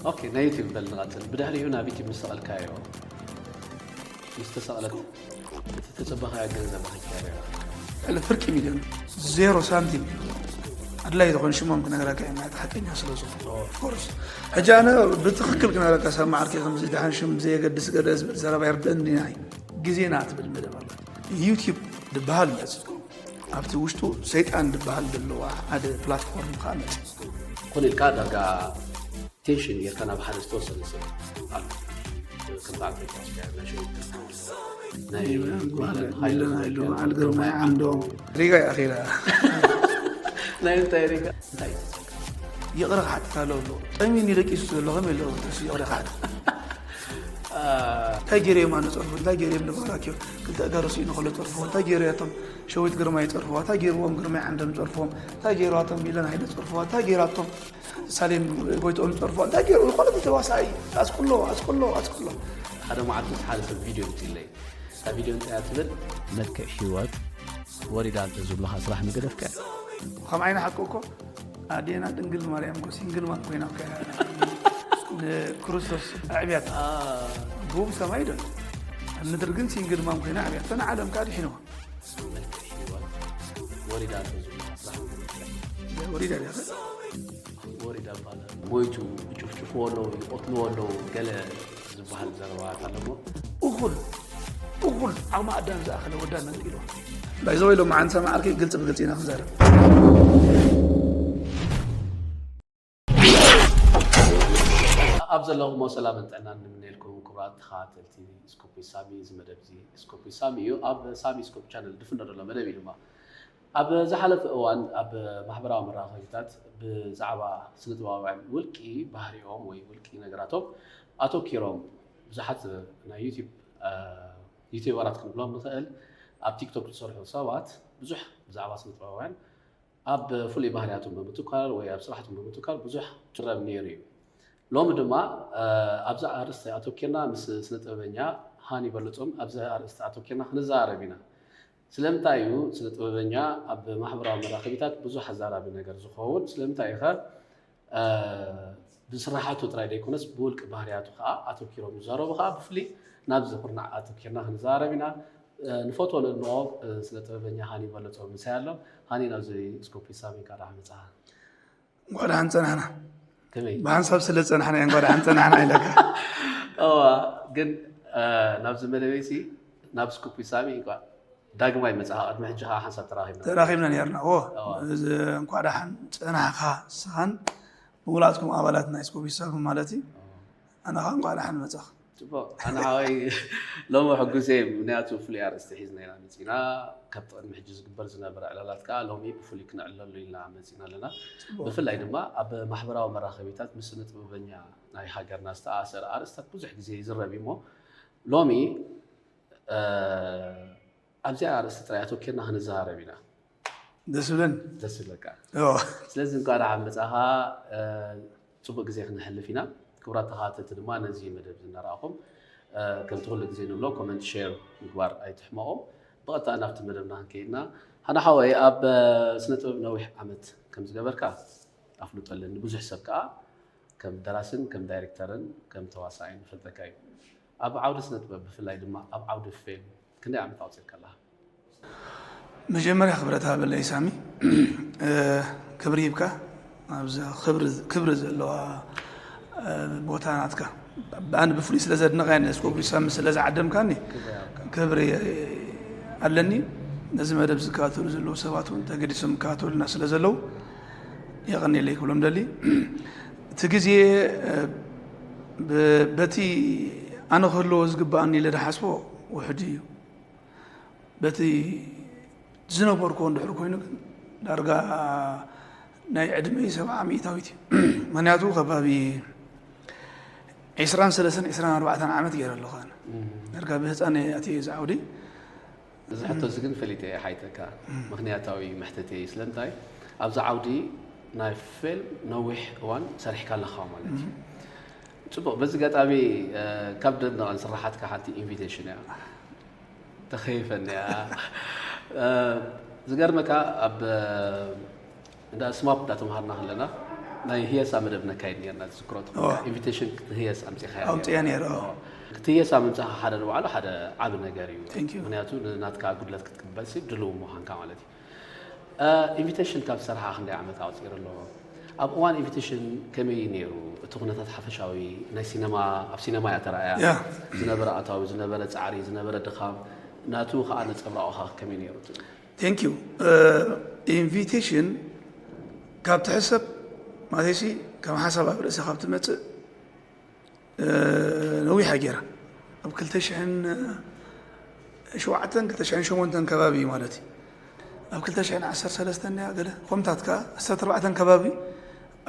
ኦኬ፣ ናይ ዩቲዩብ በል ንቐጽል። ብድሕሪኡ ናብ ዩቲዩብ ምስ ሰቐልካዮ፣ ምስ ተሰቕለት፣ እቲ ተጸበኻዮ ገንዘብ ኣኺልካዮ ዶ? ልዕሊ ፍርቂ ሚልዮን፣ ዜሮ ሳንቲም። ኣድላይ ዝኾነ ሽሞም ክነግረካ እዮም፣ ናይቲ ሓቀኛ ስለ ዝኾነ። ኦፍኮርስ። ሕጂ ኣነ ብትኽክል ክነግረካ፣ ሰብ መዓርከይ፣ ከምዚ ደሓን ሽም ዘየገድስ ገለ ዝብል ዘረባ ይርደእኒ ናይ ግዜና ትብል መደብ ኣላ። ዩቲዩብ ዝበሃል መጽ ኣብቲ ውሽጡ ሰይጣን ዝበሃል ዘለዋ ሓደ ፕላትፎርም ከዓ መጽ። ኮነ ኢልካ ዳርጋ ቴንሽን ጌርካ ናብ ሓደ ዝተወሰነ ሰብ ኣሎ። ከም በዓል ፕሬዚዳንት ናይ ሸዊት ናይ ሚለን ሃይሉ፣ በዓል ግርማይ ዓንዶም። ሪጋ ይኣኺላ። ናይ እንታይ ሪጋ? እንታይ እዩ? ይቕረ ክሓትት ኣለዎ ኣሎ። ጠሚኒ ደቂሱ ዘሎ ከመይ ኣለዎ? እሱ ይቕረ ክሓትት። እንታይ ገይረዮም ኣነ ጸርፎ? እንታይ ገይረዮም ንባራኪዮ? ክልተ ኣጋሩ ስኢኑ ከሎ ጸርፎ። እንታይ ገይረያቶም? ሸዊት ግርማይ ጸርፎ። እንታይ ገይርዎም? ግርማይ ዓንዶም ጸርፎ። እንታይ ገይራቶም? ሚለን ሃይለ ጸርፎ። እንታይ ገይራቶም? ሳሌም ጎይትኦም ጸርፎ። እንታይ ገይሩ? ዝኾነ ተዋሳኣይ ኣስቅሎ፣ ኣስቅሎ፣ ኣስቅሎ። ሓደ መዓልቲ ምስ ሓደ ሰብ ቪድዮ ምጽለይ። እታ ቪድዮ እንታይ እያ ትብል? መልክዕ ህይወት ወሪዳ እንተ ዝብሉኻ ስራሕ ምገደፍካ። ከም ዓይኒ ሓቂ እኮ ኣዴና ድንግል ማርያም እኮ ሲንግል ማም ኮይና እኮ እያ ንክርስቶስ ኣዕብያታ። ብኡ ብሰማይ ዶ ኣብ ምድሪ ግን ሲንግል ማም ኮይና ኣዕብያታ፣ ንዓለም ከዓ ድሒንዋ። መልክዕ ህይወት ወሪዳ እንተ ዝብሉኻ ስራሕ ምገደፍካ። ወሪዳ ድያ? ወሪዳ እባላለሁ። ሞይቱ ይጭፍጭፍዎ ኣለዉ፣ ይቐትልዎ ኣለዉ፣ ገለ ዝበሃል ዘረባታት ኣለዎ። እኹል እኹል ዓቕሚ ኣዳም ዝኣኸለ ወዳ መንጢልዋ። ባይዘወይ ሎም መዓንሳ መዓርከይ ግልፂ ብግልፂ ኢና ክንዛረብ። ኣብ ዘለኹሞ ሰላምን ጥዕናን ንምነየልኩም ክቡራት ተኸታተልቲ ስኮፕ ሳሚ። እዚ መደብ እዚ ስኮፕ ሳሚ እዩ። ኣብ ሳሚ ስኮፕ ቻነል ድፍኖ ዘሎ መደብ እዩ ድማ። ኣብ ዝሓለፈ እዋን ኣብ ማሕበራዊ መራኸቢታት ብዛዕባ ስነ ጥበባውያን ውልቂ ባህሪኦም ወይ ውልቂ ነገራቶም ኣተኪሮም ብዙሓት ናይ ዩቲዩብ ዩቲዩበራት ክንብሎም ንኽእል ኣብ ቲክቶክ ዝሰርሑ ሰባት ብዙሕ ብዛዕባ ስነ ጥበባውያን ኣብ ፍሉይ ባህርያቶም ብምትኳር ወይ ኣብ ስራሕቶም ብምትኳር ብዙሕ ዝረብ ነይሩ እዩ። ሎሚ ድማ ኣብዚ ኣርእስቲ ኣተኪርና ምስ ስነ ጥበበኛ ሃኒ በለጾም ኣብዚ ኣርእስቲ ኣተኪርና ክንዘራረብ ኢና። ስለምንታይ እዩ ስነ ጥበበኛ ኣብ ማሕበራዊ መራኸቢታት ብዙሕ ኣዛራቢ ነገር ዝኸውን? ስለምንታይ እዩ ኸ ብስራሓቱ ጥራይ ዘይኮነስ ብውልቂ ባህርያቱ ከዓ ኣተኪሮም ዝዛረቡ ከዓ ብፍሊ ናብዚ ኩርናዕ ኣተኪርና ክንዛረብ ኢና። ንፈትዎ ንእንኦ ስነ ጥበበኛ ሃኒ በለጾ ምሳይ ኣሎ። ሃኒ ናብዚ ስኮፕ ሳሚ እንኳዕ ደሓን መጻኻ። እንኳዕ ደሓን ጸናሕና። ከመይ? ብሓንሳብ ስለ ጸናሕና እንኳዕ ደሓን ጸናሕና ኢለካ። እዋ ግን ናብዚ መደበይሲ ናብ ስኮፕ ሳሚ እንኳዕ ዳግማይ መጻኻ። ቅድሚ ሕጂ ከዓ ሓንሳብ ተራኺብና። ተራኺብና ነርና። ኦ፣ እዚ እንኳዕ ደሓን ጸናሕካ ስኻን ብሙላትኩም ኣባላት ናይ ስኮፕ ሳሚ ማለት እዩ። ኣነ ከዓ እንኳዕ ደሓን መጻኻ። ጽቡቕ። ኣነ ሓወይ ሎሚ ሕጉስ እየ፣ ምኽንያቱ ፍሉይ ኣርእስቲ ሒዝና ኢና መጺና። ካብቲ ቅድሚ ሕጂ ዝግበር ዝነበረ ዕላላት ከዓ ሎሚ ብፍሉይ ክነዕልለሉ ኢልና መጺና ኣለና። ብፍላይ ድማ ኣብ ማሕበራዊ መራኸቢታት ምስ ስነ ጥበበኛ ናይ ሃገርና ዝተኣሳሰረ ኣርእስታት ብዙሕ ግዜ ይዝረብ እዩ እሞ ሎሚ ኣብዚኣ ኣርእስቲ ጥራይ ኣተኪርና ክንዘራረብ ኢና። ደስ ይብለኒ። ደስ ይብለካ። እዎ። ስለዚ እንኳዕ ደሓን መጻኻ። ጽቡቅ ግዜ ክነሕልፍ ኢና። ክቡራት ተኸታተልቲ ድማ ነዚ መደብ ዝነረኣኹም ከምቲ ኩሉ ግዜ ንብሎ ኮመንት ሼር ምግባር ኣይትሕመቑ። ብቐጥታ ናብቲ መደብና ክንከይድና። ሃና ሓወይ ኣብ ስነ ጥበብ ነዊሕ ዓመት ከም ዝገበርካ ኣፍልጦ ኣለኒ። ብዙሕ ሰብ ከዓ ከም ደራስን ከም ዳይሬክተርን ከም ተዋሳኣይን ይፈልጠካ እዩ። ኣብ ዓውዲ ስነ ጥበብ ብፍላይ ድማ ኣብ ዓውዲ ፊልም ክንደይ ዓመት ኣውፂእካ ኣለኻ? መጀመርያ ክብረት ሃበለይ ሳሚ፣ ክብሪ ሂብካ ኣብዚ ክብሪ ዘለዋ ቦታ ናትካ። ኣነ ብፍሉይ ስለ ዘድንቐ ነስኮ ሳሚ ስለ ዝዓደምካኒ ክብሪ ኣለኒ። ነዚ መደብ ዝከታተሉ ዘለዉ ሰባት እውን ተገዲሶም ይከታተሉና ስለ ዘለዉ የቐንየለይ ክብሎም ደሊ። እቲ ግዜ በቲ ኣነ ክህልዎ ዝግባኣኒ ኢለ ዝሓስቦ ውሕድ እዩ። በቲ ዝነበርኩ እንድሕር ኮይኑ ግን ዳርጋ ናይ ዕድመይ ሰብዓ ሚእታዊት እዩ። ምክንያቱ ከባቢ ዒስራን ሰለስተን ዒስራን ኣርባዕተን ዓመት ገይረ ኣለኹ ኣነ። ዳርጋ ብህፃን እየ ኣትየ እዚ ዓውዲ። እዚ ሕቶ እዚ ግን ፈሊጠ እየ ሓይተካ። ምክንያታዊ መሕተት እዩ። ስለምንታይ ኣብዚ ዓውዲ ናይ ፊልም ነዊሕ እዋን ሰሪሕካ ኣለኻ ማለት እዩ። ፅቡቕ። በዚ ኣጋጣሚ ካብ ደንደቐን ስራሓትካ ሓንቲ ኢንቪቴሽን እያ። ተኸይፈኒ እያ። ዝገርመካ ኣብ እንዳ ስማፕ እንዳተምሃርና ከለና ናይ ህየሳ መደብ ነካይድ ነርና፣ ዝዝክሮ እዋ። ኢንቪቴሽን ክትህየስ ኣምፂኻ ኣውፅአ ነይረ፣ እዋ። ክትህየስ ኣብ ምምፃኻ ሓደ ንባዕሉ ሓደ ዓቢ ነገር እዩ። Thank you። ምክንያቱ ንናትካ ጉድለት ክትቅበል ሲ ድልው ምዃንካ ማለት እዩ። ኢንቪቴሽን ካብ ዝሰርሓ ክንደይ ዓመት ኣውፂሩ ኣሎ? ኣብ እዋን ኢንቪቴሽን ከመይ ነይሩ እቲ ኩነታት ሓፈሻዊ? ናይ ሲነማ ኣብ ሲነማ እያ ተራእያ። ያ። ዝነበረ ኣታዊ፣ ዝነበረ ፃዕሪ፣ ዝነበረ ድኻም፣ ናቱ ከዓ ነፀብራቑኻ ከመይ ነይሩ? Thank you። ኢንቪቴሽን ካብ ትሕሰብ ማለት ሲ ከም ሓሳብ ኣብ ርእሲ ካብ ትመፅእ ነዊሓ ገይራ ኣብ ክልተ ሽሕን ሸውዓተን ክልተ ሽሕን ሸሞንተን ከባቢ እዩ ማለት እዩ። ኣብ ክልተ ሽሕን ዓሰርተ ሰለስተን እያ ገለ ከምታት ከዓ ዓሰርተ ኣርባዕተን ከባቢ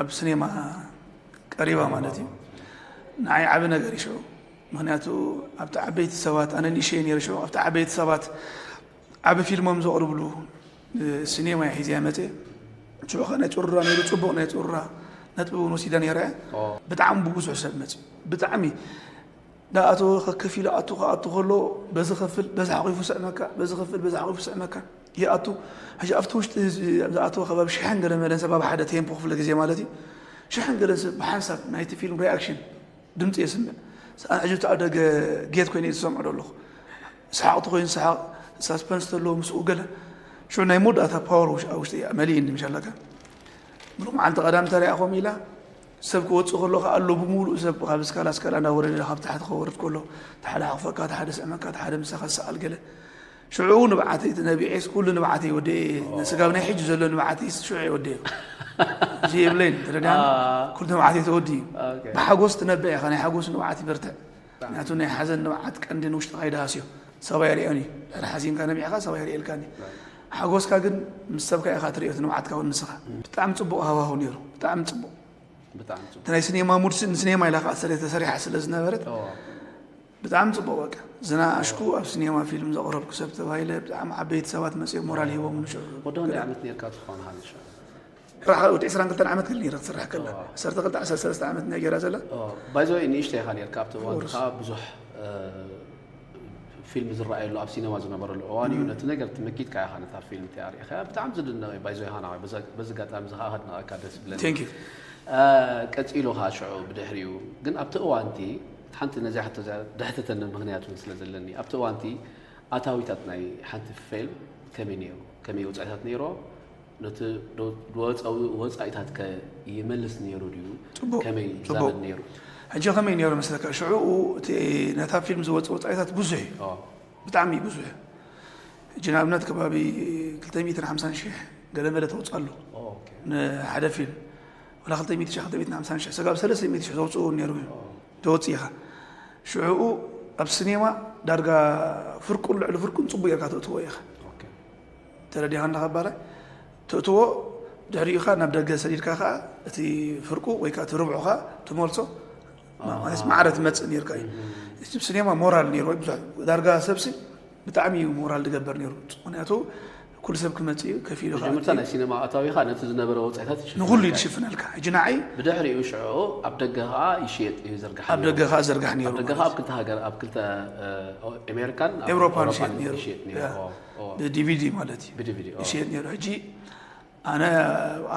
ኣብ ስኔማ ቀሪባ ማለት እዩ። ንዓይ ዓቢ ነገር እዩ ሽዑ። ምክንያቱ ኣብቲ ዓበይቲ ሰባት፣ ኣነ ንእሽተይ ነይረ ሽዑ፣ ኣብቲ ዓበይቲ ሰባት ዓቢ ፊልሞም ዘቕርብሉ ሲኔማ እየ ሒዘያ መፅየ። ሽዑ ከዓ ናይ ፁሩራ ነይሩ፣ ፅቡቕ ናይ ፁሩራ ነጥቢ እውን ወሲደ ነይረ እየ። ብጣዕሚ ብብዙሕ ሰብ መፅዩ፣ ብጣዕሚ ዳኣተወ ከከፊሉ ኣቱ ክኣቱ ከሎ በዚ ከፍል በዚ ሓቂፉ ስዕመካ፣ በዚ ከፍል በዚ ሓቂፉ ስዕመካ ይኣቱ። ሕጂ ኣብቲ ውሽጢ ዝኣተወ ከባቢ ሽሕን ገለ መለን ሰብ ኣብ ሓደ ቴምፖ ክፍለ ግዜ ማለት እዩ። ሽሕን ገለን ሰብ ብሓንሳብ ናይቲ ፊልም ሪኣክሽን ድምፂ የስምዕ። ሰኣን ሕጂ እቲ ኣብ ደገ ጌት ኮይነ ዝሰምዖ ዶ ኣለኹ። ሰሓቕ ተኮይኑ ሰሓቕ፣ ሳስፐንስ ተለዎ ምስኡ ገለ። ሽዑ ናይ መወዳእታ ፓወር ውሽ- ኣብ ውሽጢ መሊእኒ ምሻለካ። ብሎ መዓልቲ ቀዳም ተሪኣ ከምኡ ኢላ ሰብ ክወፅእ ከሎ ከዓ ኣሎ ብምሉእ ሰብ ካብ ስካላ ስካላ እንዳወረደ ካብ ታሕቲ ከወርድ ከሎ ተሓደ ሓቕፈካ፣ ተሓደ ስዕመካ፣ ተሓደ ምሳኻ ዝሰኣል ገለ። ሽዑ ንብዓተይ ትነቢዐስ ኩሉ ንብዓተይ ወደየ። ስጋብ ናይ ሕጂ ዘሎ ንብዓተይ ሽዑ ወደየ። እዚ የብለይን ተረዳኒ። ኩሉ ንብዓተይ ተወዲ። ብሓጎስ ትነብዕ ኢኻ፣ ናይ ሓጎስ ንብዓት ይበርትዕ። ምክንያቱ ናይ ሓዘን ንብዓት ቀንዲ ንውሽጥኻ ይደሃስዮ። ሰብኣይ ሪኦን እዩ። ድሕሪ ሓዚንካ ነቢዕኻ ሰብኣይ ሪኤልካኒ። ሓጎስካ ግን ምስ ሰብካ ኢኻ ትሪኦ፣ እቲ ንብዓትካ እውን ንስኻ። ብጣዕሚ ፅቡቕ ሃዋሁ ነይሩ፣ ብጣዕሚ ፅቡቕ። ብጣዕሚ ፅቡቅ። እቲ ናይ ሲኔማ ሙድ ስ- ንሲኔማ ኢላ ከዓ ስለ ተሰሪሓ ስለ ዝነበረት ኦ፣ ብጣዕሚ ፅቡቕ። በቃ ዝናኣሽኩ ኣብ ሲኔማ ፊልም ዘቕረብኩ ሰብ ተባሂለ ብጣዕሚ ዓበይቲ ሰባት መፅኦም ሞራል ሂቦም ንሽዑ ወዲ ክንደይ ዓመት ነርካ ትኾን ሃንሻ? ራኻ ወዲ ዕስራን ክልተን ዓመት ክል ነይረ ክስራሕ ከላ ዓሰርተ ክልተ ዓሰርተ ሰለስተ ዓመት ናይ ገይራ ዘላ ባይዘወይ ንእሽተይ ኢኻ ነርካ ኣብቲ እዋን ቁርስ። ከዓ ብዙሕ እ፣ ፊልም ዝረኣየሉ ኣብ ሲነማ ዝነበረሉ እዋን እዩ። ነቲ ነገር ትመኪትካ ኢኻ ነታ ፊልም እቲኣ ሪኢኻ ብጣዕሚ ዝድነቕ እዩ። ባይዘወይ ሃና በዚ ኣጋጣሚ እዚ ከዓ ከድንቐካ ደስ ይብለኒ። Thank you። ቀፂሉ ከዓ ሽዑ ብድሕሪኡ ግን ኣብቲ እዋንቲ ሓንቲ ነዚኣ ሕቶ እዚኣ ደሕተተኒ ምክንያት እውን ስለ ዘለኒ ኣብቲ እዋንቲ ኣታዊታት ናይ ሓንቲ ፊልም ከመይ ነይሩ? ከመይ ወፃኢታት ነይሮ? ነቲ ወፃዊ ወፃኢታት ከ ይመልስ ነይሩ ድዩ? ፅቡቅ፣ ከመይ ፅቡቅ። ይዛመድ ነይሩ? ሕጂ ከመይ ነይሩ መስለካ? ሽዑኡ እቲ ነታ ፊልም ዝወፅ ወፃኢታት ብዙሕ እዩ፣ ኦ፣ ብጣዕሚ ብዙሕ። ሕጂ ንኣብነት ከባቢ ክልተ ሚእትን ሓምሳን ሽሕ ገለመለ ተውፅእ ኣሎ ኦኬ። ንሓደ ፊልም፣ ወላ ክልተ ሚእቲ ሽሕ ክልተ ሚእትን ሓምሳን ሽሕ ሰጋብ ሰለስተ ሚእቲ ሽሕ ዘውፅኡ እውን ነይሩ እዩ። ተወፅእ ኢኻ ሽዑኡ ኣብ ሲኔማ ዳርጋ ፍርቁን ልዕሊ ፍርቁን ፅቡቅ ጌርካ ተእትዎ ኢኻ። ኦኬ። ተረዲኻ እንዳኸባረ ትእትዎ። ድሕሪኡ ኸዓ ናብ ደገ ሰዲድካ ኸዓ እቲ ፍርቁ ወይ ከዓ እቲ ርብዑ ኸዓ ትመልሶ። ማለት ማዕረ ትመፅእ ነርካ እዩ። እቲ ሲኔማ ሞራል ነይሩ ወይ ብዙሕ ዳርጋ ሰብሲ ብጣዕሚ እዩ ሞራል ዝገበር ነይሩ። ምክንያቱ ኩሉ ሰብ ክመፅእ እዩ ከፊሉ ኸዓ መጀመርታ ናይ ሲነማ ኣታዊኻ ነቲ ዝነበረ ወፃኢታት ይሽፍን ንኩሉ እዩ ነበር። ዝሽፍነልካ። ሕጂ ንዓይ ብድሕሪኡ ሽዑ ኣብ ደገ ኸዓ ይሽየጥ እዩ ዝርግሓ ኣብ ነይሩ። ደገ ኸዓ ዝርጋሕ ነይሩ ኣብ ደገ ማለት ኸዓ ኣብ እዩ። ክልተ ሃገር ኣብ ክልተ እ፣ ኤሜሪካን ኣብ ኤውሮፓን ኤውሮፓን ይሽየጥ ነይሩ። ይሽየጥ ነይሩ። ያ። ኦ፣ ኦ። ብዲቪዲ ማለት እዩ ብዲቪዲ ኦ። ይሽየጥ ነይሩ። ሕጂ ኣነ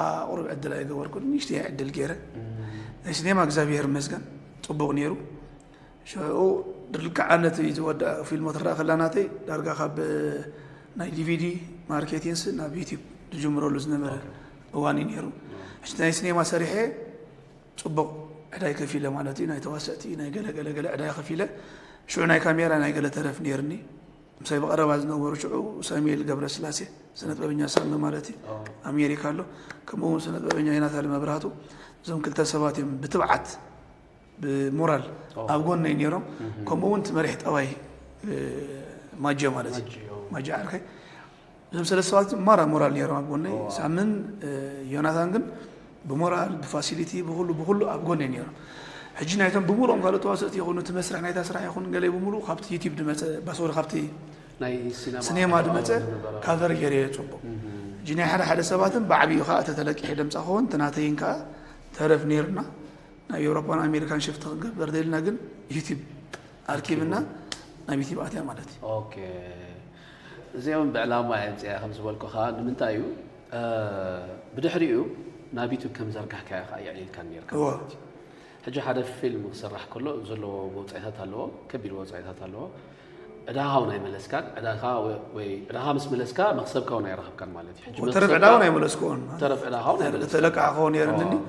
ኣብኣ ቁሩብ ዕድል ኣይገበርኩን፣ ንእሽተይ ዕድል ገይረ ናይ ሲኔማ እግዚኣብሔር ይመስገን ፅቡቕ ነይሩ። ሽዑ ድልክዓ ነቲ ዝወድኣ ፊልሞ ትረኣ ከላ ናተይ ዳርጋ ካብ ናይ ዲቪዲ ማርኬቲንስ ናብ ዩቲብ ዝጅምረሉ ዝነበረ እዋን እዩ ነይሩ። ሕጂ ናይ ሲኔማ ሰሪሐ ፅቡቕ ዕዳይ ከፊለ ማለት እዩ። ናይ ተዋሰእቲ ናይ ገለ ገለ ገለ ዕዳይ ከፊለ ሽዑ ናይ ካሜራ ናይ ገለ ተረፍ ነይርኒ። ምሳይ ብቐረባ ዝነበሩ ሽዑ ሳሙኤል ገብረስላሴ ስነጥበበኛ ሳሚ ማለት እዩ ኣሜሪካ ኣሎ። ከምኡ እውን ስነጥበበኛ ዮናታን መብራህቱ እዞም ክልተ ሰባት እዮም ብትብዓት ብሞራል ኣብ ጎነይ ነይሮም። ከምኡ እውን እቲ መሪሕ ጠባይ ማጆ ማለት እዩ ማጆ ዓርከይ እዞም ሰለስተ ሰባት ማራ ሞራል ነይሮም ኣብ ጎነይ። ሳምን ዮናታን ግን ብሞራል ብፋሲሊቲ ብኩሉ ብኩሉ ኣብ ጎነይ ነይሮም። ሕጂ ናይቶም ብምሉኦም ካልኦት ተዋሰእቲ ይኹኑ እቲ መስርሕ ናይታ ስራሕ ይኹን ገለ ብምሉኡ ካብቲ ዩቲብ ድመፀ ባሶሪ ካብቲ ናይ ሲነማ ሲኔማ ድመፀ ዝነበረ ካቨር ገይረ እየ ፅቡቕ። ሕጂ ናይ ሓደ ሓደ ሰባትን ብዓብኡ ከዓ ተተለቂሐ ደምፃ ክኸውን እቲ ናተይን ከዓ ተረፍ ነይርና ናብ ኤውሮፓን ኣሜሪካን ሽፍቲ ክንገብር ደልና ግን ዩቲብ ኣርኪብና ናብ ዩቲብ ኣትያ ማለት እዩ። ኦኬ። እዚኦም ብዕላማ እየ ምፅያ ከም ዝበልኩ ከዓ ንምንታይ እዩ እ፣ ብድሕሪኡ ናብ ዩቱብ ከም ዘርጋሕካዮ ከዓ የዕሊልካ ነርካ እዎ። ማለት እዩ። ሕጂ ሓደ ፊልም ክስራሕ ከሎ ዘለዎ ወፃኢታት ኣለዎ፣ ከቢድ ወፃኢታት ኣለዎ። ዕዳኻ እውን ኣይመለስካን። ዕዳኻ ወ- ወይ ዕዳኻ ምስ መለስካ መክሰብካ እውን ኣይረኸብካን ማለት እዩ። ሕጂ ተረፍ መክሰብካ- ዕዳ እውን ኣይመለስክዎን። ተረፍ ዕዳኻ እውን ኣይመለስካን። ተለቃዕኸዎ ነይርኒ እዎ።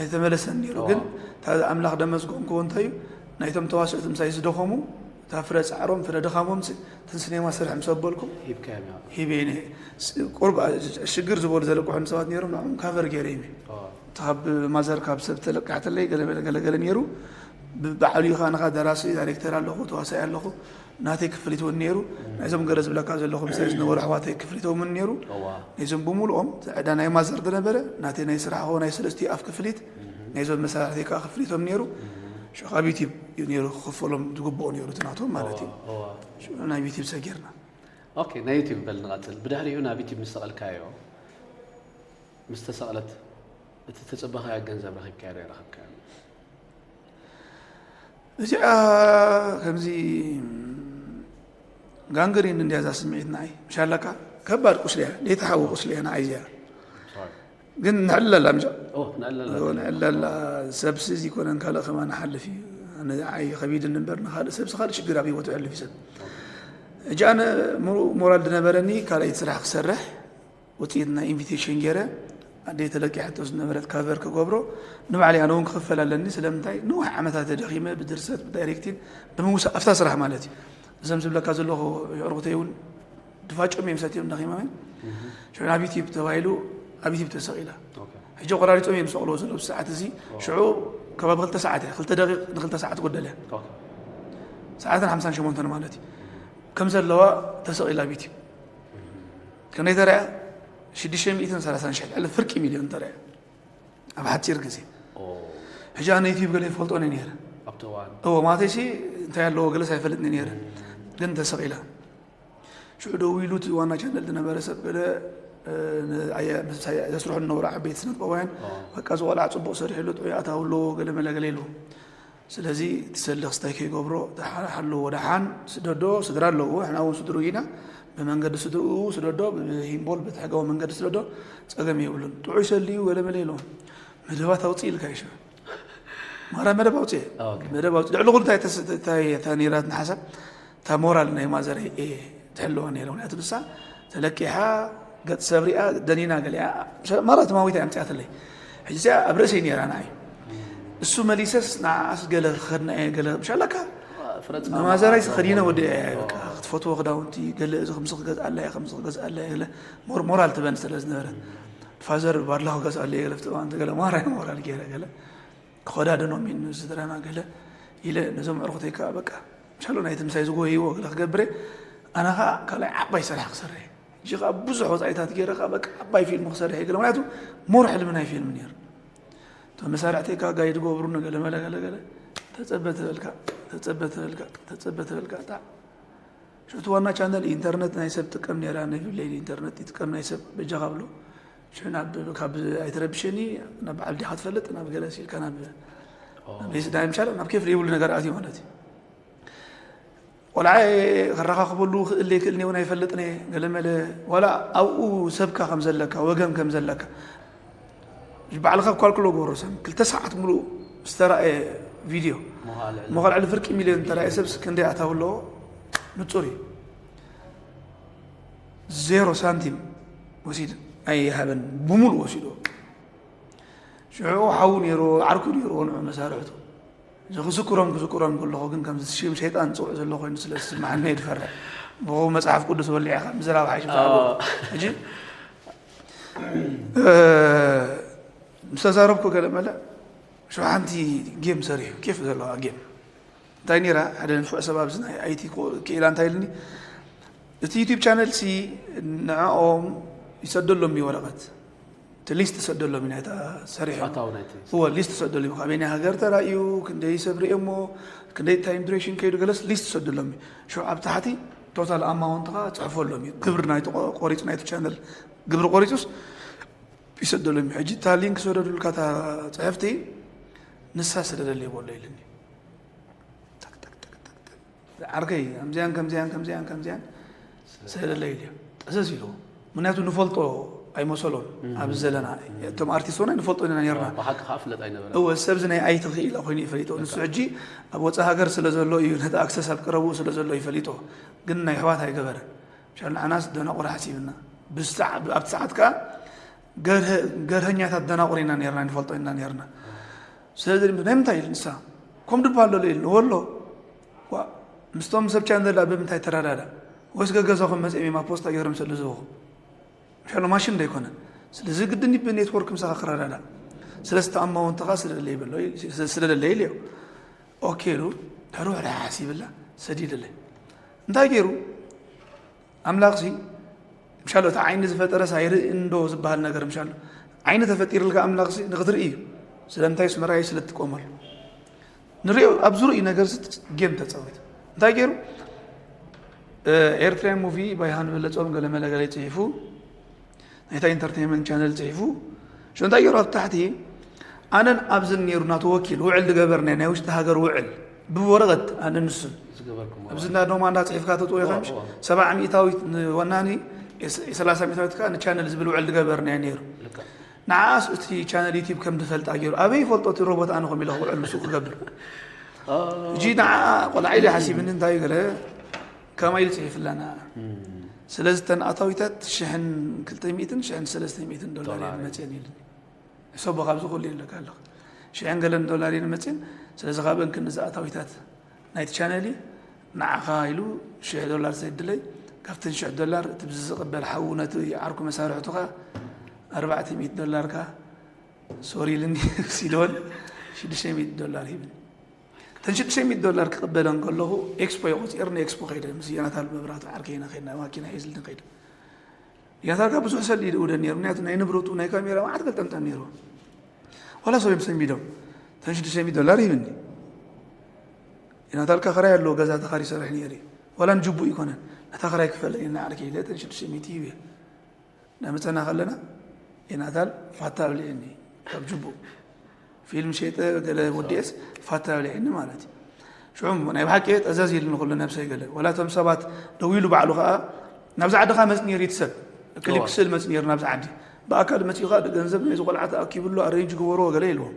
ኣይተመለሰን ነይሩ። እዎ። ግን እታ ኣምላኽ ደመስገንክዎ እንታይ እዩ፣ ናይቶም ተዋስእቲ ምሳይ ዝደኸሙ እታ ፍረ ፃዕሮም ፍረ ድኻሞም ሲ- እተን ሲኔማ ስርሕ ምስ ኣበልኩ ሂብካዮም ኢኻ። ሂበ ነ ቁርብ ሽግር ዝበሉ ዘለቅሑ ሰባት ነይሮም፣ ንዕኦም ካቨር ገይረ እዩ። እዎ። ካብ ማዘር ካብ ሰብ ተለቃሕተለይ ገለገለ ገለገለ ነይሩ። ብባዕሉ ኢኻ ንኻ ደራሲ ዳይሬክተር ኣለኹ፣ ተዋሳኢ ኣለኹ፣ ናተይ ክፍሊት እውን ነይሩ። ናይዞም ገለ ዝብለካ ዘለኹ ምሳይ ዝነበሩ ኣሕዋተይ ክፍሊቶም እውን ነይሩ። እዋ። ናይዞም ብምሉኦም ዕዳ ናይ ማዘር ዝነበረ ናተይ ናይ ስራሕ ኾ ናይ ሰለስቲኡ ኣፍ ክፍሊት፣ ናይዞም መሳርሕተይ ከዓ ክፍሊቶም ነይሩ። ሽዑ ካብ ዩቲብ እዩ ነይሩ ክኽፈሎም ዝግብኦ ነይሩ እቲ ናቶም ማለት እዩ። እዋ። ሽዑ ናብ ዩቲብ ሰጊርና። ኦኬ፣ ናይ ዩቲብ በል ንቐፅል። ብድሕሪኡ ናብ ዩቲብ ምስ ሰቐልካዮ፣ ምስ ተሰቕለት እቲ ተፅበኻዮ ገንዘብ ረኺብካዮ ዶ ኣይረኸብካዮ? እዚኣ ከምዚ ጋንግሪን እንድያ እዛ ስምዒት ንዓይ ምሻለካ ከባድ ቁስሊ እያ፣ ዘይተሓወ ቁስሊ እያ ንዓይ እዚኣ። ግን ንዕለላ ምሻ ኦ፣ ንዕለላ። ንዕለላ ሰብሲ እዚ ኮነን ካልእ ከማ ንሓልፍ እዩ። ኣነ ዓይ ከቢድኒ እምበር ንካልእ ሰብሲ ካልእ ሽግር ኣብ ህይወቱ የሕልፍ እዩ ሰብ። ሕጂ ኣነ ሙሉእ ሞራል ዝነበረኒ ካልኣይቲ ስራሕ ክሰርሕ ውፅኢት ናይ ኢንቪቴሽን ገይረ ኣደይ ተለቂሓቶ ዝነበረት ካቨር ክገብሮ ንባዕለይ ኣነ እውን ክኽፈል ኣለኒ። ስለምንታይ ነዊሕ ዓመታት ተደኺመ ብድርሰት ብዳይሬክቲን ብምውሳእ ኣብታ ስራሕ ማለት እዩ። እዞም ዝብለካ ዘለኹ የዕርኩተይ እውን ድፋጮም እዮም ሰትዮም ደኺሞም እዮም። ሽዑ ናብ ዩቲብ ተባሂሉ ኣብ ዩቲብ ተሰቒላ። ሕጂ ቆራሪፆም እዮም ዝሰቕልዎ ዘለዉ ሰዓት እዚ። ሽዑ ከባቢ ክልተ ሰዓት እያ፣ ክልተ ደቂቕ ንክልተ ሰዓት ጎደለ። ሰዓትን ሓምሳን ሸሞንተን ማለት እዩ ከም ዘለዋ ተሰቒላ ኣብ ዩቲብ። ክንደይ ተረያ? ሽዱሽተ ሚእትን ሰላሳን ሽሕ ልዕሊ ፍርቂ ሚልዮን ተረያ ኣብ ሓፂር ግዜ። ሕጂ ኣነ ዩቲብ ገለ ይፈልጦ ነይረ። ኣብቲ እዋን እዎ ማለተይሲ እንታይ ኣለዎ ገለስ ኣይፈልጥኒ ነይረ፣ ግን ተሰቒላ። ሽዑ ደዊሉ እቲ ዋና ቻነል ዝነበረ ሰብ ገለ ዘስርሑ ዝነበሩ ዓበይቲ ስነጥበባውያን በቃ እዚ ቆልዓ ፅቡቕ ሰሪሑ ኣሎ ጥዑይ ኣታዊ ኣለዎ ገለ መለ ገለ ኢልዎ። ስለዚ እቲ ሰሊ ክስታይ ከይገብሮ ሓለዎ ደሓን ስደዶ ስድራ ኣለዎ ንሕና እውን ስድርኡ ኢና ብመንገዲ ስድርኡ ስደዶ ብሂምቦል በቲ ሕጋዊ መንገዲ ስደዶ ፀገም የብሉን ጥዑይ ሰሊ እዩ ገለ መለ ኢልዎ። መደባት ኣውፅእ ኢልካ ይሸ ማራ መደብ ኣውፅእ መደብ ኣውፅእ ልዕሊ ኩሉ እንታይ እታ ነይራትና ሓሳብ እታ ሞራል ናይ ማዘረይ እየ ትሕልዋ ነይረ ምክንያቱ ንሳ ተለቂሓ ገፅ ሰብ ሪኣ ደኒና ገሊኣ ማራ ትማዊት እያ ኣምፅኣትለይ ሕጂ እዚኣ ኣብ ርእሰይ ነይራ ንዓይ እሱ መሊሰስ ንዓኣስ ገለ ክኸድና እየ ገለ ምሻለካ ንማዘራይ ተኸዲነ ወዲ ክትፈትዎ ክዳውንቲ ገለ እዚ ከምዚ ክገዝኣላ እየ ከምዚ ክገዝኣላ እየ ገለ ሞራል ትበን ስለ ዝነበረት ፋዘር ባድላ ክገዝኣለ እየ ገለ ፍትዋንቲ ገለ ማራይ ሞራል ገይረ ገለ ክኸዳደኖም እዩ ንስድራና ገለ ኢለ ነዞም ኣዕርኹተይ ከዓ በቃ ምሻሎ ናይቲ ምሳይ ዝጎይዎ ገለ ክገብረ ኣነ ከዓ ካልኣይ ዓባይ ስራሕ ክሰርሕ እየ ሕጂ ከዓ ብዙሕ ወፃኢታት ገይረ ከዓ በቃ ዓባይ ፊልም ክሰርሕ እየ ገለ ምክንያቱ ሞር ሕልሚ ናይ ፊልም ነይሩ እቶም መሳርሕተይ ከዓ ጋይድ ገብሩኒ ገለ መለ ገለ ገለ ተፀበ ተበልካ ተፀበ ተበልካ ተፀበ ተበልካ እታ ሽዑ እቲ ዋና ቻነል ኢንተርነት ናይ ሰብ ትጥቀም ነይራ ነቪለይ ኢንተርነት ይጥቀም ናይ ሰብ በጃኻ ብሎ ሽዑ ናብ ካብ ኣይትረብሸኒ ናብ በዓል ዲኻ ትፈልጥ ናብ ገለ ሲልካ ናብ ናይ ምሻል ናብ ኬፍ ዘይብሉ ነገር ኣትዩ ማለት እዩ ቆልዓ ከረኻኽበሉ ክእል ዘይክእልኒ እውን ኣይፈልጥን እየ ገለመለ ዋላ ኣብኡ ሰብካ ከም ዘለካ ወገን ከም ዘለካ ባዕልኻ ኳልኩሎ ጎረሰም ክልተ ሰዓት ሙሉእ ዝተረኣየ ቪድዮ ሞኸል ዕሊ ፍርቂ ሚልዮን ዝተረኣየ ሰብስ ክንደይ ኣታዊ ኣለዎ ንፁር እዩ ዜሮ ሳንቲም ወሲድ ኣይሃበን ብሙሉ ወሲድዎ ሽዑ ሓዉ ነይርዎ ዓርኩ ነይርዎ ንዑ መሳርሕቱ እዚ ክዝክሮም ክዝክሮም ከለኹ ግን ከምዚ ሽም ሸይጣን ዝፅውዕ ዘሎ ኮይኑ ስለ ዝስማዓኒ እየ ዝፈርሕ ብኡ መፅሓፍ ቅዱስ ወሊዕኻ ምዝራብ ሓይሽ ሕጂ ምስ ተዛረብኩ ገለ መለ ሽሓንቲ ጌም ሰሪሑ ኬፍ ዘለዋ ጌም እንታይ ነይራ ሓደ ንፉዕ ሰብ ኣብዚ ናይ ኣይቲ ክኢላ እንታይ ኢልኒ እቲ ዩቲብ ቻነል ሲ ንዕኦም ይሰደሎም እዩ ወረቐት እቲ ሊስት ሰደሎም እዩ ናይታ ሰሪሑ ኣታዊ ናይቲ እወ ሊስት ሰደሎም እዩ ካበይ ናይ ሃገር ተራእዩ ክንደይ ሰብ ርእዮሞ ክንደይ ታይም ዱሬሽን ከይዱ ገለስ ሊስት ሰደሎም እዩ ሽዑ ኣብ ታሕቲ ቶታል ኣማውንትኻ ፅሕፈሎም እዩ ግብሪ ናይቲ ቆ- ቆሪፁ ናይቲ ቻነል ግብሪ ቆሪፁስ ይሰደሎም እዩ ሕጂ እታ ሊንክ ሰደዱልካ እታ ፅሕፍቲ ንሳ ስደደለይ በሎ ኢልኒ ዓርከይ ከምዚያን ከምዚያን ከምዚያን ከምዚያን ስደደለይ ኢልዮ ጠሰስ ኢልዎ ምክንያቱ ንፈልጦ ኣይመሰሎን። ኣብዚ ዘለና እቶም ኣርቲስት ሆና ንፈልጦ ኢና ነርና። ብሓቂ ከዓ ፍለጥ ኣይነበረ። እወ፣ ሰብዚ ናይ ኣይቲ ክኢላ ኮይኑ ይፈሊጦ። ንሱ ሕጂ ኣብ ወፃ ሃገር ስለ ዘሎ እዩ፣ ነቲ ኣክሰስ ኣብ ቀረብኡ ስለ ዘሎ ይፈሊጦ። ግን ናይ ኣሕዋት ኣይገበረ። ሻል ንዓናስ ደናቑር ሓሲብና። ብስዓ-፣ ኣብቲ ሰዓት ከዓ ገርሀ-፣ ገርሀኛታት ደናቑር ኢና ነርና፣ ንፈልጦ ኢና ነርና። ስለዚ ናይ ምንታይ ኢሉ ንሳ ከም ድባ ኣሎ ኢሉ ወሎ። ዋ፣ ምስቶም ሰብ ቻነል ኣብ ምንታይ ተረዳዳ? ወይስ ገገዛኹም መፅኦም እዮም ኣብ ፖስታ ገይሮም ስለ ዝህብኹም? ሻሎ ማሽን ዶ ኣይኮነን? ስለዚ ግድን እዩ ብኔትወርክ ምሳኻ ክረዳዳ። ስለዚ ተኣማውንትኻ ስለ ደለይ በሎ፣ ስለ ደለይ ኢልዮ። ኦኬ ኢሉ፣ ድሕሪ ውዕሊ ሓሲብላ ሰዲድለይ። እንታይ ገይሩ? ኣምላኽሲ ምሻሎ እቲ ዓይኒ ዝፈጠረስ ኣይርእን ዶ ዝበሃል ነገር ምሻሎ። ዓይኒ ተፈጢርልካ ኣምላኽሲ ንክትርኢ እዩ። ስለምንታይ? ስመራይ ስለ ትጥቀመሉ። ንሪኦ ኣብ ዝርእዩ ነገር ጌም ተፃወት። እንታይ ገይሩ? ኤርትራያን ሙቪ ባይሃን በለጾም ገለመለ ገለ ይፅሒፉ። ናይታ ኢንተርቴንመንት ቻነል ፅሒፉ። ሽ እንታይ ገይሩ ኣብ ታሕቲ ኣነን ኣብዝን ነይሩ ናቱ ወኪል ውዕል ዝገበርና ናይ ውሽጢ ሃገር ውዕል ብወረቐት ኣነ ንሱን ዝገበርኩም ኣብዚ እንዳ ዶማ እንዳ ፅሒፍካ ተጥዎ ኢኻ ምሽ እዋ። ሰብዓ ሚእታዊት ንወናኒ የስ- የሰላሳ ሚእታዊት ከዓ ንቻነል ዝብል ውዕል ዝገበርና ነይሩ። ልክዕ ንዓኣስ እቲ ቻነል ዩቲብ ከም ዝፈልጣ ገይሩ ኣበይ ይፈልጦ እቲ ሮቦት ኣነ ኮም ኢለ ውዕል ምስኡ ክገብር። ሕጂ ንዓ ቆልዓ ኢለ ሓሲብኒ እንታይ ገለ ከማይ ኢሉ ፅሒፍላና። ስለዚ እተን ኣታዊታት ሽሕን ክልተ ሚእትን ሽሕን ሰለስተ ሚእትን ዶላር ዶላር። እየን መፅየን ኢሉኒ። ሕሰቦ ካብዚ ኩሉ ይብለካ ኣለኹ። ሽሕን ገለን ዶላር እየን መፅየን። ስለዚ ካብ እንክን እዚ ኣታዊታት ናይቲ ቻነል እዩ ንዓኻ ኢሉ ሽሕ ዶላር ሰድለይ። ካብተን ሽሕ ዶላር እቲ ብዚ ዝቕበል ሓዉ ነቲ ዓርኩ መሳርሕቱ ኸዓ ኣርባዕተ ሚእቲ ዶላር ከ ሶሪ ኢልኒ። ሲዶን ሽዱሽተ ሚእቲ ዶላር ሂብኒ። እተን ሽዱሽተ ሚእቲ ዶላር ክቕበለን ከለኹ ኤክስፖ እየ ቆፂርኒ። ኤክስፖ ከይደ ምስ ዮናታን መብራህቱ ዓርከይና ከይድና ማኪና ሒዝልኒ ከይደ። ዮናታን ከ ብዙሕ ሰሊዱ ውደን ነይሩ። ምክንያቱ ናይ ንብረቱ ናይ ካሜራ መዓት ገልጠምጠም ነይሩ። ዋላ ሰብዮም ሰሚዶም እተን ሽዱሽተ ሚእቲ ዶላር ሂብኒ። ዮናታን ከ ክራይ ኣለዎ ገዛ ተኻሪ ይሰርሕ ነይሩ እዩ። ዋላ ንጅቡእ ይኮነን ነታ ክራይ ክፈለ ኢና ዓርከይ ኢለ እተን ሽዱሽተ ሚእቲ ሂበ። እናመፀና ከለና ዮናታን ፋታ ኣብሊዕኒ ካብ ጅቡእ ፊልም ሸይጠ ገለ ወዲኤስ ፋታ ኣብሊዕኒ ማለት እዩ። ሽዑ ናይ ብሓቂ ጠዘዝ ኢልኒ ኩሉ ነብሰይ ገለ ዋላ እቶም ሰባት ደዊሉ ባዕሉ ከዓ ናብዚ ዓድኻ መፅ ነይሩ እቲ ሰብ ክሊፕ እዋ። ክስእል መፅ ነይሩ ናብዚ ዓዲ ብኣካል መፂኡ ከዓ ገንዘብ ናይዚ ቆልዓ ተኣኪብሉ ኣሬንጅ ግበርዎ ገለ ኢልዎም።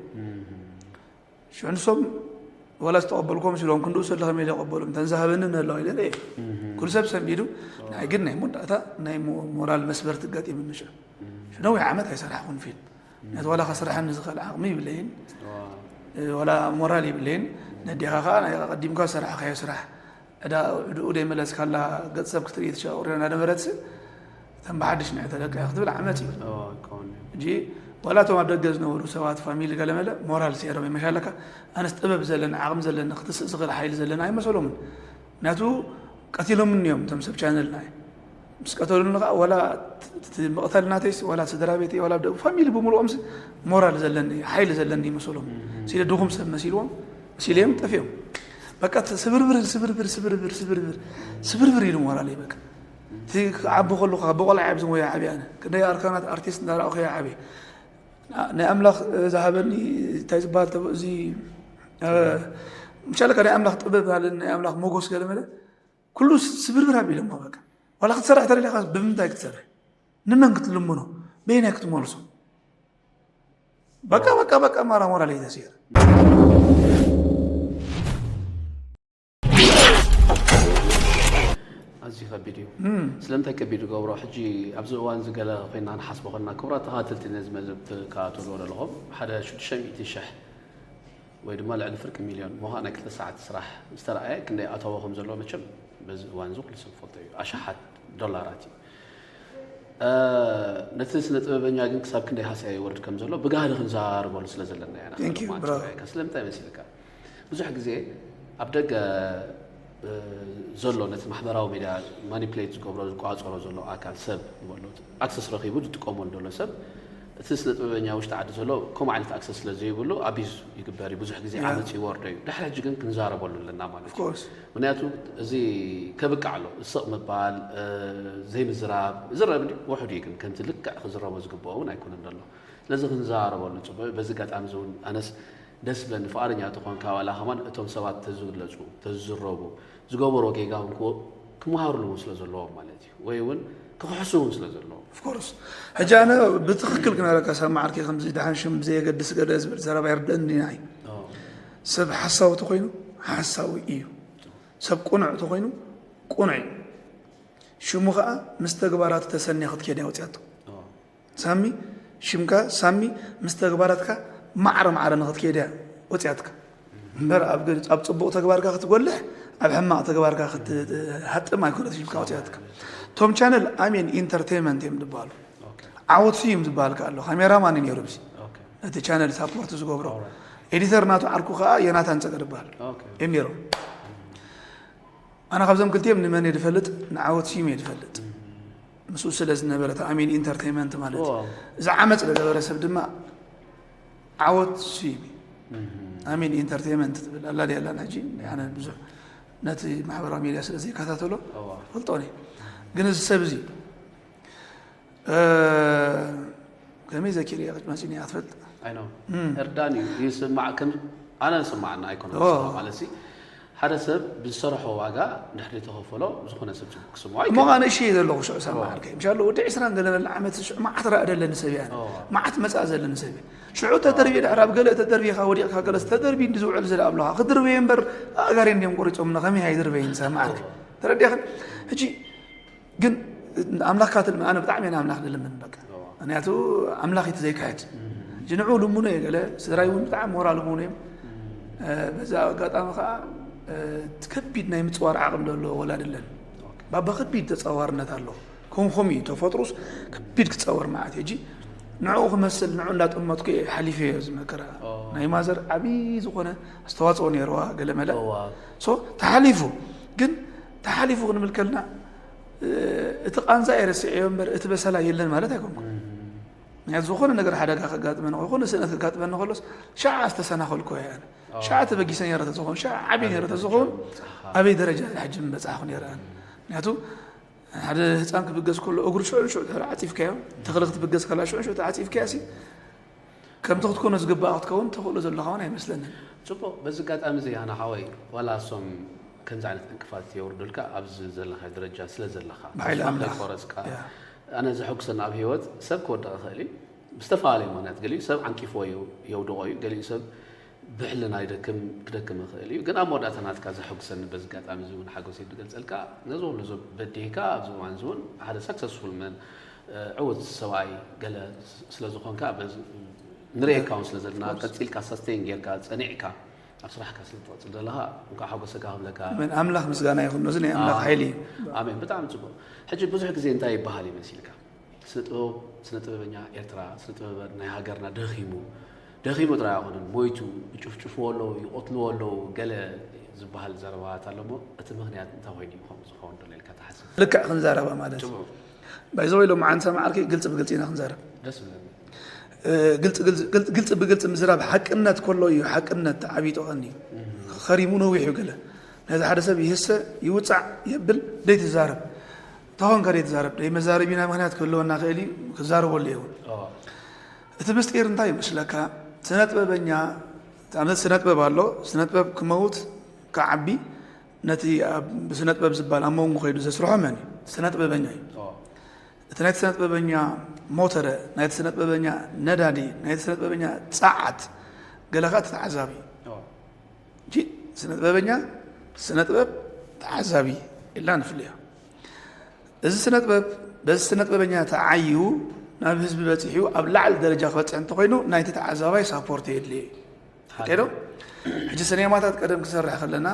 ሽዑ ንሶም ዋላ ዝተቐበልኩም ሲሎም ክንድኡ ሰለ ከመይ ኢለ ይቐበሎም እተን ዝሃበኒ ንህላው ኢለ ርኤ። ኩሉ ሰብ ሰንቢዱ ናይ ግን ናይ መወዳእታ ናይ ሞ- ሞራል መስበርቲ ኣጋጢሙኒ ሽዑ። ሽዑ ነዊሕ ዓመት ኣይሰራሕኩን ፊልም። ምክንያቱ ዋላ ከስርሐኒ ዝኽእል ዓቕሚ ይብለይን ዋላ ሞራል ይብለይን። ነዴኻ ከዓ ናይ ቀዲምካ ዝሰራሕካዮ ስራሕ ዕዳ ዕድኡ ደይመለስካላ ገፅ ሰብ ክትርኢ ትሸቁርዮ እናነበረትሲ እተን ብሓድሽ ንዕተለካ ክትብል ዓመፅ እዩ። ሕጂ ዋላ እቶም ኣብ ደገ ዝነበሩ ሰባት ፋሚሊ ገለመለ ሞራል ሴሮም ይመሻለካ። ኣነስ ጥበብ ዘለኒ ዓቕሚ ዘለኒ ክትስእ ዝኽእል ሓይሊ ዘለኒ ኣይመሰሎምን። ምክንያቱ ቀቲሎምኒ እዮም እቶም ሰብ ቻነልና። ምስ ቀተሉኒ ከዓ ዋላ እቲ መቕተል ናተይስ ዋላ ስድራ ቤተይ ዋላ ደቂ ፋሚሊ ብምልኦም ሞራል ዘለኒ ሓይሊ ዘለኒ ይመሰሎም። ሲለ ድኹም ሰብ መሲልዎም ሲለዮም ጠፊኦም። በቃ ስብርብር ስብርብር ስብርብር ስብርብር ስብርብር ኢሉ ሞራለይ በቃ። እቲ ክዓቢ ከለኹ ካብ በቆልዓ ኣብዚ ሞያ ዓብየ ኣነ ክንደይ ኣርካናት ኣርቲስት እንዳረኣኹ እየ ዓብየ። ናይ ኣምላኽ ዝሃበኒ እንታይ ዝበሃል ተብ- እዚ ምሻለካ ናይ ኣምላኽ ጥበብ ሃለኒ ናይ ኣምላኽ ሞጎስ ገለ መለ ኩሉ ስብርብር ኣቢሎሞ በቃ። ዋላ ክትሰርሕ ተደሊኻ ብምንታይ ክትሰርሕ ንመን ክትልምኖ በየናይ ክትመልሶ በቃ በቃ በቃ ማራ ሞራለይ ተሲር። ኣዝዩ ከቢድ እዩ። ስለምንታይ ከቢድ ይገብሮ? ሕጂ ኣብዚ እዋን እዚ ገለ ኮይና ንሓስቦ ኮይና ክቡራት ተኸታተልቲ ነዚ መደብ ትከታተልዎ ዘለኹም ሓደ ሽዱሽተ ሚእቲ ሽሕ ወይ ድማ ልዕሊ ፍርቂ ሚልዮን ምዃእ ናይ ክልተ ሰዓት ስራሕ ዝተረኣየ ክንደይ ኣታዊ ከም ዘለዎ መቸም በዚ እዋን እዚ ኩሉ ሰብ ዝፈልጦ እዩ። ኣሽሓት ዶላራት እዩ። ነቲ ስነ ጥበበኛ ግን ክሳብ ክንደይ ሃስያ ይወርድ ከም ዘሎ ብጋህዲ ክንዘራረበሉ ስለ ዘለና ኢና። ስለምንታይ መሲልካ ብዙሕ ግዜ ኣብ ደገ ዘሎ ነቲ ማሕበራዊ ሚድያ ማኒፕሌት ዝገብሮ ዝቋፀሮ ዘሎ ኣካል ሰብ ንበሎ ኣክሰስ ረኪቡ ዝጥቀመሉ ዘሎ ሰብ እቲ ስነ ጥበበኛ ውሽጢ ዓዲ ዘሎ ከምኡ ዓይነት ኣክሰስ ስለ ዘይብሉ ኣቢዝ ይግበር እዩ። ብዙሕ ግዜ ዓመፅ ይወርዶ እዩ። ድሕሪ ሕጂ ግን ክንዛረበሉ ኣለና ማለት እዩ። ምክንያቱ እዚ ከብቅዕ ኣሎ። ስቕ ምባል ዘይምዝራብ ዝረብ ውሕድ እዩ ግን ከምቲ ልክዕ ክዝረቦ ዝግብኦ እውን ኣይኮነን ዘሎ። ስለዚ ክንዘራረበሉ ፅቡቅ። በዚ ኣጋጣሚ እዚ እውን ኣነስ ደስ ዝብለኒ ፍቃደኛ ተኾንካ ዋላ ከማን እቶም ሰባት ተዝግለፁ ተዝዝረቡ ዝገበርዎ ጌጋ እውን ክመሃርሉ እውን ስለ ዘለዎም ማለት እዩ። ወይ እውን ክሕሱ እውን ስለ ዘለዎ። Of course ሕጂ ኣነ ብትኽክል ክነረካ ሳብ መዓርከ ከምዚ ደሓን ሽም ብዘየገድስ ገለ ዝብል ዘረባ ይርደእኒ ናይ ሰብ ሓሳዊ ተኮይኑ ሓሳዊ እዩ። ሰብ ቁኑዕ ተኮይኑ ቁኑዕ እዩ። ሽሙ ከዓ ምስ ተግባራቱ ተሰንያ ክትከይድ እያ ወፅያቶ። ሳሚ ሽምካ ሳሚ ምስ ተግባራትካ ማዕረ ማዕረ ንክትከይድ እያ ወፅያትካ እምበር ኣብ ጽቡቕ ተግባርካ ክትጎልሕ ኣብ ሕማቕ ተግባርካ ክትሃጥም ኣይኮነት ሽምካ ወፅያትካ። ቶም ቻነል ኣሜን ኢንተርቴንመንት እዮም ዝበሃሉ። ዓወት ስዩም ዝበሃል ከ ኣሎ ካሜራማን እዩ ነይሩ ብዚ ነቲ ቻነል ሳፖርት ዝገብሮ። ኤዲተር ናቱ ዓርኩ ከዓ የናታን ፀገ ዝበሃል እዮም ነይሮም። ኣነ ካብዞም ክልቲኦም ንመን እየ ዝፈልጥ? ንዓወት ስዩም እየ ዝፈልጥ። ምስኡ ስለ ዝነበረ እቲ ኣሜን ኢንተርቴይመንት ማለት እዩ። እዚ ዓመፅ ዝገበረ ሰብ ድማ ዓወት ስዩም እዩ። ኣሜን ኢንተርቴይመንት ትብል ኣላ ድያ ኣላን ሕጂ ኣነ ብዙሕ ነቲ ማሕበራዊ ሚድያ ስለ ዘይከታተሎ ፈልጦን እየ። ግን እዚ ሰብ እዚ ከመይ ዘኪር እየ መፂኒ እያ ትፈልጥ? ኣይኖ እርዳን እዩ ይስማዕ ከም ኣነ ዝስማዓና ኣይኮነ ማለት ሲ ሓደ ሰብ ብዝሰርሖ ዋጋ ድሕሪ ተኸፈሎ ዝኾነ ሰብ ፅቡቅ ክስምዖ እሞ ኣይከኣልን። ኣነ እሺ እየ ዘለኹ ሽዑ ሳማ ዓርከይ ምሻሎ ወዲ ዕስራን ገለ በለ ዓመት ሽዑ መዓት ረኣ ዘለኒ ሰብ እያ መዓት መፅኣ ዘለኒ ሰብ እየ። ሽዑ ተደርቢ ድሕር ኣብ ገለ ተደርቢኻ ወዲቕካ ገለስ ተደርቢ እንዲ ዝውዕል ዝለ ኣብለኻ ክድርበየ እምበር ኣእጋሪ እንዲዮም ቆሪፆምና ከመይ ኣይድርበይን ሳማ ዓርከይ ተረዲኽን? ሕጂ ግን ኣምላኽ ካትል ኣነ ብጣዕሚ እየ ኣምላኽ ልልምን በቃ ምክንያቱ ኣምላኽ እቲ ዘይክሕድ ሕጂ ንዑ ልምኖ እየ ገለ ስድራይ እውን ብጣዕሚ ሞራል ምኑ እዮም። በዛ ኣጋጣሚ ከዓ እቲ ከቢድ ናይ ምፅዋር ዓቕም ዘሎ ወላድ ኣለን። ባባ ከቢድ ተፃዋርነት ኣሎ። ከምኹም እዩ ተፈጥሮስ ከቢድ ክፃወር ማለት እዩ። ሕጂ ንዕኡ ክመስል ንዑ እንዳጠመትኩ እየ ሓሊፈዮ እዚ መከራ። ናይ ማዘር ዓብዪ ዝኾነ ኣስተዋፅኦ ነይርዋ ገለ መለ ተሓሊፉ ግን ተሓሊፉ ክንብል ከልና እቲ ቃንዛ እየ ረስዐዮ እምበር እቲ በሰላ የለን ማለት ኣይኮንኩን። ምክንያቱ ዝኾነ ነገር ሓደጋ ከጋጥመኒ ወይ ዝኾነ ስእነት ከጋጥመኒ ከሎስ ሻዓ ዝተሰናኸልኩ እየ ኣነ። ሻዓ ተበጊሰ ነይረ ተዝኸውን ሻዓ ዓብየ ነይረ ተዝኸውን ኣበይ ደረጃ ሕጂ ምበፃሕኩ ነይረ ኣነ። ምክንያቱ ሓደ ህፃን ክብገስ ከሎ እግሩ ሽዑ ንሽዑ ድሕሪ ዓፂፍካዮ ተኽሊ ክትብገስ ከላ ሽዑ ንሽዑ ተዓፂፍካያ ሲ ከምቲ ክትኮኖ ዝግባኣ ክትከውን ተኽእሎ ዘለኻ እውን ኣይመስለንን። ፅቡቕ በዚ ኣጋጣሚ እዚ ኣነ ሓወይ ዋላ እሶም ከምዚ ዓይነት ዕንቅፋት የውርዱልካ ኣብዚ ዘለኻ ደረጃ ስለ ዘለኻ ብሓይሊ ተስፋ ኣምላኽ ከይቆረፅካ ያ ኣነ ዘሐጉሰኒ ኣብ ህይወት ሰብ ክወድቕ ይኽእል እዩ ብዝተፈላለየ ምክንያት ገሊኡ ሰብ ዓንቂፍዎ የው- የውድቖ እዩ ገሊኡ ሰብ ብሕልና ይደክም ክደክም ይኽእል እዩ ግን ኣብ መወዳእታ ናትካ ዘሐጉሰኒ በዚ ኣጋጣሚ እዚ እውን ሓጎሰይ ዝገልፀልካ ነዚ ኩሉ እዚ በዲህካ ኣብዚ እዋን እዚ እውን ሓደ successful man ዕውት ሰብኣይ ገለ ስለ ዝኾንካ በዚ ንርእየካ እውን ስለ ዘለና ቀፂልካ sustain ጌርካ ፀኒዕካ ኣብ ስራሕካ ስለ ትቐፅል ዘለኻ እንኳዕ ሓጎሰካ ክብለካ ኣሜን ኣምላኽ ምስጋና ይኹን ነዚ ናይ ኣምላኽ ሓይሊ እዩ ኣሜን ብጣዕሚ ፅቡቅ ሕጂ ብዙሕ ግዜ እንታይ ይበሃል ይመሲልካ ስነ ጥበብ ስነ ጥበበኛ ኤርትራ ስነ ጥበብ ናይ ሃገርና ደኺሙ ደኺሙ ጥራይ ኣይኮነን ሞይቱ ይጭፍጭፍዎ ኣለዉ ይቐትልዎ ኣለዉ ገለ ዝበሃል ዘረባታት ኣሎ እሞ እቲ ምኽንያት እንታይ ኮይኑ እዩ ከምኡ ዝኸውን ዘሎ ኢልካ ትሓስብ ልክዕ ክንዛረባ ማለት እዩ ባይዘወይ ሎምዓንቲ ሰማዓልኪ ግልፂ ብግልፂ ኢና ክንዛረብ። ግልፂ ብግልፂ ምዝራብ ሓቅነት ከሎ እዩ ሓቅነት ተዓቢጡ ቀኒ። ከሪሙ ነዊሑ ገለ ነዚ ሓደ ሰብ ይህሰ ይውፃዕ የብል ደይትዛረብ ተኾንካ ደይትዛረብ ደይ መዛረቢና ምክንያት ክህልወና ክእል እዩ ክዛረበሉ የውን። እቲ ምስጢር እንታይ ይመስለካ? ስነጥበበኛ ኣብነት ስነጥበብ ኣሎ ስነጥበብ ክመውት ክዓቢ ነቲ ብስነጥበብ ዝበሃል ኣብ መንጎ ከይዱ ዘስርሖ መን እዩ? ስነጥበበኛ እዩ። እቲ ናይቲ ስነጥበበኛ ሞተረ፣ ናይቲ ስነጥበበኛ ነዳዲ፣ ናይቲ ስነጥበበኛ ጸዓት፣ ገለ ከኣ እቲ ተዓዛቢ። ሕጂ ስነጥበበኛ፣ ስነጥበብ፣ ተዓዛቢ ኢልና ንፍልዮ። እዚ ስነጥበብ በዚ ስነጥበበኛ ተዓይዩ ናብ ህዝቢ በጺሑ ኣብ ላዕሊ ደረጃ ክበጽሕ እንተኾይኑ ናይቲ ተዓዛባይ ሳፖርት የድልዮ እዩ። ሓቂ ዶ? ሕጂ ሰኔማታት ቀደም ክሰርሕ ከለና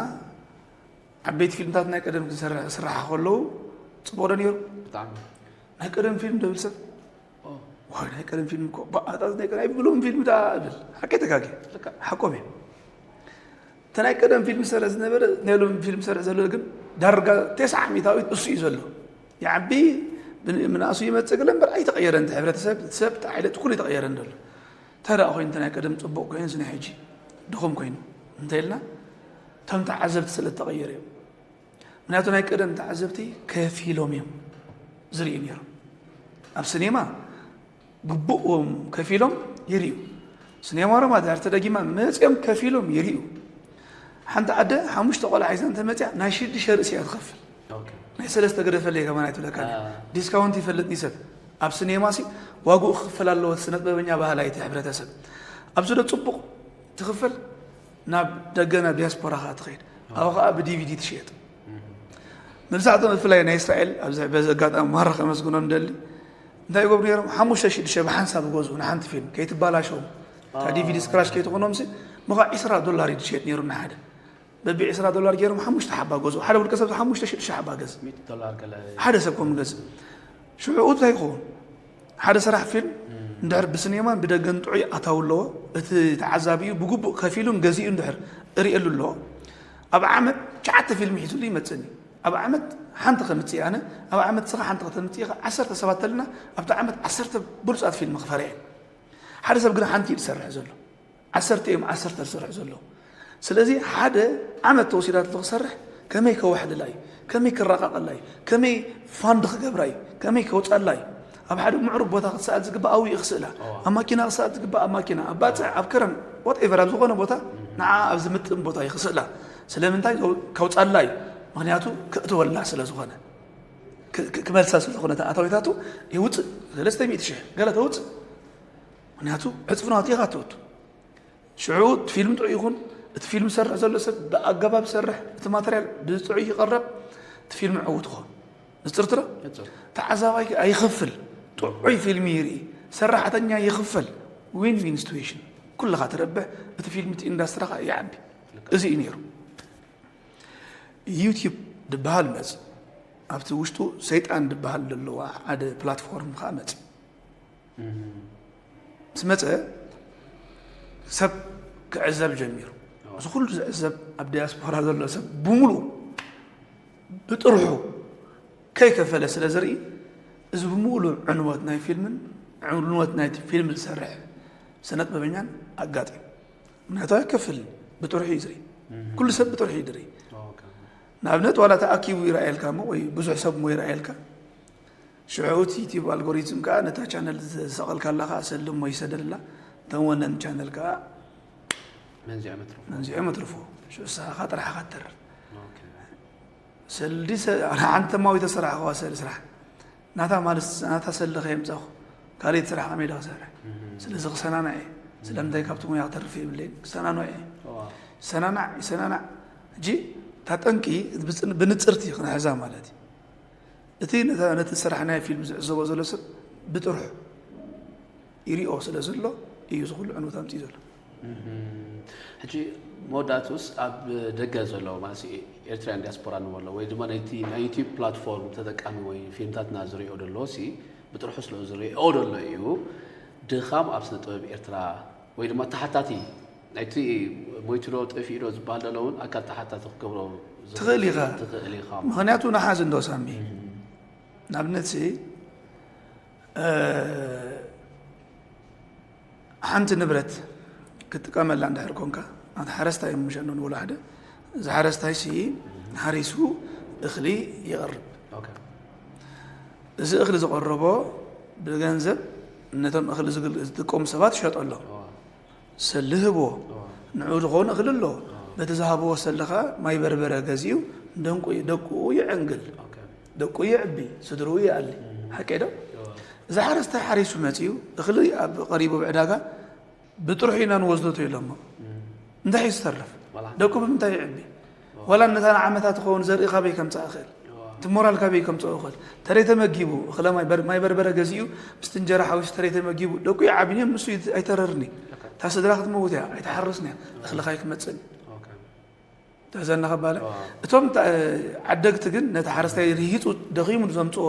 ዓበይቲ ፊልምታት ናይ ቀደም ክሰርሕ ክስራሓ ከለዉ ፅቡቅ ዶ ነይሩ? ብጣዕሚ ናይ ቀደም ፊልም ደብል ሰብ ዋይ ናይ ቀደም ፊልም እኮ በኣጣት ናይ ቀደም ኣይብሎም ፊልም ዳ እብል ሓቂ ተጋጊ ሓቆም እዮም። እቲ ናይ ቀደም ፊልም ዝሰርሕ ዝነበረ ናይ ሎም ፊልም ዝሰርሕ ዘሎ ግን ዳርጋ ተስዓ ሚእታዊት እሱ እዩ ዘሎ። ይዓቢ ምንኣሱ ይመፅእ ገለ እምበር ኣይተቐየረን። እቲ ሕብረተሰብ ሰብ ተዓይለት ኩሉ ይተቐየረን ዘሎ። እንታይ ደኣ ኮይኑ እቲ ናይ ቀደም ፅቡቕ ኮይኑ እዚ ናይ ሕጂ ድኹም ኮይኑ እንተ ኢልና እቶም ተዓዘብቲ ስለ እተቐየሩ እዮም። ምክንያቱ ናይ ቀደም ተዓዘብቲ ከፊሎም እዮም ዝርእዩ ነይሮም። ኣብ ስኔማ ግቡእዎም ከፊሎም ይርእዩ። ስኔማ ሮማ ድሕር ተደጊማ መፅኦም ከፊሎም ይርእዩ። ሓንቲ ኣደ ሓሙሽተ ቆልዓ ሒዛ እንተመፅያ ናይ ሽዱሽተ ርእሲ እያ ትኸፍል። ናይ ሰለስተ ገደፈለይ ከማን ኣይትብለካ። ዲስካውንት ይፈልጥ ዩ ሰብ ኣብ ስኔማ ሲ ዋግኡ ክኽፈል ኣለዎ። ስነ ጥበበኛ ባህላይቲ ሕብረተሰብ ኣብዚ ዶ ጽቡቕ ትኽፈል ናብ ደገ ናብ ዲያስፖራ ኸዓ ትኸይድ። ኣብኡ ኸዓ ብዲቪዲ ትሽየጥ። መብዛሕትኦም ብፍላይ ናይ እስራኤል ኣብዚ በዚ ኣጋጣሚ ማራ ከመስግኖም ደሊ እንታይ ይገብሩ ነይሮም? ሓሙሽተ ሽዱሽተ ብሓንሳብ ገዝኡ ንሓንቲ ፊልም ከይትባላሸዎም እታ ዲቪዲ ስክራሽ ከይትኾኖም ሲ ምዃ ዒስራ ዶላር እዩ ዝሸየጥ ነይሩ ንሓደ በቢ ዒስራ ዶላር ገይሮም ሓሙሽተ ሓባ ገዝኡ። ሓደ ውልቀ ሰብ ሓሙሽተ ሽዱሽተ ሓባ ገዝ ሓደ ሰብ ከም ገዝ ሽዑ እንታይ ይኸውን? ሓደ ሰራሕ ፊልም እንድሕር ብስኔማን ብደገን ጥዑይ ኣታዊ ኣለዎ፣ እቲ ተዓዛቢኡ ብግቡእ ከፊሉን ገዚኡ እንድሕር እርእየሉ ኣለዎ፣ ኣብ ዓመት ትሽዓተ ፊልም ሒዙሉ ይመጽእኒ። ኣብ ዓመት ሓንቲ ከምጽእ ኣነ፣ ኣብ ዓመት ስኻ ሓንቲ ከተምጽእ ኢኻ፣ ዓሰርተ ሰባት ተልና ኣብቲ ዓመት ዓሰርተ ብሉጻት ፊልም ክፈርየን። ሓደ ሰብ ግን ሓንቲ እዩ ዝሰርሕ ዘሎ። ዓሰርተ እዮም ዓሰርተ ዝሰርሑ ዘለዉ። ስለዚ ሓደ ዓመት ተወሲዳትሉ ክሰርሕ ከመይ ከዋሕልላ እዩ፣ ከመይ ክራቃቀላ እዩ፣ ከመይ ፋንድ ክገብራ እዩ፣ ከመይ ከውፃላ እዩ። ኣብ ሓደ ምዕሩግ ቦታ ክትሰኣል ዝግባእ ኣብኡ እዩ ክስእላ። ኣብ ማኪና ክሰኣል ዝግባእ ኣብ ማኪና፣ ኣብ ባፅዕ፣ ኣብ ከረን፣ ዋትኤቨር ኣብ ዝኾነ ቦታ ንዓ ኣብ ዝምጥን ቦታ እዩ ክስእላ። ስለምንታይ ከውፃላ እዩ? ምክንያቱ ክእትወላ ስለ ዝኾነ ክመልሳ ስለ ዝኾነ ኣታዊታቱ ይውፅእ። ሰለስተ ሚእቲ ሽሕ ገለ ተውፅእ። ምክንያቱ ዕፅፍናቱ ኢኻ ትወቱ። ሽዑ እቲ ፊልም ጥዑይ ይኹን እቲ ፊልም ዝሰርሕ ዘሎ ሰብ ብኣገባብ ይሰርሕ፣ እቲ ማተርያል ብጥዑይ ይቐረብ፣ እቲ ፊልም ዕዉት ይኸውን። ንፅርትሮ ተዓዛባይ ኣይኸፍል፣ ጥዑይ ፊልም ይርኢ፣ ሰራሕተኛ ይኽፈል። ዊን ዊን ሲትዌሽን ኩልኻ ትረብሕ፣ እቲ ፊልም እቲ ኢንዳስትሪ ኸዓ ይዓቢ። እዚ እዩ ነይሩ። ዩቲዩብ ድበሃል መፅ ኣብቲ ውሽጡ ሰይጣን ድበሃል ዘለዋ ሓደ ፕላትፎርም ከዓ መፅ ምስ መፀ ሰብ ክዕዘብ ጀሚሩ። እዚ ኩሉ ዝዕዘብ ኣብ ዲያስፖራ ዘሎ ሰብ ብምሉኡ ብጥርሑ ከይከፈለ ስለ ዝርኢ እዚ ብምሉእ ዕንወት ናይ ፊልምን ዕንወት ናይ ፊልም ዝሰርሕ ስነጥበበኛን ኣጋጢም። ምክንያቱ ኣይከፍልን ብጥርሑ እዩ ዝርኢ። ኩሉ ሰብ ብጥርሑ እዩ ዝርኢ። ንኣብነት ዋላ ተኣኪቡ ይረኣየልካ እሞ ወይ ብዙሕ ሰብ እሞ ይረኣየልካ ሽዑ እቲ ዩቲዩብ ኣልጎሪዝም ከዓ ነታ ቻነል ዝሰቐልካላ ከዓ ሰልሞ ይሰደልላ። እተን ወነን ቻነል ከዓ መንዚዖም ኣትርፎ። ሽዑ ንስኻ ከዓ ጥራሕኻ ትተርፍ። ሰልዲ ሓንቲ ተማዊተ ስራሕ ከዋ ሰል ስራሕ ናታ ማለት ናታ ሰልዲ ከየምፃኹ ካልእቲ ስራሕ ከመይ ዶ ክሰርሕ? ስለዚ ክሰናናዕ እየ። ስለምንታይ ካብቲ ሙያ ክተርፍ የብለይን። ክሰናንዖ እየ። ይሰናናዕ ይሰናናዕ። ሕጂ እታ ጠንቂ ብንፅርቲ ክንሕዛ ማለት እዩ። እቲ ነቲ ስራሕ ናይ ፊልም ዝዕዘቦ ዘሎ ሰብ ብጥርሑ ይሪኦ ስለ ዘሎ እዩ እዚ ኩሉ ዕንወት ኣምፅኡ ዘሎ። ሕጂ መወዳእቱስ ኣብ ደገ ዘሎ ማለት ኤርትራያን ዲያስፖራ ንበሎ ወይ ድማ ናይቲ ናይ ዩቲዩብ ፕላትፎርም ተጠቃሚ ወይ ፊልምታትና ዝሪኦ ደሎ ሲ ብጥርሑ ስለ ዝሪኦ ደሎ እዩ ድኻም ኣብ ስነ ጥበብ ኤርትራ ወይ ድማ ተሓታቲ ናይቲ ሞይቱ ዶ ጠፊኡ ዶ ዝበሃል ዘሎ እውን ኣካል ተሓታቲ ክገብሮ ትኽእል ኢኻ። ትኽእል ኢኻ። ምኽንያቱ ንሓዚ እንዶ ሳሚ ንኣብነት ሲ ሓንቲ ንብረት ክትጥቀመላ እንድሕር ኮንካ ኣቲ ሓረስታይ ምሸኖ ንበሎ ሓደ እዚ ሓረስታይ ሲ ሓሪሱ እኽሊ ይቐርብ። እዚ እኽሊ ዝቐረቦ ብገንዘብ ነቶም እኽሊ ዝጥቀሙ ሰባት ይሸጦ ኣሎ። ሰሊ ህቦ ንዑ ዝኾኑ እኽሊ ኣሎ። በቲ ዝሃብዎ ሰሊ ኸዓ ማይ በርበረ ገዚኡ ንደንቁ ደቁ የዕንግል። ደቁ የዕቢ፣ ስድርኡ ይኣሊ። ሓቀይ ዶ? እዚ ሓረስታይ ሓሪሱ መፂኡ እኽሊ ኣብ ቀሪቡ ብዕዳጋ ብጥርሑ ኢና ንወስዶ ተይሎሞ እንታይ እዩ ዝተርፍ? ደቁ ብምንታይ ይዕቢ? ዋላ ነታ ንዓመታ ትኸውን ዘርኢ ካበይ ከምፅእ እኽእል? እቲ ሞራል ካበይ ከምፅኦ እኽእል? ተረይ ተመጊቡ እኽለ ማይ በርበረ ገዚኡ ምስቲ እንጀራ ሓዊሱ ተረይ ተመጊቡ ደቁ ይዓብን እዮም ንሱ ኣይተረርን እዩ። እታ ስድራ ክትመውት እያ ኣይትሓርስን እያ እኽልኻ ኣይክመፅእን እዩ። ትሕዘና ከባለ እቶም ዓደግቲ ግን ነቲ ሓረስታይ ርሂፁ ደኺሙ ንዘምፅኦ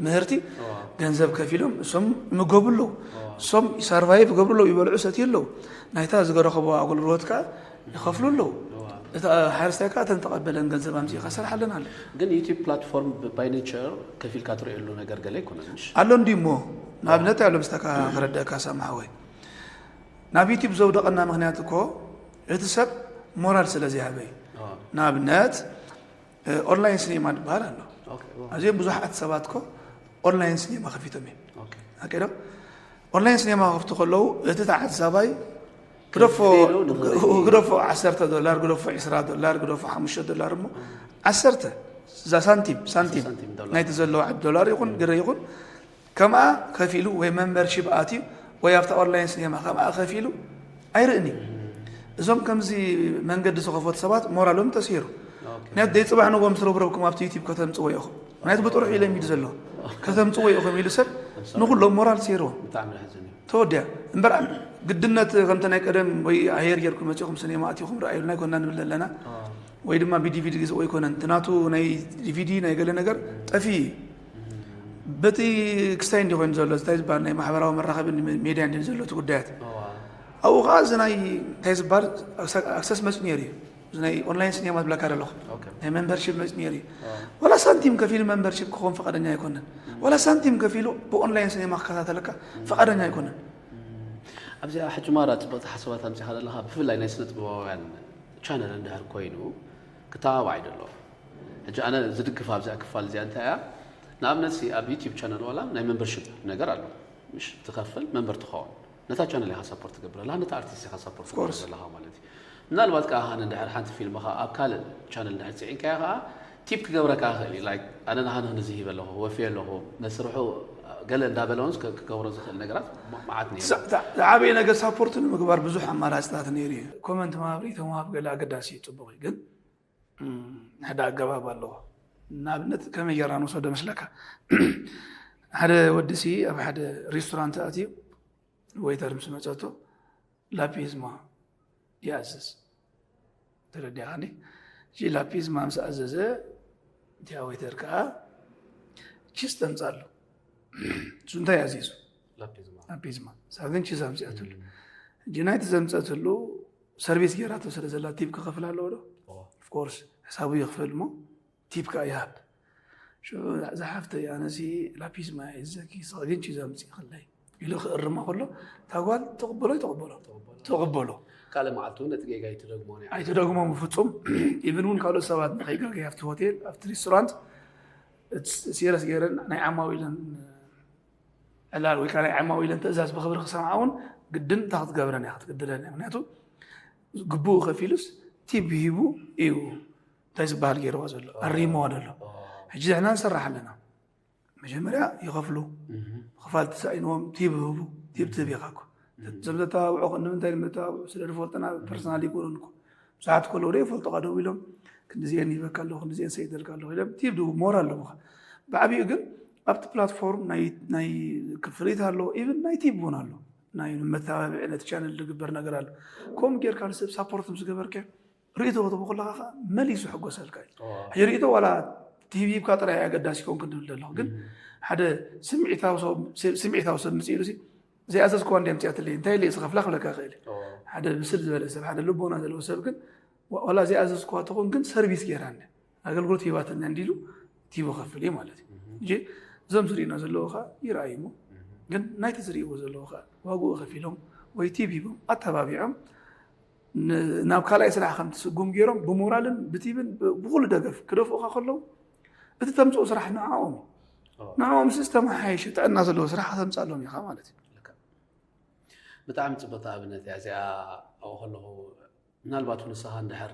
ምህርቲ ገንዘብ ከፊሎም እሶም ይምገቡ ኣለዉ። እሶም ሰርቫይቭ ይገብሩ ኣለዉ፣ ይበልዑ ሰትዩ ኣለዉ። ናይታ ዝገረኸቦ ኣገልግሎት ከዓ ይኸፍሉ ኣለዉ። እቲ ሓረስታይ ከዓ እተን ተቐበለን ገንዘብ ኣምፂኡ ከሰርሓለን ኣሎ። ግን ዩቲብ ፕላትፎርም ባይ ኔቸር ከፊልካ ትሪኦሉ ነገር ገለ ኣይኮነን። ኣሎ እንዲ እሞ ንኣብነት ኣሎ ምስታካ ክረደእካ ሳምሓወይ ናብ ዩቲብ ዘውደቐና ምኽንያት እኮ እቲ ሰብ ሞራል ስለ ዘይሃበ እዩ። ንኣብነት ኦንላይን ሲኔማ ዝበሃል ኣሎ። ኣዝዮም ብዙሓት ሰባት እኮ ኦንላይን ሲኔማ ከፊቶም እዮም። ሓቂ ዶ? ኦንላይን ሲኔማ ከፍቱ ከለዉ እቲ ተዓዛባይ ግደፎ ግደፎ ዓሰርተ ዶላር ግደፎ ዕስራ ዶላር ግደፎ ሓሙሽተ ዶላር እሞ ዓሰርተ እዛ ሳንቲም ሳንቲም ናይቲ ዘለዎ ዓዲ ዶላር ይኹን ግረ ይኹን ከምኣ ከፊሉ ወይ ሜምበርሺፕ ኣትዩ ወይ ኣብታ ኦንላይን ሲኔማ ከምኣ ከፊሉ ኣይርእን እዩ። እዞም ከምዚ መንገዲ ዝኸፈቱ ሰባት ሞራሎም ተሰይሩ። ምክንያቱ ደይ ፅባሕ ንጎም ስረብረብኩም ኣብቲ ዩቲብ ከተምፅዎ ኢኹም። ምክንያቱ ብጥሩሕ እዩ ለሚዱ ዘሎ። ከተምፅዎ ኢኹም ኢሉ ሰብ ንኩሎም ሞራል ሰይርዎም። ተወዲያ እምበር ግድነት ከምቲ ናይ ቀደም ወይ ኣየር ጌርኩም መፂኹም ሲኔማ ኣትኹም ረኣዩልና ኣይኮና ንብል ዘለና። ወይ ድማ ብዲቪዲ ግዝኦ ኣይኮነን እቲ ናቱ ናይ ዲቪዲ ናይ ገለ ነገር ጠፊ እዩ። በቲ ክስታይ እንዲ ኮይኑ ዘሎ እንታይ ዝበሃል ናይ ማሕበራዊ መራኸቢ ሜድያ እንዲ ዘሎ እቲ ጉዳያት ኣብኡ ከዓ እዚ ናይ እንታይ ዝበሃል ኣክሰስ መፅኡ ነይሩ እዩ። እዚ ናይ ኦንላይን ሲኔማ ዝብለካ ዘለኹ ናይ ሜምበርሺፕ መፅኡ ነይሩ እዩ። ዋላ ሳንቲም ከፊሉ ሜምበርሺፕ ክኾን ፈቃደኛ ኣይኮነን። ዋላ ሳንቲም ከፊሉ ብኦንላይን ሲኔማ ክከታተለካ ፈቃደኛ ኣይኮነን። ኣብዚኣ ሕጂ ማራ ፅብቕቲ ሓሳባት ኣምፂኻ ዘለኻ ብፍላይ ናይ ስነ ጥበባውያን ቻነል እንድሕር ኮይኑ ክተባባዕ ይደሎ። ሕጂ ኣነ ዝድግፍ ኣብዚኣ ክፋል እዚኣ እንታይ እያ? ንኣብነት ሲ ኣብ ዩቲብ ቻነል ዋላ ናይ ሜምበርሽፕ ነገር ኣሎ። ምሽ ትኸፍል ሜምበር ትኸውን ነታ ቻነል ኢኻ ሳፖርት ትገብረላ ነታ ኣርቲስት ኢኻ ሳፖርት ትገብር ዘለኻ ማለት እዩ። ምናልባት ከዓ ኣነ እንድሕር ሓንቲ ፊልም ኸዓ ኣብ ካልእ ቻነል እንድሕር ፅዒንካያ ኸዓ ቲፕ ክገብረካ ይኽእል እዩ። ላይክ ኣነ ንሃንኽ ንዚ ሂበ ኣለኹ ወፍየ ኣለኹ መስርሑ ገለ እንዳበለ ውን ክገብሮ ዝኽእል ነገራት መዓት ነይሩ። ዝዓበየ ነገር ሳፖርት ንምግባር ብዙሕ ኣማራፅታት ነይሩ እዩ። ኮመንት ምሃብ ርእይቶ ምሃብ ገለ ኣገዳሲ እዩ ፅቡቕ እዩ ግን ሓደ ኣገባብ ኣለዎ። ንኣብነት ከመይ ጌርና ንወሰዶ መስለካ? ሓደ ወዲ ሲ ኣብ ሓደ ሬስቶራንት ኣትዩ ወይተር ምስ መፀቶ ላፒዝማ ይኣዝዝ። ተረዲኻ እንዲ? እሺ ላፒዝማ ምስ ኣዘዘ እቲኣ ወይተር ከዓ ቺስ ተምፃሉ። እሱ እንታይ ኣዚዙ? ላፒዝማ። ንሳ ግን ቺስ ኣምፂኣትሉ። ሕጂ ናይቲ ዘምፀትሉ ሰርቪስ ጌራቶ ስለ ዘላ ቲፕ ክኸፍል ኣለዎ ዶ? ኦፍኮርስ ሕሳቡ ይኽፈል እሞ ቲፕ ከዓ ይሃብ። ዝሓፍተይ ኣነሲ ላፒዝማ እየ ዝዘኪ ንስኺ ግን ቺዝ ኣምፂእኽለይ ኢሉ ክእርማ ከሎ እታ ጓል ትቕበሎ ኣይትቕበሎ? ትቕበሎ። ካልእ መዓልቲ እውን ነቲ ጌጋ ኣይትደግሞን እያ። ኣይትደግሞን ብፍፁም። ኢቭን እውን ካልኦት ሰባት ንኸይጋገይ ኣብቲ ሆቴል ኣብቲ ሬስቶራንት ሲረስ ገይረን ናይ ዓማዊለን ዕላል ወይ ከዓ ናይ ዓማዊለን ትእዛዝ ብኽብሪ ክሰምዓ እውን ግድን እንታይ ክትገብረን እያ ክትግድደን እያ። ምክንያቱ ግቡኡ ከፊሉስ ቲፕ ሂቡ እዩ እንታይ ዝበሃል ገይርዋ ዘሎ ኣሪምዋ ዘሎ። ሕጂ ንሕና ንሰርሕ ኣለና። መጀመርያ ይኸፍሉ። ምኽፋል ተሳኢንዎም ቲፕ ህቡ። ቲፕ ትህብ ኢኻ እኮ። እዞም ዘተባብዑ ንምንታይ ንመተባብዑ ስለ ዝፈልጡና ፐርሰናል ይኮኑን እኮ። ብዙሓት ከለዉ ዶ ይፈልጡኻ ደው ኢሎም ክንዲዚአን ይበካ ኣለኹ ክንዲዚአን ሰይደልካ ኣለኹ ኢሎም ቲፕ ድቡ ሞራል ኣለምኻ። ብዓብኡ ግን ኣብቲ ፕላትፎርም ናይ ክፍሊት ኣሎ ኢቭን ናይ ቲፕ እውን ኣሎ። ናይ መተባብዒ ነቲ ቻነል ዝግበር ነገር ኣሎ። ከምኡ ጌርካ ንሰብ ሳፖርት ምስ ገበርከ ርእይቶ ክትቦ ከለካ ከዓ መሊሱ ሕጎሰልካ እዩ። ሕጂ ርእይቶ ዋላ ቲቪ ሂብካ ጥራይ ኣገዳሲ ኮን ክንብል ዘለኹ ግን ሓደ ስምዒታዊ ሰብ ምፅኢሉ ዘይኣዘዝክዋ እንዲ ምፅኣትለይ እንታይ ኢለ ዝኸፍላ ክብለካ ይኽእል ሓደ ብስል ዝበለ ሰብ ሓደ ልቦና ዘለዎ ሰብ ግን ዋላ ዘይኣዘዝክዋ ትኾን ግን ሰርቪስ ገይራኒ ኣገልግሎት ሂባትኒ እንዲሉ ቲቦ ከፍል እዩ ማለት እዩ። እዞም ዝርእዩና ዘለዉ ከዓ ይረኣዩ እሞ ግን ናይቲ ዝርእይዎ ዘለዉ ከዓ ዋግኡ ከፊሎም ወይ ቲብ ሂቦም ኣተባቢዖም ናብ ካልኣይ ስራሕ ከም ትስጉም ገይሮም ብሞራልን ብቲብን ብኩሉ ደገፍ ክደፍኡኻ ከለዉ እቲ ተምፅኦ ስራሕ ንዓኦም ንዓኦም ሲ ዝተመሓየሸ ጥዕና ዘለዎ ስራሕ ከተምፅኣሎም ኢኻ ማለት እዩ። ብጣዕሚ ፅብቕቲ ኣብነት እያ እዚኣ ኣብኡ ከለኹ ምናልባት ንስኻ እንድሕር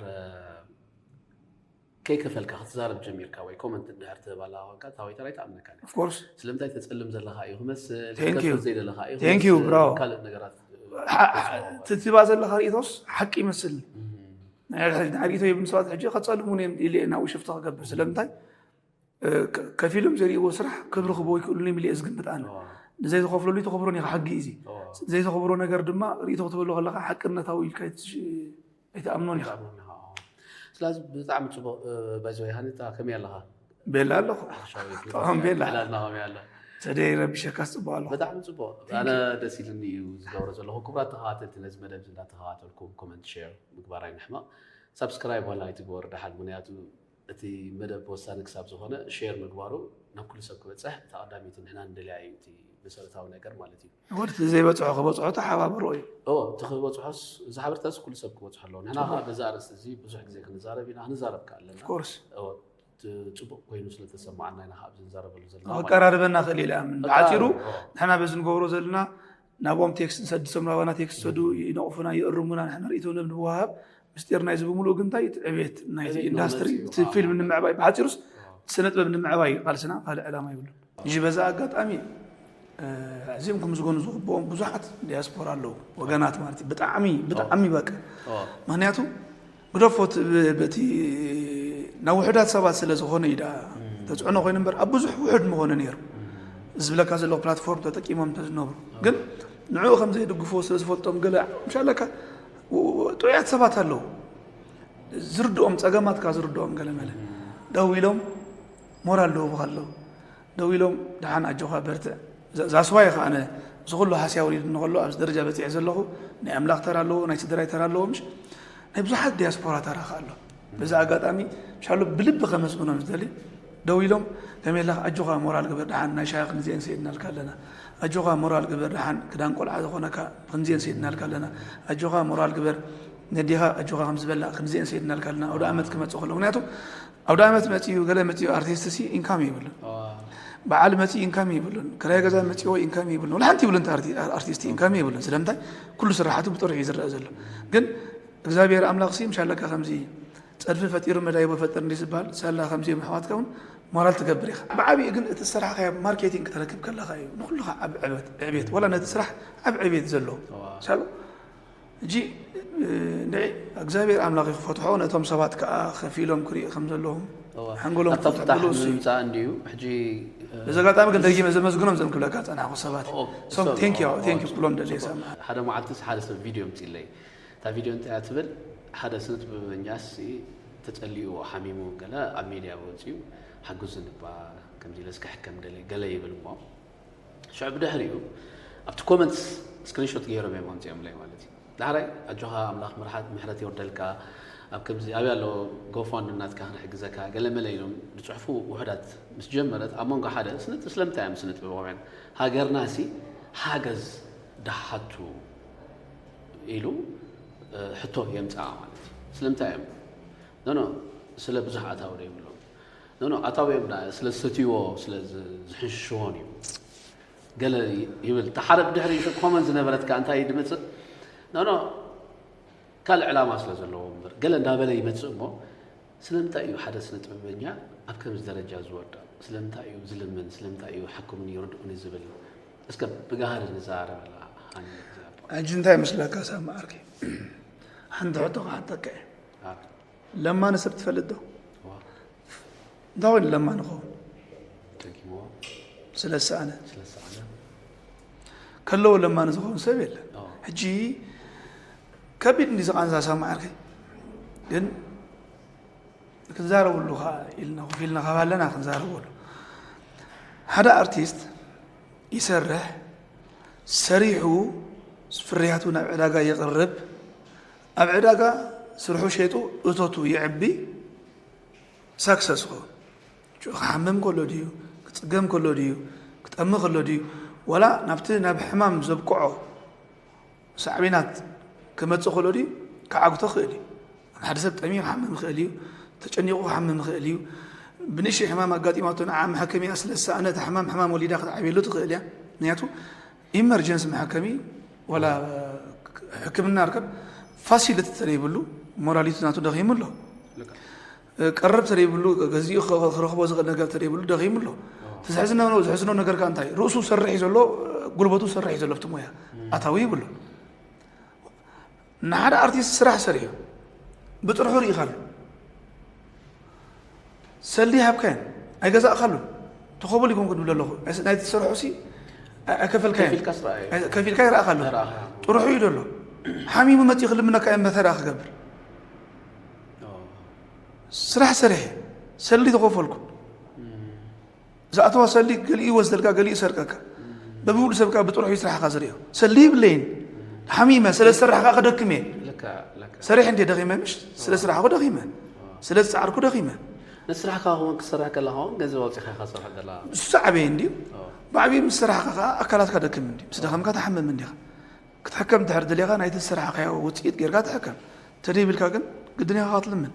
ከይከፈልካ ክትዛረብ ጀሚርካ ወይ ኮመንት እንድሕር ትህብ ኣለኻ ኮንካ እታ ወይተር ኣይትኣምነካን እያ። Of course ስለምንታይ ተፀልም ዘለኻ እዩ ክመስል Thank you ክትከፍል ዘይደለኻ እዩ Thank you ክመስል bro ካልእ ነገራት ትትባ ዘለኻ ርእቶስ ሓቂ ይመስል ናይ ርእቶ ይብሉ ሰባት ሕጂ ከፀልሙን እዮም ኢለ ናብኡ ሽፍታ ክገብር ስለምንታይ ከፊሎም ዘርእዎ ስራሕ ክብሪ ክቦ ይክእሉን ኢለ እየ ዝግምት ኣነ። ንዘይተኸፍለሉ ኣይተኸብሮን ኢኻ ሕጊ እዩ እዚ። ዘይተኸብሮ ነገር ድማ ርእቶ ክትበሎ ከለኻ ሓቅነታዊ ኢልካ ኣይትኣምኖን ኢኻ። ስለዚ ብጣዕሚ ፅቡቅ ባይዘ ሃኒታ ከመይ ኣለኻ? ቤላ ኣለኹ። ጠዖም ቤላ። ዕላልና ከመይ ኣሎ? ተደይ ረቢሸካስ ፅቡቅ ኣለኹ። ብጣዕሚ ፅቡቅ። ኣነ ደስ ኢልኒ እዩ ዝገብሮ ዘለኹ። ክቡራት ተኸታተልቲ ነዚ መደብ እዚ እንዳተኸታተልኩም ኮመንት ሼር ምግባር ኣይንሕመቕ። ሳብስክራይብ ዋላ ኣይትግበሩ ደሓን ምክንያቱ እቲ መደብ ወሳኒ ክሳብ ዝኾነ ሼር ምግባሩ ናብ ኩሉ ሰብ ክበፅሕ እታ ቀዳመይቲ ንሕና ንደልያ እዩ እቲ መሰረታዊ ነገር ማለት እዩ። ወዲ ዘይበፅሖ ክበፅሖ ተሓባበሮ እዩ። እዎ እቲ ክበፅሖስ እዚ ሓበሬታስ ኩሉ ሰብ ክበፅሖ ኣለዎ። ንሕና ከዓ በዚ ኣርእስቲ እዚ ብዙሕ ግዜ ክንዛረብ ኢና ክንዛረብ ከዓ ኣለና። Of course። እዎ እቲ ፅቡቅ ኮይኑ ስለተሰማዓና ኢና ከዓ ኣብዚ ንዛረበሉ ዘለና ማለት እዩ። ኣቀራርበና ክእል ኢለ ኣምን ብሓፂሩ ንሕና በዚ ንገብሮ ዘለና ናብኦም ቴክስት ንሰድሶም ናባና ቴክስት ሰዱ ይነቕፉና ይእርሙና ንሕና ርእይቶና ንወሃብ ምስጢር ናይዚ ብምሉኡ ግን እንታይ እቲ ዕቤት ናይቲ ዕቤት ነው ኢንዳስትሪ መፂኡ። እቲ ፊልም ንምዕባይ ብሓፂሩስ ስነ ጥበብ ንምዕባይ ቃልስና ካልእ ዕላማ ይብሉ። እዚ በዛ ኣጋጣሚ ኣዚም ክምስገኑ ዝግብኦም ብዙሓት ዲያስፖራ ኣለዉ፣ ወገናት ማለት እዩ። ብጣዕሚ ብጣዕሚ በቃ ምክንያቱ ግደፎ በቲ ናብ ውሑዳት ሰባት ስለ ዝኾነ እዩ ደኣ ተፅዕኖ ኮይኑ እምበር ኣብ ብዙሕ ውሑድ ምኾነ ነይሩ። ዝብለካ ዘለኹ ፕላትፎርም ተጠቂሞም ተዝነብሩ ግን ንዕኡ ከም ዘይድግፍዎ ስለ ዝፈልጦም ገለ ምሻለካ ጥዑያት ሰባት ኣለዉ ዝርድኦም ፀገማትካ ዝርድኦም ገለ መለ ደው ኢሎም ሞራል ደውቡኻ ኣለዉ ደው ኢሎም ደሓን ኣጆኻ በርትዕ ዛስዋይ ከኣነ እዚ ኩሉ ሃስያ ወሪድኒ ከሎ ኣብዚ ደረጃ በፂሐ ዘለኹ ናይ ኣምላኽ ተራ ኣለዎ ናይ ስድራይ ተራ ኣለዎ ምሽ ናይ ብዙሓት ዲያስፖራ ተራ ከ ኣሎ በዚ ኣጋጣሚ ሻሎ ብልቢ ከመስግኖም ዝደሊ ደው ኢሎም ከመይ ኣለኻ ኣጆኻ ሞራል ግበር ደሓን ናይ ሻሂ ክንዚኤን ሰይድናልካ ኣለና ኣጆኻ ሞራል ግበር ደሓን ክዳን ቆልዓ ዝኾነካ ክንዚኤን ሰይድናልካ ኣለና ኣጆኻ ሞራል ግበር ነዲኻ ኣጆኻ ከም ዝበላ ክንዚኤን ሰይድናልካ ኣለና ኣውደ ኣመት ክመጽእ ከሎ ምክንያቱ ኣውደ ኣመት መጽዩ ገለ መጽዩ ኣርቲስት ሲ ኢንካም ይብሉን በዓል መጽዩ ኢንካም ይብሉን ክራይ ገዛ መጽዎ ኢንካም ይብሉን ወላ ሓንቲ ይብሉን ኣርቲስት ኢንካም ይብሉን ስለምንታይ ኩሉ ስራሓቱ ብጥሩሕ እዩ ዝረአ ዘሎ ግን እግዚኣብሔር ኣምላኽ ሲ ምሻለካ ከምዚ ጸድፊ ፈጢሩ መዳይቦ ፈጥር እንዲ ዝበሃል ሳላ ከምዚኦም ኣሕዋትካ እውን ሞራል ትገብር ኢኻ ብዓብኡ ግን እቲ ዝሰራሕካዮ ማርኬቲንግ ክተረክብ ከለኻ እዩ ንኩልኻ ኣብ ዕብየት ዕብየት ወላ ነቲ ስራሕ ኣብ ዕብየት ዘሎ ሻሎ እጂ ንዒ እግዚኣብሔር ኣምላኽ ክፈትሖ ነቶም ሰባት ከዓ ከፊሎም ክርኢ ከም ዘለዎም ሓንጎሎም ክፈትሕሉ እሱ እዩ ምምፃእ እንድዩ ሕጂ በዚ ኣጋጣሚ ግን ደጊመ ዘመስግኖም ዘም ክብለካ ፀናሕኩ ሰባት ሶም ቴንኪዩ ቴንኪዩ ኩሎም ደልየ ሰማ ሓደ መዓልትስ ሓደ ሰብ ቪድዮ ምፅለይ እታ ቪድዮ እንታይ እያ ትብል ሓደ ስነ ጥበበኛስ ተፀሊእዎ ሓሚሙ ገለ ኣብ ሜድያ ወፂኡ ሓግዙኒ እባ ከምዚ ኢለ እስከ ሕከም ደለ ገለ ይብል እሞ ሽዑ ብድሕሪኡ ኣብቲ ኮመንትስ ስክሪንሾት ገይሮም እዮም ኣምፂኦምለይ ማለት እዩ ዳሕራይ ኣጆኻ ኣምላኽ ምርሓት ምሕረት የወርደልካ ኣብ ከምዚ ኣብያ ኣሎ ጎፋንድ ናትካ ክንሕግዘካ ገለ መለ ኢሎም ዝፅሕፉ ውሑዳት ምስ ጀመረት ኣብ መንጎ ሓደ ስነ ስለምንታይ እዮም ስነ ጥበባውያን ሃገርና ሲ ሓገዝ ዳሓቱ ኢሉ ሕቶ የምፅኣ ማለት እዩ ስለምንታይ እዮም ኖኖ ስለ ብዙሕ ኣታዊ ዶ ይብሎም ኖኖ ኣታዊ እዮም ስለ ዝሰትይዎ ስለ ዝሕንሽሽዎን እዩ ገለ ይብል እታ ሓደ ብድሕሪ ኮመን ዝነበረትካ እንታይ ድምፅእ ኖኖ ካልእ ዕላማ ስለ ዘለዎ እምበር ገለ እንዳበለ ይመፅእ እሞ ስለምንታይ እዩ ሓደ ስነ ጥበበኛ ኣብ ከምዚ ደረጃ ዝወድቕ ስለምንታይ እዩ ዝልምን ስለምንታይ እዩ ሓኩምኒ ይርድኡኒ ዝብል እስከ ብጋህዲ ንዘራረበላ ሕጂ እንታይ መስለካ ሳማ ዓርከይ ሓንቲ ሕቶ ክሓተካ እየ ለማኒ ሰብ ትፈልጥ ዶ እንታይ ኮይኑ ለማኒ ኸውን ስለ ዝሰኣነ ከለዎ ለማኒ ዝኸውን ሰብ የለን ሕጂ ከቢድ እንዲ ዝቃንዛ ሳማ ዓርከይ ግን ክንዛረበሉ ኢልና ኮፍ ኢልና ካብ ኣለና ክንዛረበሉ ሓደ ኣርቲስት ይሰርሕ ሰሪሑ ፍርያቱ ናብ ዕዳጋ የቕርብ ኣብ ዕዳጋ ስርሑ ሸይጡ እቶቱ የዕቢ success ክኸውን ክሓምም ከሎ ድዩ ክፅገም ከሎ ድዩ ክጠሚ ከሎ ድዩ ዋላ ናብቲ ናብ ሕማም ዘብቅዖ ሳዕቤናት ክመፅእ ከሎ ድዩ ክዓግቶ ክእል እዩ ሓደ ሰብ ጠሚ ክሓምም ይኽእል እዩ ተጨኒቑ ክሓምም ይኽእል እዩ ብንእሽተይ ሕማም ኣጋጢማቶ ንዓ መሐከሚያ ስለ ዝሰኣነ እታ ሕማም ሕማም ወሊዳ ክትዓብየሉ ትኽእል እያ ምክንያቱ ኢመርጀንስ መሐከሚ ወላ ሕክምና ርከብ ፋሲሊቲ ተደይብሉ ሞራሊቲ ናቱ ደኺሙ ኣሎ ቀረብ ተደይብሉ ገዚኡ ክረኽቦ ዝኽእል ነገር ተደይብሉ ደኺሙ ኣሎ ተዝሕዝኖ ዝሕዝኖ ነገር ከ እንታይ ርእሱ ሰርሕ እዩ ዘሎ ጉልበቱ ሰርሕ እዩ ዘሎ ብቲ ሞያ ኣታዊ ይብሉ ንሓደ ኣርቲስት ስራሕ ሰሪሑ ብጥርሑ ርኢኻሉ ሰልዲ ሃብካዮን ኣይገዛእካሉን ተኸበሉ ይኮንኩ ድብል ኣለኹ ናይ ትሰርሖ ሲ ኣይከፈልካዮን ከፊልካ ይረኣካ ኣሎ ጥርሑ እዩ ደሎ ሓሚሙ መፂኡ ክልምነካ እየ መተራ ክገብር ስራሕ ሰሪሐ ሰልዲ ተኸፈልኩ ዝኣተዋ ሰልዲ ገሊኡ ይወስደልካ ገሊኡ ይሰርቀካ በብሉ ሰብካ ብጥርሑ ስራሕካ ዝሪኦ ሰልዲ ይብለይን ሓሚመ ስለ ዝሰራሕካ ክደክም እየ ሰሪሕ እንደ ደኺመ ምሽ ስለ ስራሕኩ ደኺመ ስለ ዝፀዓርኩ ደኺመ ንስራሕካ ውን ክስራሕ ከለካ ውን ገንዘብ ኣውፂኻ ኢኻ ትሰርሖ ዘላ እሱ ዓበየ እንድዩ ብዓብዩ ምስ ሰራሕካ ከዓ ኣካላትካ ደክም እንዲ ምስ ደኸምካ ትሓምም እንዲኻ ክትሕከም ድሕር ደሊኻ ናይቲ ዝሰራሕካዮ ውፅኢት ጌርካ ትሕከም ተደይብልካ ግን ግድን ኢኻ ክትልምን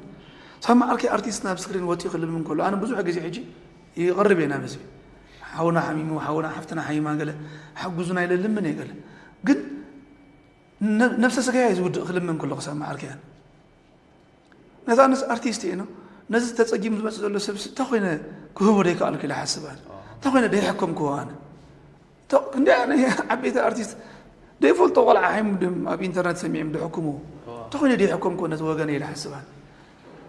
ሳማ ዓርከይ ኣርቲስት ናብ ስክሪን ወፂኡ ክልምን ከሎ ኣነ ብዙሕ ግዜ ሕጂ ይቐርብ እየ ናብ ህዝቢ ሓውና ሓሚሙ ሓውና ሓፍትና ሓሚማ ገለ ሓጉዙና ኢለ ልምን እየ ገለ ግን ነብሰ ስጋያ እዩ ዝውድእ ክልምን ከሎ ክሰማ ዓርከያን ነታ ንስ ኣርቲስት እየ ነው ነዚ ተጸጊሙ ዝመጽእ ዘሎ ሰብ እንታይ ኮይነ ክህቦ ደይከኣልኩ ኢለ ሓስብ ኣነ። እንታይ ኮይነ ደይሕከምክዎ ኣነ። ቶ-፣ ክንደይ ኣነ ዓበይቲ ኣርቲስት ደይፈልጦ ቆልዓ ሓይሙ ድም ኣብ ኢንተርነት ሰሚዕም ድሕክምዎ። እንታይ ኮይነ ደይሕከምክዎ ነቲ ወገነ ኢለ ሓስብ ኣነ።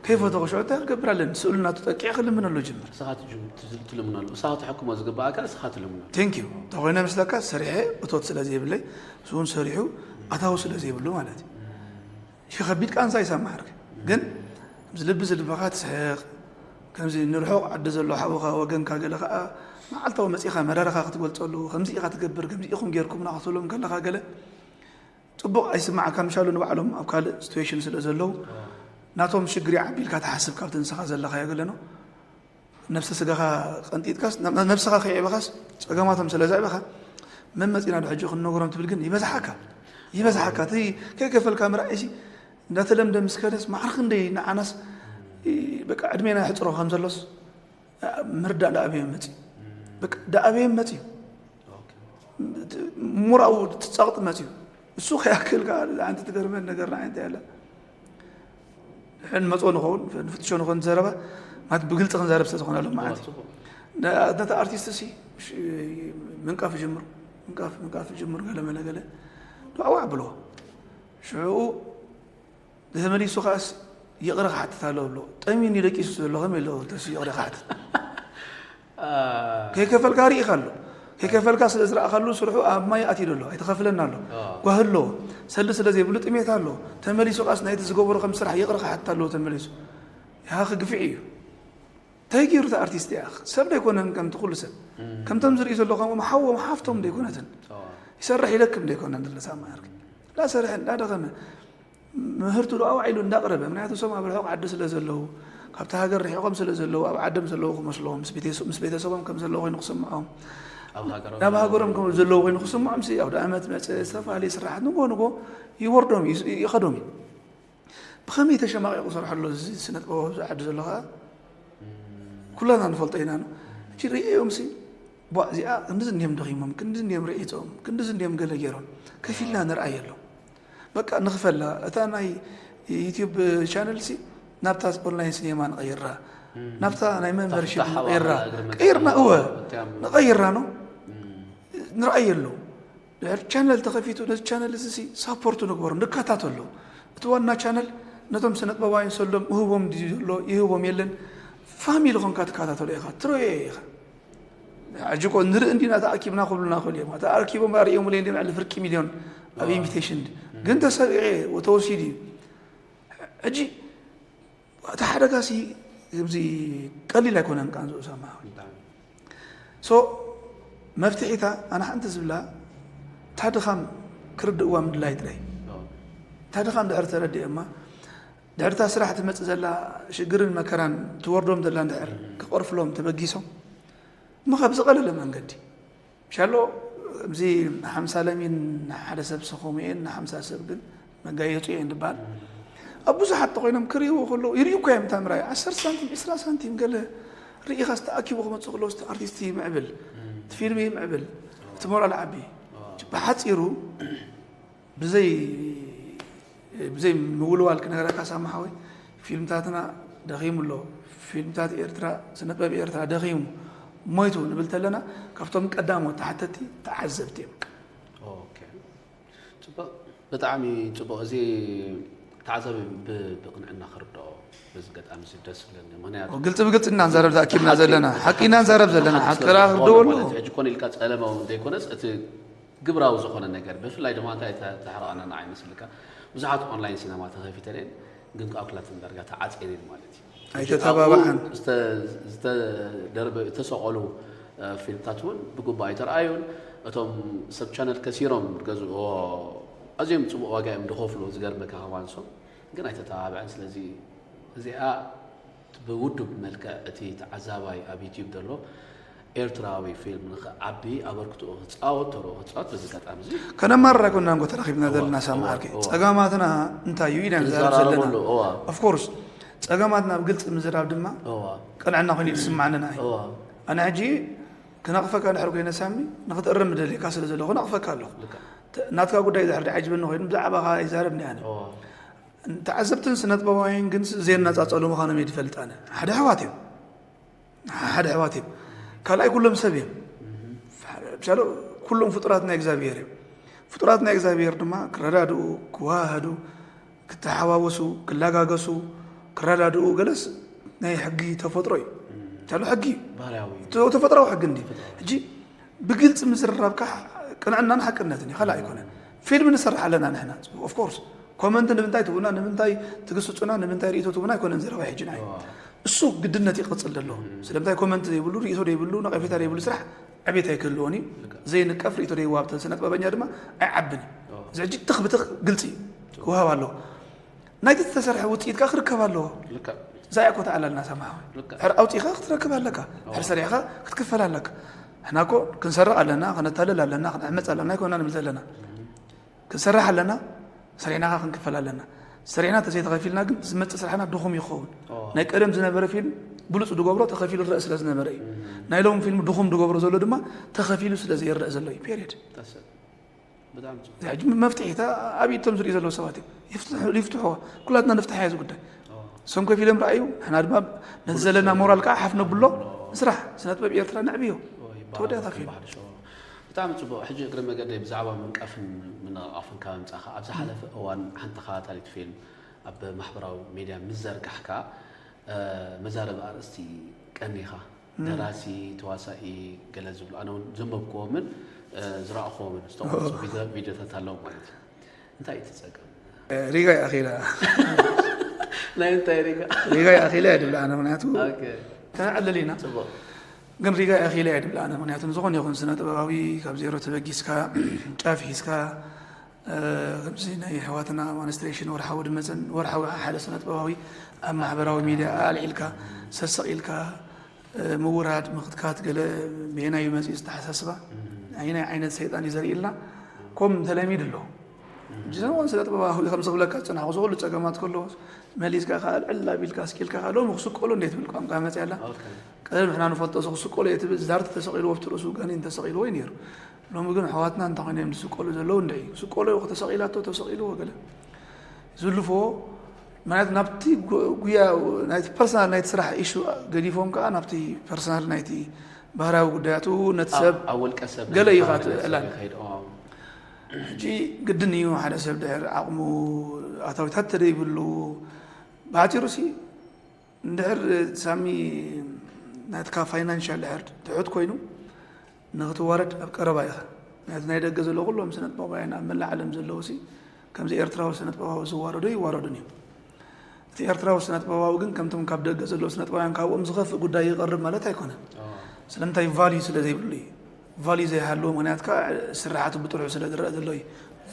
ከይፈተኹ ሽዑ እንታይ ክገብር ኣለኒ? ስእሉ ናቱ ጠቂዐ ክልምነሉ ጅምር። ንስኻ ትጅም-፣ ትዝ-፣ ትልምነሉ። ንስኻ ክትሕክሞ ዝግባእካ ንስኻ ትልምነሉ። ቴንክ ዩ። እንታይ ኮይነ ምስለካ ሰሪሐ እቶት ስለ ዘይብለይ፣ እሱ እውን ሰሪሑ ኣታዊ ስለ ዘይብሉ ማለት እዩ። እሺ፣ ከቢድ ቃንዛ ይሰማዓልካ። ግን ከምዚ ልቢ ዝልብኻ ትስሕቕ፣ ከምዚ ንርሑቕ ዓዲ ዘሎ ሓውኻ ወገንካ ገለ ኸኣ መዓልታዊ መጺኻ መረረኻ ክትገልጸሉ፣ ከምዚ ኢኻ ትገብር፣ ከምዚ ኢኹም ጌርኩምና ክትብሎም ከለኻ ገለ ጽቡቕ ኣይስማዓካን። ምሻሉ ንባዕሎም ኣብ ካልእ ሲትዌሽን ስለ ዘለዉ ናቶም ሽግር ይዓቢ ኢልካ ትሓስብ ካብቲ ንስኻ ዘለኻዮ ገለ ነው። ነብሰ ስጋኻ ቀንጢጥካስ፣ ነ-፣ ነብስኻ ከይዕበኻስ፣ ጸገማቶም ስለ ዘዕበኻ፣ መን መጺና ዶ ሕጂ ክንነግሮም ትብል ግን ይበዝሓካ። ይበዝሓካ። እቲ ከይከፈልካ ምርኣይሲ፣ እንዳተለምደ ምስ ከደስ፣ ማዕረ ክንደይ ንዓናስ፣ እ፣ በቃ ዕድሜና የሕጽሮ ከም ዘሎስ፣ እ፣ ምርዳእ ዳኣበዮም መጺ። በቃ ዳኣበዮም መጺ። ኦኬ። ሙራኡ ትጻቕጥ መጺኡ። እሱ ከይኣክል ከኣ ሓንቲ ትገርመን ነገር ንዓይ እንታይ ኣላ? ንሕን ንመጽኦ ንኸውን፣ ንፍትሾ ንኸውን ዘረባ፣ ማለት ብግልጺ ክንዛረብ ስለ ዝኾነ ኣሎ መዓልቲ። ጽቡቕ። ነ-፣ ነቲ ኣርቲስት ሲ፣ ሽ-፣ ምንቃፍ ይጅምር፣ ምንቃፍ፣ ምንቃፍ ይጅምር፣ ገለ መለ ገለ። ዶ ኣዋዕ ብሎ። ሽዑኡ ተመሊሱ ከኣስ ይቕረ ክሓትት ኣለዎ ብሎ። ጠሚኒ ደቂሱ ዘሎ ከመይ ኣለዎ ተሲ ይቕረ ክሓትት? አ፣ ከይከፈልካ ርኢኻ ኣሎ። ከይከፈልካ ስለ ዝረኣኻሉ ስርሑ ኣብ ማይ ኣትዩ ኣሎ። ኣይተኸፍለና ኣሎ። አ። ጓህ ኣለዎ። ሰልዲ ስለ ዘይብሉ ጥሜት ኣለዎ። ተመሊሱ ከኣስ ናይቲ ዝገበሮ ከም ስራሕ ይቕረ ክሓትት ኣለዎ ተመሊሱ። ያኺ ግፍዒ እዩ። እንታይ ገይሩ እቲ ኣርቲስት ያኺ? ሰብ ዶ ኣይኮነን ከምቲ ኩሉ ሰብ? እም። ከምቶም ዝርኢ ዘለኹም ሓዎም ሓፍቶም ዶ ኣይኮነትን? አ። ይሰርሕ ይለክም ዶ ኣይኮነን ዝብለሳ ማርክ? እንዳሰርሐ፣ እንዳደኸመ፣ ምህርቱ ዶ ኣውዒሉ እንዳቕረበ፣ ምክንያቱ እሶም ኣብ ርሑቕ ዓዲ ስለ ዘለዉ፣ ካብቲ ሃገር ርሒቖም ስለ ዘለዉ፣ ኣብ ዓዶም ዘለዉ ክመስሎም፣ ምስ ቤተሰ-፣ ምስ ቤተሰቦም ከም ዘለዉ ኮይኑ ክስምዖም፣ ኣብ ሃገሮም ናብ ዘለዉ ሃገሮም ከም ዘለዉ ኮይኑ ክስምዖም ሲ፣ ኣውደ ኣመት መጸ፣ ዝተፈላለዩ ስራሓት ንግሆ ንግሆ ይወርዶም እዩ፣ ይኸዶም እዩ። ብኸመይ ተሸማቒቑ ሰርሖ ኣሎ እዚ ስነ ጥበባዊ ኣብዚ ዓዲ ዘሎ ኸኣ? ኩላና ንፈልጦ ኢና ነው። ሕጂ ርእዮምሲ፣ ቧ፣ እዚኣ ክንድዚ እንድዮም ደኺሞም፣ ክንድዚ እንድዮም ርዒጾም፣ ክንድዚ እንድዮም ገለ ገይሮም፣ ከፊልና ንርኣየሎም። በቃ ንኽፈላ። እታ ናይ ዩትዩብ ቻነል ሲ ናብታ ኦንላይን ሲኔማ ንቐይራ። እም። ናብታ ናይ መምበርሺፕ ተፍታሕ ንቐይራ። ዋላ እግሪ መጽሓፍ ቀይርና፣ እወ። እትያም ንቐይራ ነው። እም። ንርኣየሉ። ድሕር ቻነል ተኸፊቱ፣ ነዚ ቻነል እዚ ሲ ሳፖርት ንግበሩ፣ ንከታተሎ። እቲ ዋና ቻነል ነቶም ስነ ጥበባውያን ሰሎም እህቦም ድዩ ዘሎ፣ ይህቦም የለን። ፋሚሊ ኾንካ ትከታተሎ ኢኻ፣ ትረዮ ኢኻ። ሕጂ እኮ ንርኢ እንዲና ተኣኪብና ክብሉና ይኽእሉ እዮም። ተኣኪቦም ኣርእዮም ኢለ እንዲና ልዕሊ ፍርቂ ሚልዮን ኣብ ዋው። ኢንቪቴሽን። እም። ግን ተሰሪዑ ተወሲዱ እዩ። ሕጂ እቲ ሓደጋ ሲ ከምዚ ቀሊል ኣይኮነን ቃንዝኡ ሰማዊ። ብጣዕሚ። ሶ መፍትሒታ ኣነ ሓንቲ ዝብላ እታ ድኻም ክርድእዋ ምድላይ ጥራይ። ኦ። እታ ድኻም ድሕር ተረዲኦማ፣ ድሕር እታ ስራሕ ትመጽእ ዘላ ሽግርን መከራን ትወርዶም ዘላ እንድሕር ክቐርፍሎም ተበጊሶም፣ እሞ ካብ ዝቐለለ መንገዲ። ሻሎ፣ እዚ ሓምሳ ለሚን ንሓደ ሰብ ሰኸሙ እየን፣ ንሓምሳ ሰብ ግን መጋየጹ እየን ዝበሃል። ኣብ ብዙሓት ተኾይኖም ክርእይዎ ከለዉ፣ ይርእዩ እኮ እዮም እታ ምርኣይ። ዓሰርተ ሳንቲም፣ ዕስራ ሳንቲም ገለ ርኢኻስ ተኣኪቡ ክመጽእ ከለዉ፣ እቲ ኣርቲስት ይምዕብል፣ እቲ ፊልም ይምዕብል፣ እቲ ሞራል ዓቢ። ብሓጺሩ፣ ብዘይ፣ ብዘይ ምውልዋል ክነግረካ ሳማ ሓወይ፣ ፊልምታትና ደኺሙ ኣሎ። ፊልምታት ኤርትራ፣ ስነ ጥበብ ኤርትራ ደኺሙ፣ ሞይቱ ንብል ተለና፣ ካብቶም ቀዳሞት ተሓተቲ ተዓዘብቲ እዮም። ኦኬ። ጽቡቕ፣ ብጣዕሚ ጽቡቕ። እዚ ተዓዛቢ ብ-፣ ብቕንዕና ክርድኦ በዚ ኣጋጣሚ እዚ ደስ ዝብለኒ። ምኽንያቱ ግልጺ ብግልጺ ኢና ንዛረብ ተኣኪብና ዘለና። ሓቂ ኢና ንዛረብ ዘለና። ሓቂ ሓቂ ስለ ዝኾነ ክርድእዎ ኣለዎ። ማለት እዩ። ሕጂ ኮነ ኢልካ ጸለመ እውን ዘይኮነስ፣ እቲ ግብራዊ ዝኾነ ነገር፣ ብፍላይ ድማ እንታይ ተ-፣ ተሕርቐና ንዓይ ይመስለካ፣ ብዙሓት ኦንላይን ሲነማ ተኸፊተን እየን፣ ግን ከዓ ኩላተን ዳርጋ ተዓጽየን እየን ማለት እዩ። ኣይተተባባዓን። ኣብኡ ዝተ-፣ ዝተደርበ-፣ ዝተሰቐሉ፣ እ፣ ፊልምታት እውን ብግቡእ ኣይተረኣዩን። እቶም ሰብ ቻነል ከሲሮም ዝገዝእዎ ኣዝዮም ጽቡቕ ዋጋ እዮም ዝኸፍሉ፣ ዝገርመካ ከማን ንሶም ግን ኣይተተባብዐን። ስለዚ እዚኣ ብውዱብ መልክዕ እቲ ተዓዛባይ ኣብ ዩትዩብ ዘሎ ኤርትራዊ ፊልም ንኽዓቢ ኣበርክትኡ ክጻወት፣ ተርኡ ክጻወት በዚ ኣጋጣሚ እዚ ከነማርር ኣይኮንናን ጎ ተራኺብና እዋ፣ ዘለና ሳማ እዋ፣ ዓርከይ። እዋ። ጸገማትና እንታይ እዩ ኢና ንዛረብ ዘለና? ክንዘራረበሉ፣ እዋ። ኦፍ ኮርስ፣ ጸገማትና ብግልጺ ምዝራብ ድማ እዋ። ቅንዕና ኮይኑ ይስማዓኒ ንዓይ። እዋ። ኣነ ሕጂ ክነቕፈካ ድሕር ኮይነ ሳሚ፣ ንኽትእረም ምደልየካ ስለ ዘለኹ ነቕፈካ ኣለኹ። ልክዕ። ተ-፣ ናትካ ጉዳይ ድሕር ደዓጅበኒ ኮይኑ ብዛዕባኻ ይዛረብ እንዲ ኣነ። እዋ። ተዓዘብትን ስነጥበባውያን ግን ዘየነጻጸሉ ምዃኖም እየ ዝፈልጥ ኣነ። ሓደ ኣሕዋት እዮም። ሓደ ኣሕዋት እዮም። ካልኣይ ኩሎም ሰብ እዮም። ምሳሌ ኩሎም ፍጡራት ናይ እግዚኣብሔር እዮም። ፍጡራት ናይ እግዚኣብሔር ድማ ክረዳድኡ፣ ክዋሃዱ፣ ክተሓዋወሱ፣ ክላጋገሱ፣ ክረዳድኡ ገለስ ናይ ሕጊ ተፈጥሮ እዩ። ቻሉ ሕጊ እዩ። ባህላዊ ተፈጥራዊ ሕጊ እንዲ ሕጂ ብግልፂ ምዝርራብካ ቅንዕናን ሓቅነትን እዩ። ካልእ ኣይኮነን። ፊልም ንሰርሕ ኣለና ንሕና ኦፍኮርስ ኮመንት ንምንታይ ትቡና ንምንታይ ትግስፁና ንምንታይ ርእቶ ትቡና ኣይኮነን ዘረባ ሕጂ ናይ እሱ ግድነት ይቐፅል ዘሎ። ስለምንታይ ኮመንት ዘይብሉ ርእቶ ዘይብሉ ነቐፌታ ዘይብሉ ስራሕ ዕቤት ኣይክህልዎን እዩ። ዘይንቀፍ ርእቶ ዘይዋብ ስነጥበበኛ ድማ ኣይዓብን እዩ። እዚ ሕጂ ትኽ ብትኽ ግልፂ ክወሃብ ኣለዎ። ናይቲ ዝተሰርሐ ውፅኢት ከዓ ክርከብ ኣለዎ። እዛ እኮ ተዓላልና ሰማዊ ሕር ኣውፂኻ ክትረክብ ኣለካ። ሕር ሰሪሕኻ ክትክፈል ኣለካ። ሕና እኮ ክንሰርቕ ኣለና፣ ክነታልል ኣለና፣ ክንዕመፅ ኣለና ኣይኮና ንብል ዘለና። ክንሰርሕ ኣለና፣ ሰሪሕናኻ ክንክፈል ኣለና። ሰሪሕና ተዘይተኸፊልና ግን ዝመፅእ ስራሕና ድኹም ይኸውን። ናይ ቀደም ዝነበረ ፊልም ብሉፅ ድገብሮ ተኸፊሉ ዝረአ ስለ ዝነበረ እዩ። ናይ ሎም ፊልም ድኹም ድገብሮ ዘሎ ድማ ተኸፊሉ ስለ ዘይረአ ዘሎ እዩ። ፔሪድ። መፍትሒ ኣብ ኢድቶም ዝርኢ ዘለዉ ሰባት ይፍትሕዋ። ኩላትና ንፍትሓ እዚ ጉዳይ። ሰንኮፍ ኢሎም ረኣዩ፣ ሕና ድማ ነቲ ዘለና ሞራል ከዓ ሓፍ ነብሎ። ንስራሕ ስነጥበብ ኤርትራ ነዕብዮ። ተወዳእታ ፊልም። ብጣዕሚ ፅቡቅ። ሕጂ እግረ መገደይ ብዛዕባ ምንቃፍን ምንቕቓፍን ካብ ምፃኻ ኣብ ዝሓለፈ እዋን ሓንቲ ተኸታታሊት ፊልም ኣብ ማሕበራዊ ሜድያ ምስ ዘርጋሕካ መዛረቢ ኣርእስቲ ቀኒኻ ደራሲ፣ ተዋሳኢ ገለ ዝብሉ ኣነ እውን ዘንበብክዎምን ዝረእኽዎምን ዝተቐረፁ ቪድዮታት ኣለዉ ማለት እዩ። እንታይ እዩ እቲ ፀገም? ሪጋ ይኣኺላ ናይ እንታይ ሪጋ? ሪጋ ይኣኺላ እየ ድብል ኣነ ምክንያቱ ተናዕለል ኢና ፅቡቅ ግን ሪጋ ይኣኺላ እየ ድብል ኣነ ምክንያቱ ንዝኾነ ይኹን ስነ ጥበባዊ ካብ ዜሮ ተበጊስካ ጫፍ ሒዝካ ከምዚ ናይ ኣሕዋትና ማንስትሬሽን ወርሓዊ ድመፅን ወርሓዊ ሓደ ስነ ጥበባዊ ኣብ ማሕበራዊ ሚድያ ኣልዒልካ ሰሰቕ ኢልካ ምውራድ ምኽትካት ገለ በየናይ እዩ መፂኡ ዝተሓሳስባ ኣየናይ ዓይነት ሰይጣን እዩ ዘርእልና ከም ተለሚድ ኣሎ ጅዘንዋን ስነ ጥበባዊ ከምዚ ክብለካ ዝፅናሕኩ ዝኩሉ ፀገማት ከሎ መሊስካ ከዓ ልዕል ኣቢልካ ኣስኪልካ ከዓ ሎሚ ክስቀሎ እንዴት ትብል ቋንቋ መፅያ ኣላ ቀደም ንሕና ንፈልጦ እዚ ክስቀሎ እየ ትብል ዛርቲ ተሰቂልዎ ኣብቲ ርእሱ ጋኔን ተሰቂልዎ እዩ ነይሩ ሎሚ ግን ኣሕዋትና እንታይ ኮይኖም ዝስቀሉ ዘለዉ እንድዒ ክስቀሎ እዩ ተሰቂላቶ ተሰቂልዎ ገለ ዝልፍዎ ማለት ናብቲ ጉያ ናይቲ ፐርሰናል ናይቲ ስራሕ ኢሹ ገዲፎም ከዓ ናብቲ ፐርሰናል ናይቲ ባህርያዊ ጉዳያቱ ነቲ ሰብ ኣብ ውልቀ ሰብ ገለ እዩ ከዓ ትዕላል ሕጂ ግድን እዩ ሓደ ሰብ ድሕር ዓቕሙ ኣታዊታት ተደይብሉ ብሓፂሩ ሲ እንድሕር ሳሚ ናትካ ፋይናንሻል ድሕር ትሑት ኮይኑ ንክትዋረድ ኣብ ቀረባ ኢኻ ናቲ ናይ ደገ ዘሎ ኩሎም ስነጥበባውያን ኣብ መላእ ዓለም ዘለዉ ሲ ከምዚ ኤርትራዊ ስነጥበባዊ ዝዋረዶ ይዋረዱን እዮም እቲ ኤርትራዊ ስነጥበባዊ ግን ከምቶም ካብ ደገ ዘለዉ ስነጥበባውያን ካብኦም ዝኸፍእ ጉዳይ ይቐርብ ማለት ኣይኮነን ስለምንታይ ቫልዩ ስለ ዘይብሉ እዩ ቫልዩ ዘይሃለዎ ምክንያት ከዓ ስራሓቱ ብጥርሑ ስለ ዝረአ ዘሎ እዩ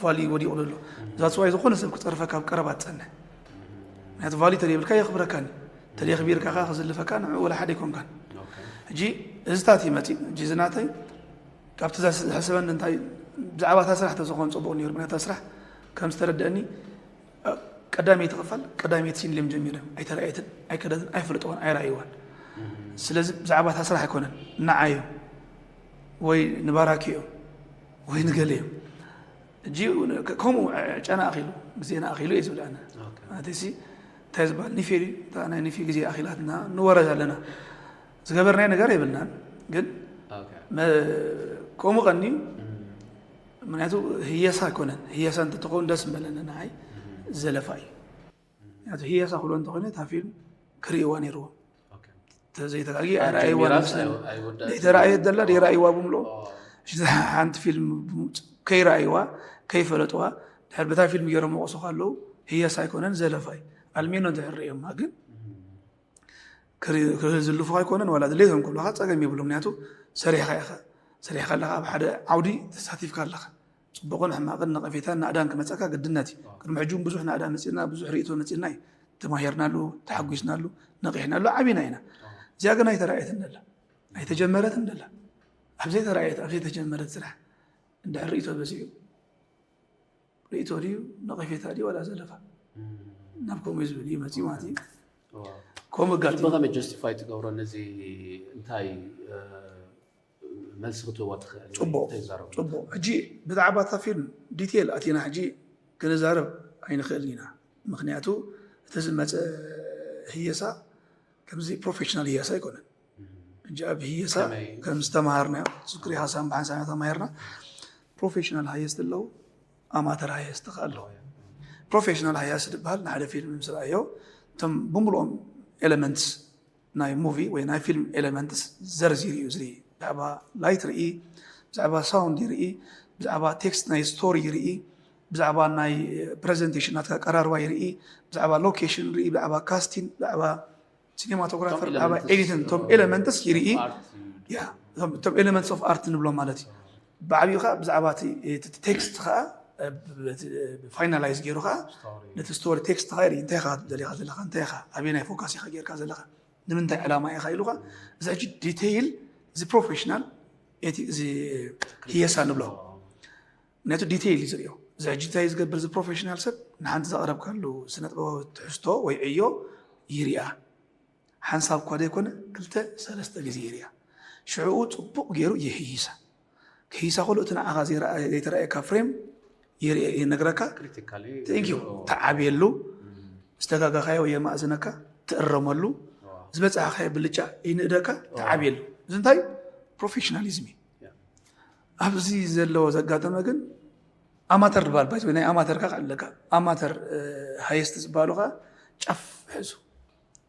ቫልዩ ወዲቑ ዘሎ that's why ዝኾነ ሰብ ክፀርፈካ ኣብ ቀረባ ትፀንሕ ምክንያቱ ቫልዩ ተደይብልካ የኽብረካን ተደይኽቢርካ ከዓ ክዝልፈካ ንዕኡ ወላ ሓደ ኣይኮንካን ሕጂ እዚታት ይመፂ ሕጂ ዝናተይ ካብቲ ዘሕስበኒ እንታይ ብዛዕባ እታ ስራሕ ተዝኾን ፅቡቕ ነይሩ ምክንያቱ ስራሕ ከም ዝተረድአኒ ቀዳመይቲ ክፋል ቀዳመይቲ ሲን ኢሎም ጀሚሮም ኣይተረኣየትን ኣይከደትን ኣይፈለጥዋን ኣይረኣይዋን ስለዚ ብዛዕባ እታ ስራሕ ኣይኮነን ንዓዮም ወይ ንባራኪ እዮም ወይ ንገለ እዮም ሕጂ ከምኡ ጨና ኣኺሉ ግዜና ኣኺሉ እየ ዝብል ኣነ ማለት ሲ እንታይ ዝበሃል ኒፌ ድዩ እታ ናይ ኒፌ ግዜ ኣኺላትና ንወረድ ኣለና ዝገበርናዮ ነገር የብልናን ግን ከምኡ ቀንዩ ምክንያቱ ህየሳ ኣይኮነን ህየሳ እንተትኸውን ደስ ምበለኒ ንዓይ ዘለፋ እዩ ምክንያቱ ህየሳ ክብሎ እንተኾይነ እታ ፊልም ክርእይዋ ነይርዎም ተዘይተጋጊ ኣይረኣይዋ ይመስለኒ ዘይተረኣየት ዘላ ዘይረኣይዋ ብምልኦ ሓንቲ ፊልም ከይረኣይዋ ከይፈለጥዋ ድሕር በታ ፊልም ገይሮም መቆሶ ካለዉ ህየሳ ኣይኮነን ዘለፋ እዩ ኣልሜኖ እንድሕር ርእዮማ ግን ክዝልፉ ኣይኮነን ዋላ ድሌቶም ክብሉካ ፀገም የብሉ ምክንያቱ ሰሪሕካ ኢኻ ሰሪሕካ ኣለካ ኣብ ሓደ ዓውዲ ተሳቲፍካ ኣለካ ፅቡቕን ሕማቕን ነቐፌታን ናእዳን ክመፀካ ግድነት እዩ ቅድሚ ሕጂ እውን ብዙሕ ናእዳ መፂእና ብዙሕ ርእቶ መፂእና እዩ ተማሂርናሉ ተሓጒስናሉ ነቒሕናሉ ዓቢና ኢና እዚኣ ግን ኣይተረኣየትን ደላ ኣይተጀመረትን ደላ ኣብ ዘይተረኣየት ኣብ ዘይተጀመረት ስራሕ እንድሕር ርእቶ በዚሑ ርእቶ ድዩ ነቐፌታ ድዩ ዋላ ዘለፋ ናብ ከምኡ ዝብል እዩ መፂኡ ማለት እዩ ከምኡ ኣጋጢሙ ብኸመይ ጀስቲፋይ ትገብሮ ነዚ እንታይ መልሲ ክትህቦ ትኽእል ፅቡቕ ሕጂ ብዛዕባ እታ ፊልም ዲቴል ኣቲና ሕጂ ክንዛረብ ኣይንኽእልን ኢና ምክንያቱ እቲ ዝመፀ ህየሳ ከምዚ ፕሮፌሽናል ህየሳ ኣይኮነን። ሕጂ ኣብ ህየሳ ከም ዝተማሃርናዮ፣ ዝክሪ ሓሳብ ብሓንሳብ ተማሂርና፣ ፕሮፌሽናል ሃየስት ኣለዉ፣ ኣማተር ሃየስት ከ ኣለዉ። ፕሮፌሽናል ሃየስት ዝበሃል ንሓደ ፊልም ምስ ረኣዮ፣ እቶም ብምልኦም ኤለመንትስ ናይ ሙቪ ወይ ናይ ፊልም ኤለመንትስ ዘርዚሩ እዩ ዝርኢ። ብዛዕባ ላይት ርኢ፣ ብዛዕባ ሳውንድ ይርኢ፣ ብዛዕባ ቴክስት ናይ ስቶሪ ይርኢ፣ ብዛዕባ ናይ ፕረዘንቴሽን ናትካ ቀራርባ ይርኢ፣ ብዛዕባ ሎኬሽን ርኢ፣ ብዛዕባ ካስቲን፣ ብዛዕባ ሲኔማቶግራፈር፣ ብዛዕባ ኤዲትን፣ እቶም ኤለመንትስ ይርኢ። እቶም ኤለመንትስ ኦፍ ኣርት ንብሎም ማለት እዩ። ብዓብዩ ከዓ ብዛዕባ ቴክስት ከዓ ፋይናላይዝ ገይሩ ከዓ ነቲ ስቶሪ ቴክስት ከዓ ይርኢ። እንታይ ኢኻ ደሊኻ ዘለካ? እንታይ ኢኻ ኣበየናይ ፎካስ ኢኻ ጌርካ ዘለካ? ንምንታይ ዕላማ ኢኻ ኢሉ ከዓ እዚ ሕጂ ዲቴይል እዚ ፕሮፌሽናል እዚ ህየሳ ንብሎ ነቲ ዲቴይል እዩ ዝሪኦ። እዚ ሕጂ እንታይ ዝገብር እዚ ፕሮፌሽናል ሰብ ንሓንቲ ዘቕረብካሉ ስነጥበባዊ ትሕዝቶ ወይ ዕዮ ይሪኣ። ሓንሳብ እኳ ዘይኮነ ክልተ ሰለስተ ግዜ ይሪኣ። ሽዕኡ ፅቡቕ ገይሩ ይህይሳ። ክህይሳ ከሎ እቲ ንዓኻ ዘይተረኣየካ ፍሬም ይነግረካ። ተንኪዩ ትዓብየሉ፣ ዝተጋጋኻዮ የማእዝነካ፣ ትእረመሉ፣ ዝበፃሕኻዮ ብልጫ ይንእደካ፣ ትዓብየሉ። እዚ እንታይ ፕሮፌሽናሊዝም እዩ። ኣብዚ ዘለዎ ዘጋጠመ ግን ኣማተር ድባል ባይ ናይ ኣማተር ካ ኣለካ ኣማተር ሃየስት ዝበሃሉ ካ ጫፍ ሕዙ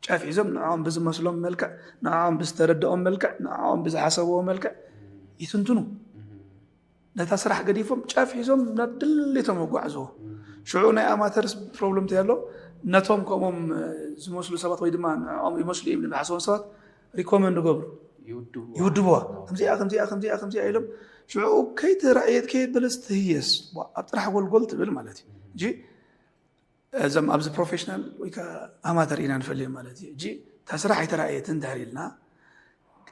ጫፍ ሒዞም ንዕኦም ብዝመስሎም መልክዕ ንዕኦም ብዝተረድኦም መልክዕ ንዕኦም ብዝሓሰብዎ መልክዕ ይትንትኑ። ነታ ስራሕ ገዲፎም ጫፍ ሒዞም ናብ ድሌቶም ኣጓዕዝዎ። ሽዑ ናይ ኣማተርስ ፕሮብለም እንታይ ኣሎ? ነቶም ከምኦም ዝመስሉ ሰባት ወይ ድማ ንዕኦም ይመስሉ እዮም ዝሓስቦም ሰባት ሪኮመንድ ገብሩ ይውድብዋ። ከምዚኣ ከምዚኣ ከምዚኣ ከምዚኣ ኢሎም ሽዑ ከይተራእየት ከየበለስ ትህየስ ኣብ ጥራሕ ጎልጎል ትብል ማለት እዩ እንጂ እዞም ኣብዚ ፕሮፌሽናል ወይ ከዓ ኣማተር ኢና ንፈልዮም ማለት እዩ። እጂ እታ ስራሕ ኣይተራእየትን ድሕር ኢልና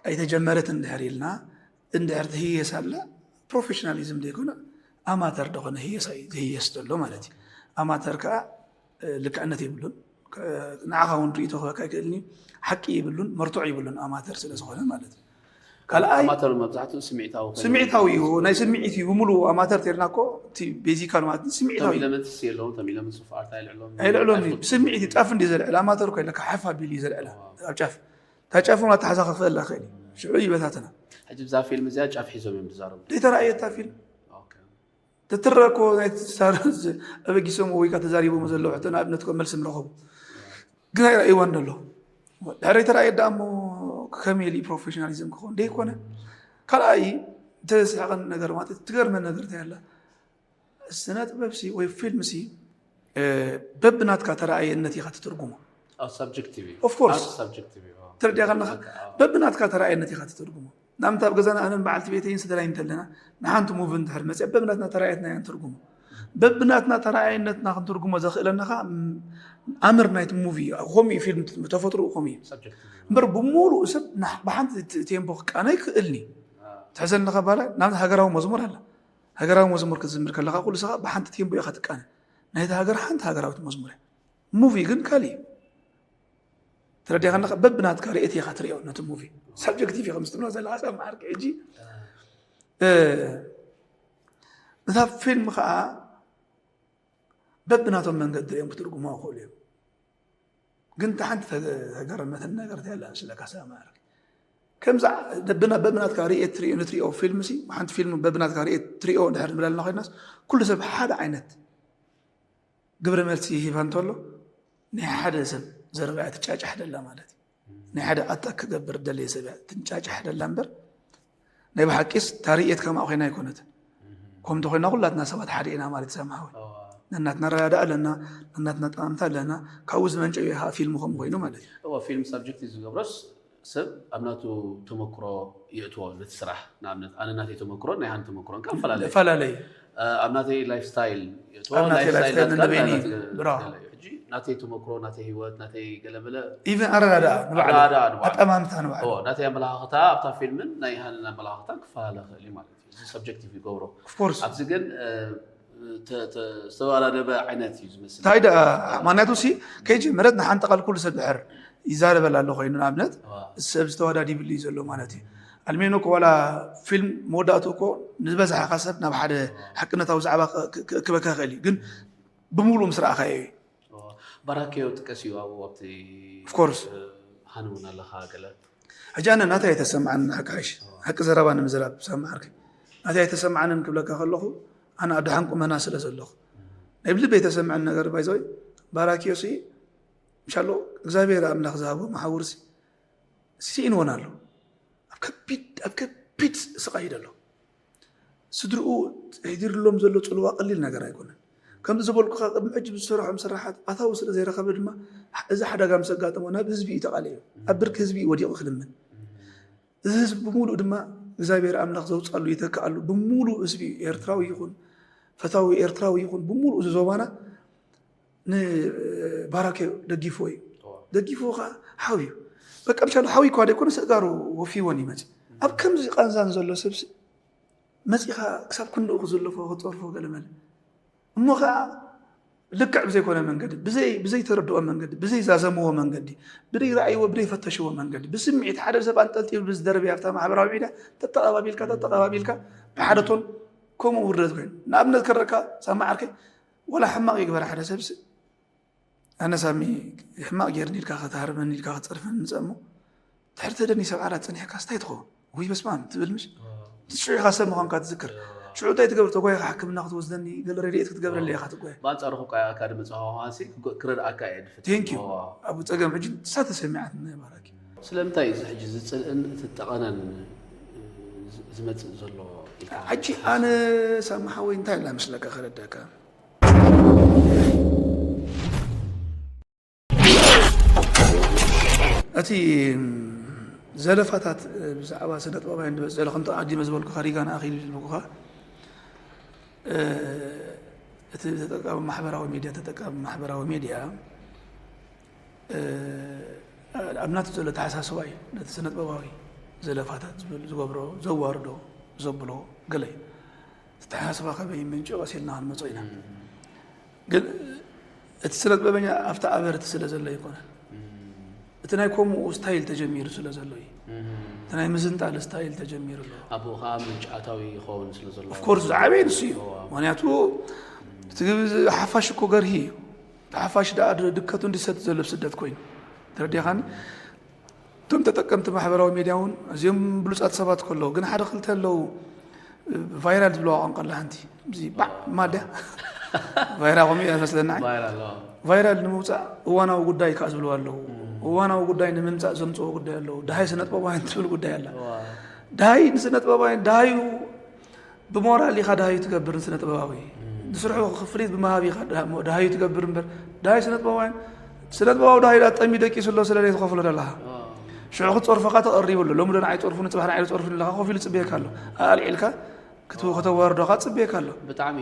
ኣይተጀመረትን ድሕር ኢልና እንድሕር ትህየስ ኣላ ፕሮፌሽናሊዝም ዘይኮነ ኣማተር ደኾነ ህየሳ እዩ ዝህየስ ዘሎ ማለት እዩ። ኣማተር ከዓ ልክዕነት የብሉን። ንዓኻ እውን ርእይቶ ክህበካ ኣይክእልን እዩ። ሓቂ የብሉን፣ መርትዖ የብሉን ኣማተር ስለ ዝኾነ ማለት እዩ። ካልኣይ ኣማተር መብዛሕትኡ ስምዒታዊ ኮይኑ ስምዒታዊ እዩ፣ ናይ ስምዒት እዩ ብምሉኡ። ኣማተር ተይልና እኮ እቲ ቤዚካል ማለት እዩ ስምዒታዊ እቶም እዩ። ኢለመንትስ የለውን፣ እቶም ኢለመንትስ ኦፍ ኣርት ኣይልዕሎም። ኣይልዕሎም እዩ፣ ብስምዒት እዩ። ጣፍ እንዲ ዘልዕል ኣማተር እኮ የለካ፣ ሓፍ ኣቢሉ እዩ ዘልዕላ ኣብ ጫፍ። እታ ጫፍ እውን ኣተሓሳኸፈላ ክእል እዩ፣ ሽዑ ይበታተና። ሕጂ ብዛ ፊልም እዚኣ ጫፍ ሒዞም እዮም ዝዛረቡ። ዘይተረኣየታ ፊልም ኦኬ። ተትረኮ ናይ ተሳረዝ ኣበጊሶም ወይ ካ ተዛሪቦም ዘለዉ ሕቶ ንኣብነት ኮ መልሲ ምረኸቡ ግን ኣይረኣይዋን ደሎ ድሕሪ ተረኣየ ዳ እሞ ከመይ ኢሉ ፕሮፌሽናሊዝም ክኸውን ደይኮነ ካልኣይ ተስሕቐን ነገር ማለት ትገርመን ነገር እንታይ ኣላ ስነ ጥበብሲ ወይ ፊልምሲ በብናትካ ተረኣየነት ኢኻ ትትርጉሞ ሳብጀክቲቭ እዩ ኦፍ ኮርስ ሳብጀክቲቭ እዩ ተረዲኻ ኣለኻ በብናትካ ተረኣየነት ኢኻ ትትርጉሞ ንኣብነት ኣብ ገዛና ኣነን በዓልቲ ቤተይን ስድራይ እንተለና ንሓንቲ ሙቪ እንድሕር መፅያ በብናትና ተረኣየትና እያ ንትርጉሞ በብናትና ተረኣየነትና ክንትርጉሞ ዘኽእለና ኸዓ ኣምር ናይቲ ሙቪ እዩ ከምኡ እዩ ፊልም ተፈጥሮ ከምኡ እዩ እምበር ብሙሉእ ሰብ ብሓንቲ ቴምፖ ክቃነ ይክእልኒ ትሕዘኒ ኸባላ ናብ ሃገራዊ መዝሙር ኣላ ሃገራዊ መዝሙር ክትዝምር ከለኻ ኩሉ ሰኻ ብሓንቲ ቴምፖ ኢኻ ትቃነ ናይቲ ሃገር ሓንቲ ሃገራዊት መዝሙር እያ ሙቪ ግን ካልእ እዩ ተረዲኻ ኣለኻ በብናትካ ርእየት ኢኻ ትሪኦ ነቲ ሙቪ ሳብጀክቲቭ ኢኻ ምስ ትብሎ ዘለኻ ሰብ መዓርቂ ሕጂ እታ ፊልም ከዓ በብናቶም መንገዲ እዮም ክትርጉሞ ይኽእሉ እዮም ግን እታ ሓንቲ ተገረመትን ነገር ተላ ስለካ ሰብ መዓርቂ ከምዛ በብናትካ ርእየት ትሪኦ ንትሪኦ ፊልም ሲ ሓንቲ ፊልም በብናትካ ርእየት ትሪኦ ድሕር ንብለልና ኮይናስ ኩሉ ሰብ ሓደ ዓይነት ግብረ መልሲ ይህባ እንተሎ ናይ ሓደ ሰብ ዘረባ እያ ትጫጫሕ ደላ ማለት እዩ። ናይ ሓደ ኣታክ ክገብር ደለየ ሰብ እያ ትንጫጫሕ ደላ እምበር ናይ ብሓቂስ እታ ርእየት ከምኣ ኮይና ኣይኮነትን። ከምኡ እንተኮይና ኩላትና ሰባት ሓደ ኢና ማለት እዩ ሳሚ ሓወይ። ነናትና ኣረዳድኣ ኣለና፣ ነናትና ኣጠማምታ ኣለና። ካብኡ ዝመንጨው እዩ ከዓ ፊልም ከምኡ ኮይኑ ማለት እዩ። እወ ፊልም ሳብጀክት እዩ ዝገብሮስ ሰብ ኣብ ናቱ ተመክሮ የእትዎ ነቲ ስራሕ ንኣብነት ኣነ ናተይ ተመክሮ ናይ ሃኒ ተመክሮ እንካ ፈላለዩ ይፈላለዩ ኣብ ናተይ ላይፍ ስታይል የእትዎ ኣብ ናተይ ላይፍ ስታይል ላይፍ ስታይል ናትካ ንበይኒ ናትካ ብራ ገለ እዩ። ሕጂ ናተይ ተመክሮ ናተይ ህይወት ናተይ ገለመለ ኢቨን ኣረዳድኣ ንባዕሉ ኣረዳድኣ ንባዕሉ። ኣጠማምታ ንባዕሉ እዎ፣ ናተይ ኣመላኻኽታ ኣብታ ፊልምን ናይ ሃንን ኣመላኻኽታን ክፈላለ ክእል እዩ ማለት እዩ። እዚ ሰብጀክቲቭ ይገብሮ። ኦፍኮርስ ኣብዚ ግን እ፣ ተ- ተ- ዝተወዳደበ ዓይነት እዩ ዝመስል። እንታይ ደኣ ማንያቱ ሲ ከይጀመረት ንሓንቲ ቃል ኩሉ ሰብ ድሕር ይዛረበላ ኣሎ ኮይኑ ንኣብነት እዋ። ሰብ ዝተወዳዲብሉ እዩ ዘሎ ማለት እዩ ኣልሜኖ እኮ ዋላ ፊልም መወዳእቱ እኮ ንዝበዝሓኻ ሰብ ናብ ሓደ ሓቅነታዊ ዛዕባ ክ- ክ- ክበካ ይኽእል እዩ ግን ብምሉእ ምስ ረኣኻዮ እዩ እዋ። ባራኪዮ ጥቀስ እዩ ኣብኡ ኣብቲ Of course. ሃንውን ኣለኻ ገለ ሕጂ ኣነ ናተይ ኣይተሰምዓንን ሓቂ ሓይሽ ሓቂ ዘረባ ንምዝራብ ሳማዓርከ ናተይ ኣይተሰምዓንን ክብለካ ከለኹ ኣነ ኣድሓን ቁመና ስለ ዘለኹ ናይ ብልቢ ኣይተሰምዐን ነገር ባይዘወይ ባራኪዮሲ ምሻሎ እግዚኣብሔር ኣምላኽ ዝሃቦ መሓውርሲ ስኢንዎን ኣሎ ኣብ ከቢድ ኣብ ከቢድ ስቃይ ደሎ ስድርኡ ሒዲርሎም ዘሎ ፅልዋ ቀሊል ነገር ኣይኮነን ከምዚ ዝበልኩኻ ቅድሚ ሕጂ ብዝሰርሖም ስራሓት ኣታዊ ስለ ዘይረኸበ ድማ እዚ ሓደጋ ምስ ኣጋጠሞ ናብ ህዝቢ እዩ ተቃሊዑ ኣብ ብርኪ ህዝቢ እዩ ወዲቑ ክልምን እዚ ህዝቢ ብምሉእ ድማ እግዚኣብሔር ኣምላኽ ዘውፃሉ ይተክኣሉ ብምሉእ ህዝቢ እዩ ኤርትራዊ ይኹን ፈታዊ ኤርትራዊ ይኹን ብምሉእ እዚ ዞባና ንባራኪ ደጊፍዎ እዩ ደጊፍዎ ከዓ ሓው እዩ በቃ ምሻሉ ሓው ይኳ ደይኮነ ስእጋሩ ወፊዎን ይመፅ ኣብ ከምዚ ቃንዛን ዘሎ ሰብሲ መፂኻ ክሳብ ክንድኡ ክዝልፎ ክፀርፎ ገለመለ እሞ ከዓ ልክዕ ብዘይኮነ መንገዲ ብዘይተረድኦ መንገዲ ብዘይዛዘምዎ መንገዲ ብዘይረኣይዎ ብዘይፈተሽዎ መንገዲ ብስምዒት ሓደ ሰብ ኣንጠልጢሉ ብዝደርብ ኣብታ ማሕበራዊ ሚድያ ተተቐባቢልካ ተተቐባቢልካ ብሓደ ቶን ከምኡ ውርደት ኮይኑ ንኣብነት ከረካ ሳማ ዓርከይ ወላ ሕማቕ ይግበር ሓደ ሰብሲ ኣነ ሳሚ ሕማቕ ጌርኒ ኢልካ ከተሃርመኒ ኢልካ ክፀርፈኒ ምፀሞ ድሕሪ ተደኒ ሰብ ዓራት ፀኒሕካ ስታይ ትኸውን ውይ በስማም ትብል ምሽ ሽዑ ኢኻ ሰብ ምዃንካ ትዝክር ሽዑ እንታይ ትገብር ተጓይኻ ሕክምና ክትወስደኒ ገለ ረድኤት ክትገብረለይ ኢኻ ትጓየ ብኣንጻሩ ክቋየኣካ ድመጽ ሃዋሃሲ ክረድኣካ እየ ድፍት ቴንክ ዩ ኣብ ፀገም ሕጂ ንሳ ተሰሚዓት ናይ ባራኪ ስለምንታይ እዚ ሕጂ ዝጽልእን እቲ ጠቐነን ዝመጽእ ዘሎ ኢልካ ሕጂ ኣነ ሳሚ ሓወይ እንታይ ኢላ መስለካ ከረዳካ እቲ ዘለፋታት ብዛዕባ ስነ ጥበባውያን ድበፅ ዘሎ ከምቲ ኣዲመ ዝበልኩካ ሪጋን ኣኺሉ ዝበልኩካ እቲ ተጠቃሚ ማሕበራዊ ሚድያ ተጠቃሚ ማሕበራዊ ሚድያ ኣብ ናቱ ዘሎ ተሓሳስባ እዩ ነቲ ስነ ጥበባዊ ዘለፋታት ዝብል ዝገብሮ ዘዋርዶ ዘብሎ ገለ እዩ ተሓሳስባ ከበይ ምንጭ ቀሲልና ክንመፆ ኢና ግን እቲ ስነ ጥበበኛ ኣብቲ ኣበርቲ ስለ ዘሎ ኣይኮነን እቲ ናይ ከምኡ ስታይል ተጀሚሩ ስለ ዘሎ እዩ እቲ ናይ ምዝንጣል ስታይል ተጀሚሩ ኣሎ ኣብኡ ከዓ ምንጭ ኣታዊ ይኸውን ስለ ዘሎ ኮርስ ዝዓበየ ንሱ እዩ ምክንያቱ እቲ ሓፋሽ እኮ ገርሂ እዩ እቲ ሓፋሽ ደኣ ድከቱ እንዲሰጥ ዘሎ ስደት ኮይኑ ተረዲኻኒ እቶም ተጠቀምቲ ማሕበራዊ ሚድያ እውን እዚኦም ብሉፃት ሰባት ከለዉ ግን ሓደ ክልተ ኣለዉ ቫይራል ዝብለዋ ቋንቋ ኣላ ሓንቲ እዚ ባዕ ማድያ ቫይራ ከምኡ እያ መስለና ቫይራል ንምውፃእ እዋናዊ ጉዳይ ከዓ ዝብለዋ ኣለዉ እዋናዊ ጉዳይ ንምምፃእ ዘምፅዎ ጉዳይ ኣለዉ ድሃይ ስነጥበባውያን ትብል ጉዳይ ኣላ ድሃይ ንስነጥበባውያን ድሃዩ ብሞራል ኢኻ ድሃዩ ትገብር ንስነጥበባዊ ንስርሑ ክፍሊት ብምሃብ ኢኻ ድሃዩ ትገብር እምበር ድሃይ ስነጥበባውያን ስነጥበባዊ ድሃዩ ዳ ጠሚ ደቂሱ ኣሎ ስለ ዘይትኸፍሎ ዘለኻ ሽዑ ክትፀርፎ ካ ተቐሪቡ ኣሎ ሎሚ ዶ ንዓይ ፀርፉ ንፅባሕ ንዓይ ፀርፉ ኣለካ ኮፍ ኢሉ ፅበየካ ኣሎ ኣልዒልካ ክትወ ከተዋርዶ ካ ፅበየካ ኣሎ ብጣዕሚ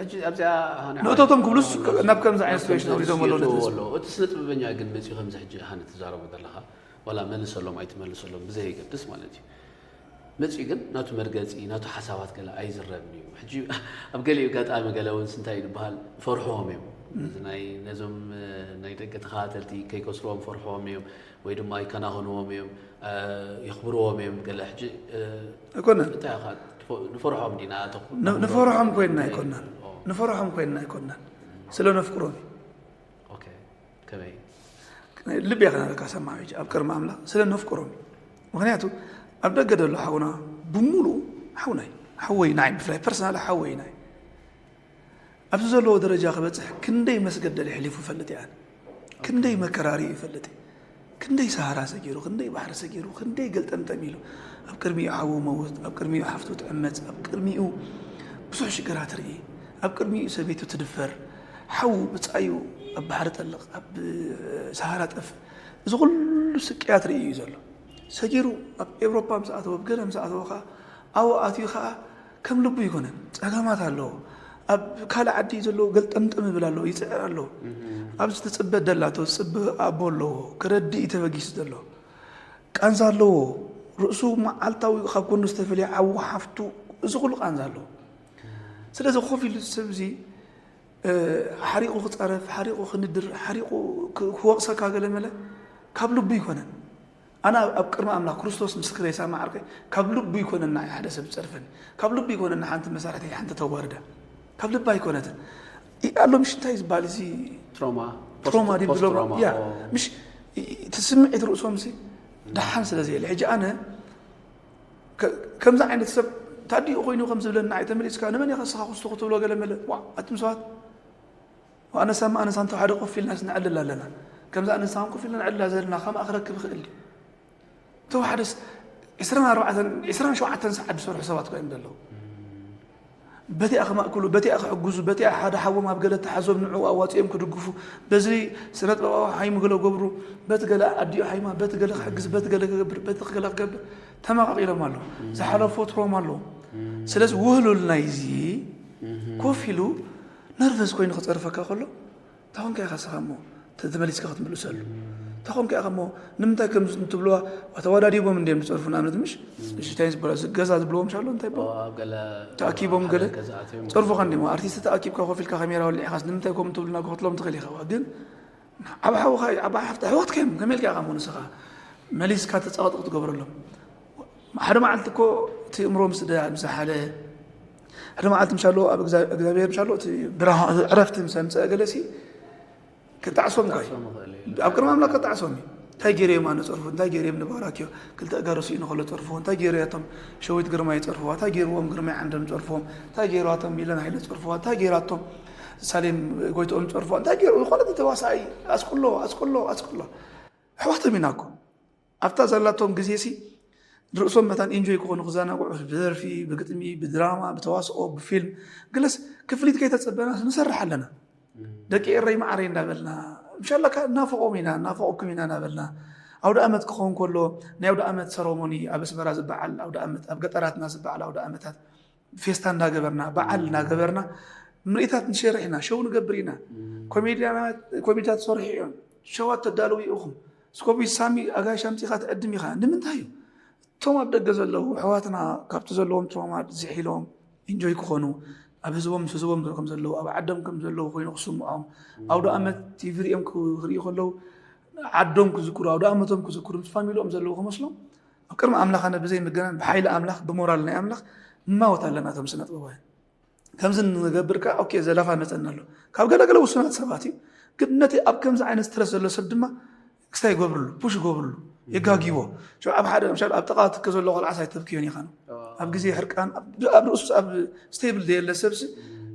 ሕጂ ኣብዚኣ ንእቶቶም ክብሉስ ናብ ከምዚ ዓይነት ስቴሽን ኣውሪዶም ኣሎ ነቲ ህዝቢ እቲ ስነ ጥበበኛ ግን መፅኡ ከምዚ ሕጂ ሃነ ትዛረቦ ዘለካ ዋላ መልሰሎም ኣይትመልሰሎም ብዘየገድስ ማለት እዩ መፂኡ ግን ናቱ መርገፂ ናቱ ሓሳባት ገለ ኣይዝረብን እዩ ሕጂ ኣብ ገሊኡ ኣጋጣሚ ገለ እውን ስንታይ ዝበሃል ፈርሕዎም እዮም ናይ ነዞም ናይ ደገ ተኸታተልቲ ከይከስርዎም ፈርሕዎም እዮም ወይ ድማ ይከናኸንዎም እዮም የኽብርዎም እዮም ገለ ሕጂ ኣይኮነን እንታይ ኢኻ ንፈርሖም ዲና ንፈርሖም ኮይንና ኣይኮናን ንፈርሖም ኮይንና ኣይኮናን ስለ ነፍቅሮም እዩ ከመይ ልብ ኢኻ ናበልካ ሰማዕ ሕጂ ኣብ ቅድሚ ኣምላኽ ስለ ነፍቅሮም እዩ ምክንያቱ ኣብ ደገ ዘሎ ሓውና ብምሉኡ ሓውናይ ሓወይ ናይ ብፍላይ ፐርሰናል ሓወይ ናይ ኣብዚ ዘለዎ ደረጃ ክበፅሕ ክንደይ መስገደል የሕሊፉ ይፈልጥ እየ ኣነ ክንደይ መከራ ሪኡ ይፈልጥ እየ ክንደይ ሰሃራ ሰጊሩ ክንደይ ባሕሪ ሰጊሩ ክንደይ ገልጠምጠም ኢሉ ኣብ ቅድሚኡ ሓዉ መውት ኣብ ቅድሚኡ ሓፍቱ ትዕመፅ ኣብ ቅድሚኡ ብዙሕ ሽግራት ርኢ ኣብ ቅድሚኡ ሰበይቱ ትድፈር ሓዉ ብፃዩ ኣብ ባሕሪ ጠልቕ ኣብ ሰሃራ ጠፍእ እዚ ኩሉ ስቅያት ርኢ እዩ ዘሎ ሰጊሩ ኣብ ኤውሮፓ ምስ ኣተወ ኣብ ገለ ምስ ኣተወ ከዓ ኣብኡ ኣትዩ ከዓ ከም ልቡ ኣይኮነን። ፀገማት ኣለዎ። ኣብ ካልእ ዓዲ ዘለዉ ገልጠምጠም ይብል ኣሎ፣ ይፅዕር ኣሎ። ኣብዚ ትፅበ ደላ እቶ ዝፅበ ኣቦ ኣለዎ፣ ክረድእ እዩ ተበጊሱ ዘሎ። ቃንዛ ኣለዎ። ርእሱ መዓልታዊ ካብ ጎኑ ዝተፈልየ ዓዉ ሓፍቱ፣ እዚ ኩሉ ቃንዛ ኣለዎ። ስለዚ ኮፍ ኢሉ እዚ ሰብ እዚ ሓሪቑ ክፃረፍ፣ ሓሪቑ ክንድር፣ ሓሪቑ ክወቕሰካ ገለ መለ ካብ ልቡ ኣይኮነን። ኣነ ኣብ ቅድሚ ኣምላኽ ክርስቶስ ምስክረይ ሳማ ዓርከይ ካብ ልቡ ኣይኮነን ንዓይ ሓደ ሰብ ዝፀርፈኒ ካብ ልቡ ኣይኮነን ንሓንቲ መሳርሕተይ ሓንቲ ተዋርዳ ካብ ልባ ኣይኮነትን ኣሎ ምሽ እንታይ ዝበሃል እዚ ትሮማ ትሮማ ድዩ ዝብሎ? ያ ምሽ እቲ ስምዒት ርእሶም ሲ ደሓን ስለ ዘየለ ሕጂ ኣነ ከምዚ ዓይነት ሰብ ታዲኡ ኮይኑ ከም ዝብለና ኣይተመሊስካ ንመን ኢኻ ስኻ ክስቶ ክትብሎ ገለ መለ ኣቱም ሰባት ኣነሳማ ኣነሳ እንተ ሓደ ኮፍ ኢልና ነዕልል ኣለና። ከምዚ ኣነሳን ኮፍ ኢልና ነዕልል ዘለና ከማኣ ክረክብ ይኽእል ድዩ? ተዋሕደስ ዕስራን ኣርባዕተን ዕስራን ሸውዓተን ሰዓት ዝሰርሑ ሰባት ኮይኖም ዘለዉ። በቲኣ ክማእክሉ፣ በቲኣ ክሕግዙ፣ በቲኣ ሓደ ሓዎም ኣብ ገለ ተሓዞም ንዕኡ ኣዋፂኦም ክድግፉ፣ በዚ ስነ ጥበባዊ ሓይሙ ገለ ገብሩ፣ በቲ ገለ ኣዲኡ ሓይማ፣ በቲ ገለ ክሕግዝ፣ በቲ ገለ ክገብር፣ በቲ ገለ ክገብር ተመቃቂሎም ኣለዉ። ዝሓለፎ ትሮማ ኣለዉ። ስለዚ ውህሉል ናይዚ ኮፍ ኢሉ ነርቨስ ኮይኑ ክፀርፈካ ከሎ እንታይ ኮንካ ኢኻ ስኻ እሞ ተመሊስካ ክትምልሰሉ እንታይ ኮንካ ኢኻ እሞ ንምንታይ ከም ትብልዋ ተወዳዲቦም እንዲም ዝፀርፉ ንኣብነት ምሽ ሽታይ ዝበላ ገዛ ዝብልዎም ሻሎ እንታይ ይበሉ ተኣኪቦም ገለ ፀርፉኻ እንዲሞ ኣርቲስት ተኣኪብካ ኮፍ ኢልካ ካሜራ ወሊዕኻስ ንምንታይ ከም ትብልና ክኽትሎም ትኽእል ኢኻ ግን ዓብ ሓውኻ ዓብ ሓፍታ ኣሕዋትካ እዮም ከመይ ኢልካ ኢኻ እሞ ንስኻ መሊስካ ተፀቕጥቕ ትገብረሎም ሓደ መዓልቲ እኮ እቲ እምሮ ምስ ዝሓለ ሓደ መዓልቲ ምሻሎ ኣብ እግዚኣብሔር ምሻሎ እቲ ብርሃ ዕረፍቲ ምስ ኣምፀአ ገለሲ ክጣዕሶም እኮ እዩ። ኣብ ቅድሚ ኣምላኽ ክጣዕሶም እዩ። እንታይ ገይረዮም ኣነ ፀርፉ እንታይ ገይረዮም ንባራክዮ ክልተ ኣጋሩ ስኢኑ ከሎ ፀርፍዎ እንታይ ገይረያቶም ሸዊት ግርማይ ፀርፍዋ እንታይ ገይርዎም ግርማይ ዓንዶም ፀርፍዎም እንታይ ገይርዋቶም ሚለን ሃይለ ፀርፍዋ እንታይ ገይራቶም ሳሌም ጎይትኦም ፀርፍዋ እንታይ ገይሩ ዝኾነ ተዋሳኣይ ኣስቅሎ ኣስቅሎ ኣስቅሎ ኣሕዋቶም ኢና እኮ ኣብታ ዘላቶም ግዜ ሲ ርእሶም መታን ኢንጆይ ክኾኑ ክዘናግዑ ብደርፊ ብግጥሚ ብድራማ ብተዋስኦ ብፊልም ግለስ ክፍሊት ከይተፀበና ንሰርሕ ኣለና ደቂ ኤረይ ማዓረይ እንዳበልና ምሻላካ እናፈቆም ኢና እናፈቆኩም ኢና እናበልና ኣውደ ኣመት ክኸውን ከሎ ናይ ኣውደ ኣመት ሰረሞኒ ኣብ ኣስመራ ዝበዓል ኣውደ ኣመት ኣብ ገጠራትና ዝበዓል ኣውደ ኣመታት ፌስታ እንዳገበርና በዓል እናገበርና ምርኢታት ንሸርሕ ኢና ሸው ንገብር ኢና ኮሜድያት ትሰርሑ እዮም ሸዋት ተዳለዉ ኢኹም ስኮቢ ሳሚ ኣጋይሽ ኣምፂኻ ትዕድም ኢኻ ንምንታይ እዩ እቶም ኣብ ደገ ዘለዉ ኣሕዋትና ካብቲ ዘለዎም ትሮማ ዝሒሎም ኢንጆይ ክኾኑ ኣብ ህዝቦም ምስ ህዝቦም ከም ዘለዉ ኣብ ዓዶም ከም ዘለዉ ኮይኑ ክስምዖም ኣውደ ኣመት ቲቪ ሪኦም ክርእዩ ከለዉ ዓዶም ክዝክሩ ኣውደ ኣመቶም ክዝክሩ ምስ ፋሚሊኦም ዘለዉ ክመስሎም ኣብ ቅድሚ ኣምላኽ ኣነ ብዘይ ምግናን ብሓይሊ ኣምላኽ ብሞራል ናይ ኣምላኽ ንማወት ኣለና እቶም ስነ ጥበባውያን ከምዚ ንገብር ከ ኦኬ ዘለፋ መፀና ኣሎ ካብ ገለገለ ውሱናት ሰባት እዩ ግን ነቲ ኣብ ከምዚ ዓይነት ስትረስ ዘሎ ሰብ ድማ ክስታይ ይገብርሉ ፑሽ ይገብርሉ የጋጊቦ ኣብ ሓደ ምሻል ኣብ ጥቃ ትከ ዘሎ ቆልዓስ ኣይተብክዮን ኢኻ ኣብ ግዜ ሕርቃን ኣብ ርእሱስ ኣብ ስቴብል ዘየለ ሰብሲ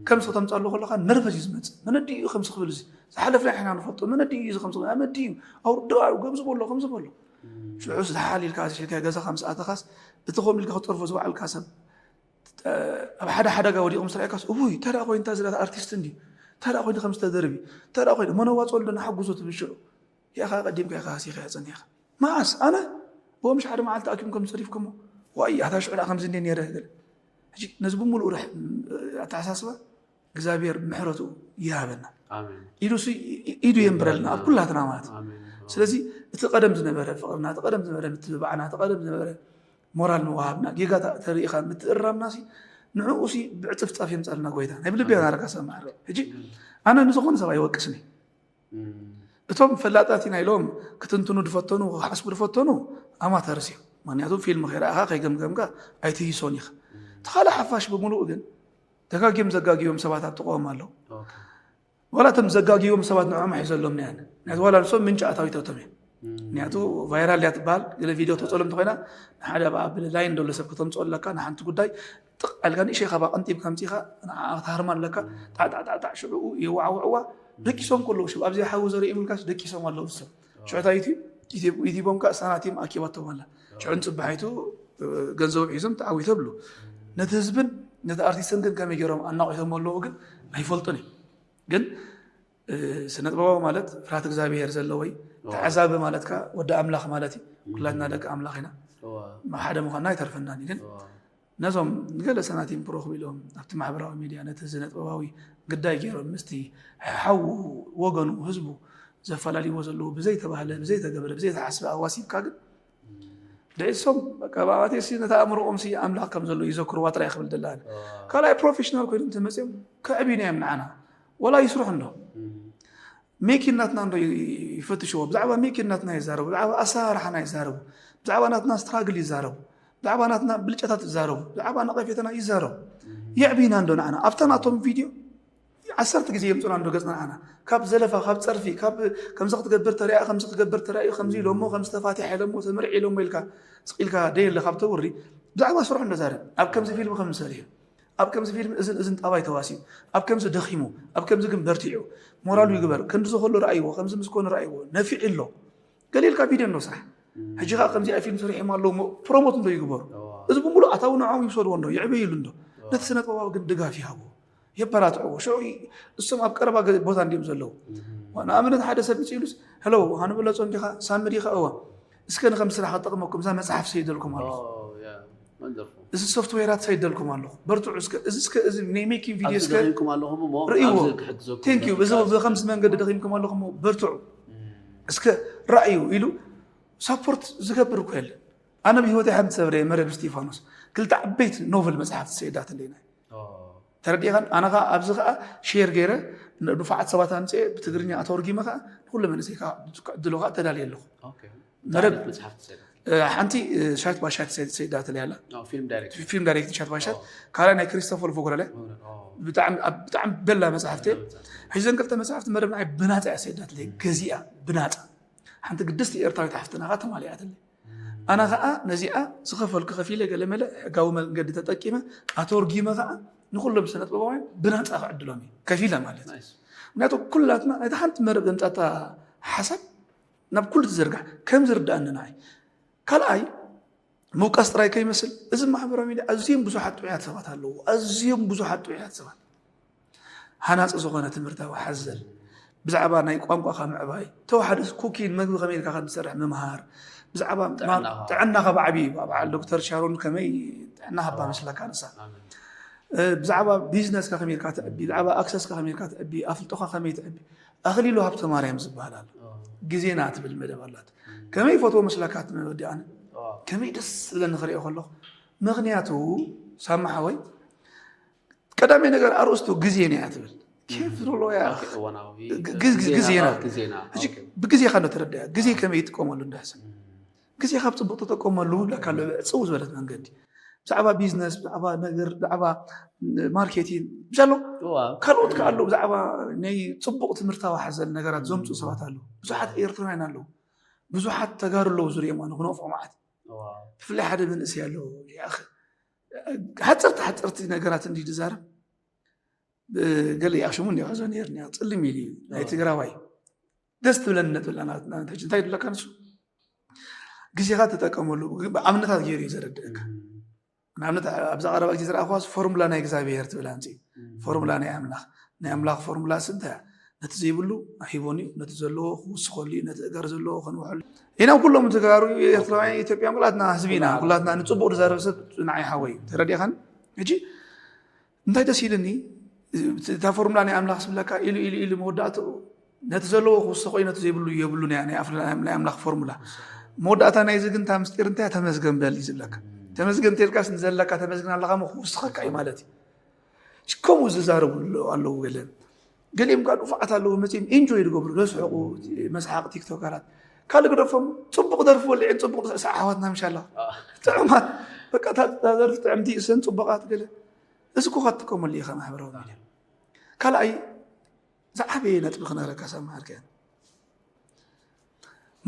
ከምዚ ከተምፃሉ ከለካ ነርቨስ እዩ ዝመፅእ መነዲ እዩ ከምዚ ክብል እዚ ዝሓለፍና ኢና ንፈልጦ መነዲ እዩ ከምዚ መነዲ እዩ ኣውርዶ ከምዚ በሎ ከምዚ በሎ ሽዑስ ዝሓል ኢልካ ዝሒልካ ገዛኻ ምስ ኣተኻስ እቲ ከምኡ ኢልካ ክፀርፎ ዝባዕልካ ሰብ ኣብ ሓደ ሓደጋ ወዲቑ ምስ ረኣካስ እውይ እንታይ ደኣ ኮይኑ እንታይ ዝዳ ኣርቲስት እንዲ እንታይ ደኣ ኮይኑ ከም ዝተደርቢ እንታይ ደኣ ኮይኑ እሞ ነዋፅኦ ኣለና ሓጉዞ ትብል ሽዑ ያኻ ቀዲምካ ኢኻ ሃሲኻ እያ ጸኒሕኻ መዓስ ኣነ ብኦም ሽ ሓደ መዓልቲ ኣኪም ከም ዝጸሪፍኩሞ ዋይ ኣታ ሽዑ ደኣ ከምዚ እንዲ ነይረ ገለ ሕጂ ነዚ ብምሉኡ ርሕ ኣተሓሳስባ እግዚኣብሔር ምሕረቱ ይሃበና ኢዱ ኢዱ የንብረልና ኣብ ኩላትና ማለት እዩ ስለዚ እቲ ቀደም ዝነበረ ፍቅርና እቲ ቀደም ዝነበረ ምትብባዕና እቲ ቀደም ዝነበረ ሞራል ምውሃብና ጌጋ ተሪኢኻ ምትእራምና ሲ ንዕኡ ሲ ብዕፅፍፃፍ የምፀልና ጎይታ ናይ ብልቢ ናረካ ሰብ ማዕረ ሕጂ ኣነ ንዝኾነ ሰብ ኣይወቅስኒ እቶም ፈላጣት ኢና ኢሎም ክትንትኑ ዝፈተኑ ክሓስቡ ዝፈተኑ ኣማተርስ እዮም ምክንያቱ ፊልም ከይረኣኻ ከይገምገምካ ኣይትይሶን ኢኻ እቲ ካልእ ሓፋሽ ብምሉኡ ግን ደጋጊም ዘጋግዮም ሰባት ኣብ ጥቕኦም ኣለዉ ዋላ እቶም ዘጋግዮም ሰባት ንዕኦም ኣሒዘሎም ነያን ምክንያቱ ዋላ ንሶም ምንጪ ኣታዊቶቶም እዮም ምክንያቱ ቫይራል እያ ትበሃል ገለ ቪድዮ ተፀሎም እንተኮይና ንሓደ ኣብ ላይን ደሎ ሰብ ከተምፅኦ ኣለካ ንሓንቲ ጉዳይ ጥቕ ኣልካ ንእሸይ ካባ ቀንጢብካ ምፂኻ ንዓኣ ክትሃርማ ኣለካ ጣዕጣዕጣዕጣዕ ሽዕኡ የዋዕውዕዋ ደቂሶም ከለዉ ሽብ ኣብዚ ሓዊ ዘርእምልካስ ደቂሶም ኣለዉ ሰብ ሽዕታ ዩቲቦም ከዓ ሳናቲም ኣኪባቶም ኣላ ሽዑ ንፅባሒቱ ገንዘቦም ሒዞም ተዓዊቶ ብሉ ነቲ ህዝብን ነቲ ኣርቲስትን ግን ከመይ ገይሮም ኣናቂቶም ኣለዉ ግን ኣይፈልጡን እዩ ግን ስነጥበባዊ ማለት ፍርሃት እግዚኣብሔር ዘለዎይ ተዓዛቢ ማለትካ ወዲ ኣምላኽ ማለት እዩ ኩላትና ደቂ ኣምላኽ ኢና ሓደ ምዃንና ኣይተርፈናን ግን ነዞም ንገለ ሰናቲም ክረኽቡ ኢሎም ኣብቲ ማሕበራዊ ሚድያ ነቲ ስነጥበባዊ ግዳይ ገይሮም ምስቲ ሓዉ ወገኑ ህዝቡ ዘፈላልይዎ ዘለዉ ብዘይተባህለ ብዘይተገበረ ብዘይተሓስበ ኣዋሲብካ ግን ደቂሶም በቃ ብኣባቴ ሲ ነታ ኣእምሮኦም ሲ ኣምላኽ ከም ዘሎ ይዘክርዋ ጥራይ ክብል ደላን ካልኣይ ፕሮፌሽናል ኮይኖም ተመፅኦም ከዕብዩና እዮም ንዓና ወላ ይስርሑ እንዶ ሜኪን ናትና እንዶ ይፈትሽዎ ብዛዕባ ሜኪን ናትና ይዛረቡ ብዛዕባ ኣሰራርሓና ይዛረቡ ብዛዕባ ናትና ስትራግል ይዛረቡ ብዛዕባ ናትና ብልጫታት ይዛረቡ ብዛዕባ ነቐፌታና ይዛረቡ የዕብዩና እንዶ ንዓና ኣብታ ናቶም ቪድዮ ዓሰርተ ግዜ የምፅና እንዶ ገፅና ንዓና ካብ ዘለፋ ካብ ፀርፊ ካብ ከምዚ ክትገብር ተሪኣ ከምዚ ክገብር ተራእዩ ከምዚ ኢሎሞ ከምዚ ተፋቲሐ ኢሎሞ ተመርዒ ኢሎሞ ኢልካ ስቕ ኢልካ ደየለ ካብ ተውሪ ብዛዕባ ስርሑ እንዶ ዛረብ ኣብ ከምዚ ፊልም ከም ሰሪሑ ኣብ ከምዚ ፊልም እዝን እዝን ጣባይ ተዋሲኡ ኣብ ከምዚ ደኺሙ ኣብ ከምዚ ግን በርቲዑ ሞራሉ ይግበር ክንዲ ዝኸሎ ረኣይዎ ከምዚ ምስ ኮነ ረኣይዎ ነፊዕ ኣሎ ገሊልካ ቪድዮ እንዶ ስራሕ ሕጂ ከዓ ከምዚኣ ፊልም ሰሪሖም ኣለዉ ፕሮሞት እንዶ ይግበሩ እዚ ብምሉእ ኣታዊ ንዕኦም ይውሰድዎ እንዶ ይዕበይሉ እንዶ ነቲ ስነ ጥበባዊ ግን ድጋፍ ይሃብዎ የበራትዕዎ ሽዑ እሶም ኣብ ቀረባ ቦታ እንዲዮም ዘለዉ ንኣብነት ሓደ ሰብ ምፅኢሉስ ሄሎ ሃንበለፆ እንዲኻ ሳሚ ዲኻ እዋ እስከ ንከም ስራሕ ክጠቕመኩም እዛ መፅሓፍ ሰይደልኩም ኣለኹ እዚ ሶፍትዌራት ሰይደልኩም ኣለኹ በርትዑ እስከ እዚ እስከ እዚ ናይ ሜኪንግ ቪድዮ እስከ ርእይዎ ቴንክ ዩ እዚ ብከምዚ መንገዲ ደኺምኩም ኣለኹም በርትዑ እስከ ራእዩ ኢሉ ሳፖርት ዝገብር እኮ የለን ኣነ ብህይወት ሓንቲ ሰብረ መረብ ስቲፋኖስ ክልተ ዓበይቲ ኖቨል መፅሓፍቲ ሰይዳትለይና ተረዲእኻን ኣነ ከዓ ኣብዚ ከዓ ሼር ገይረ ንፋዓት ሰባት ኣምፅኤ ብትግርኛ ኣተወርጊመ ከዓ ንኩሉ መንእሰይ ከዓ ዕድሉ ከዓ ተዳልየ ኣለኹ መረብ ሓንቲ ሻት ባሻት ሰይዳትለይ ኣላ ፊልም ዳይሬክት ሻት ባሻት ካልኣ ናይ ክሪስቶፈር ፎጎረለ ብጣዕሚ በላ መፅሓፍቲ ሕዘን ክልተ መፅሓፍቲ መረብ ንዓይ ብናፃ እያ ሰይዳትለይ ገዚኣ ብናፃ ሓንቲ ግድስቲ ኤርትራዊት ሓፍትና ከዓ ተማሊኣትለይ ኣነ ከዓ ነዚኣ ዝኸፈልኩ ከፊለ ገለመለ ሕጋዊ መንገዲ ተጠቂመ ኣተርጊመ ከዓ ንኩሎም ስነጥበባውያን ብናፃ ክዕድሎም እዩ ከፊለ ማለት እዩ ምክንያቱ ኩላትና ናይታ ሓንቲ መረብ ዘምፃታ ሓሳብ ናብ ኩሉ ትዘርጋሕ ከም ዝርዳእኒ ንዓይ ካልኣይ ምውቃስ ጥራይ ከይመስል እዚ ማሕበራዊ ሚድያ ኣዝዮም ብዙሓት ጥዑያት ሰባት ኣለዉ ኣዝዮም ብዙሓት ጥዑያት ሰባት ሃናፂ ዝኾነ ትምህርታዊ ሓዘል ብዛዕባ ናይ ቋንቋኻ ምዕባይ ተወሓደ ኩኪን መግቢ ከመይ ኢልካ ከም ዝሰርሕ ምምሃር ብዛዕባ ጥዕናኻ ብዓብዩ በዓል ዶክተር ሻሮን ከመይ ጥዕና ሃባ መስለካ ንሳ ብዛዕባ ቢዝነስካ ከመይ ኢልካ ተዕቢ ብዛዕባ ኣክሰስካ ከመይ ኢልካ ተዕቢ ኣፍልጦኻ ከመይ ተዕቢ ኣኽሊሉ ሃብተ ማርያም ዝበሃል ኣሎ ግዜና ትብል መደብ ኣላት ከመይ ፈትዎ መስለካ ትመወዲኣነ ከመይ ደስ ዝብለኒ ክሪኦ ከለኹ ምኽንያቱ ሳማ ሓወይ ቀዳማይ ነገር ኣርእስቱ ግዜ ነያ ትብል ኬፍ ዝብሎ ያ ግዜና ብግዜኻ ዶ ተረዳያ ግዜ ከመይ ይጥቀመሉ እንዳሕሰብ ግዜ ካብ ፅቡቅ ተጠቀመሉ ብለካ ኣሎ ዕፅው ዝበለት መንገዲ ብዛዕባ ቢዝነስ ብዛዕባ ነገር ብዛዕባ ማርኬቲንግ ብዛሎ ካልኦት ከ ኣለዉ ብዛዕባ ናይ ፅቡቅ ትምህርታዊ ሓዘል ነገራት ዘምፅኡ ሰባት ኣለዉ ብዙሓት ኤርትራውያን ኣለዉ ብዙሓት ተጋሩ ኣለዉ ዝሪኦም ኣነ ክነፍዖ ማለት ብፍላይ ሓደ መንእሰይ ኣለዉ ሓፀርቲ ሓፀርቲ ነገራት እንዲ ዝዛረብ ገለ ይኣሽሙ እንዲ ከዞ ነይር ኒያ ፅልም ኢሉ እዩ ናይ ትግራዋይ ደስ ትብለኒ ነጥብላ ናተች እንታይ ይብለካ ንሱ ግዜኻ ትጠቀመሉ ኣብነታት ገይሩ እዩ ዘረድእካ ንኣብነት ኣብዛ ቀረባ ግዜ ዝረኣኽዋስ ፎርሙላ ናይ እግዚኣብሔር ትብል ኣምፂ ፎርሙላ ናይ ኣምላኽ ናይ ኣምላኽ ፎርሙላ ስ እንታይ ነቲ ዘይብሉ ሂቦን እዩ ነቲ ዘለዎ ክውስኸሉ እዩ ነቲ እገር ዘለዎ ከንውሐሉ ኢና ኩሎም ተጋሩ ኤርትራውያን ኢትዮጵያን ኩላትና ህዝቢ ኢና ኩላትና ንፅቡቅ ዝዛረብ ሰብ ንዓይ ሓወይ ተረዲኻን ሕጂ እንታይ ደስ ኢልኒ እታ ፎርሙላ ናይ ኣምላኽ ስብለካ ኢሉ ኢሉ ኢሉ መወዳእትኡ ነቲ ዘለዎ ክውስኾ እዩ ነቲ ዘይብሉ የብሉ ናይ ኣምላኽ ፎርሙላ መወዳእታ ናይዚ ግን እታ ምስጢር እንታይ ተመስገን በል እዩ ዝብለካ ተመስገን ተልካስ ንዘለካ ተመስግን ኣለኻ ሞ ክውስኸካ እዩ ማለት እዩ ከምኡ ዝዛረቡ ኣለዉ ገለ ገሊኦም ካ ዱፋዓት ኣለዉ መፅም ኢንጆይ ዝገብሩ ዘስሕቁ መስሓቅ ቲክቶከራት ካልእ ግደፎም ፅቡቅ ደርፊ ወሊዕን ፅቡቅ ዝስዕስዕ ኣሕዋትና ምሻላ ጥዑማት በቃ እታ ደርፊ ጥዕምቲ እሰን ፅቡቃት ገለ እዚ እኮ ካትጥቀመሉ ኢኻ ማሕበራዊ ሚድያ ካልኣይ ዝዓበየ ነጥቢ ክነግረካ ሰማዕርከ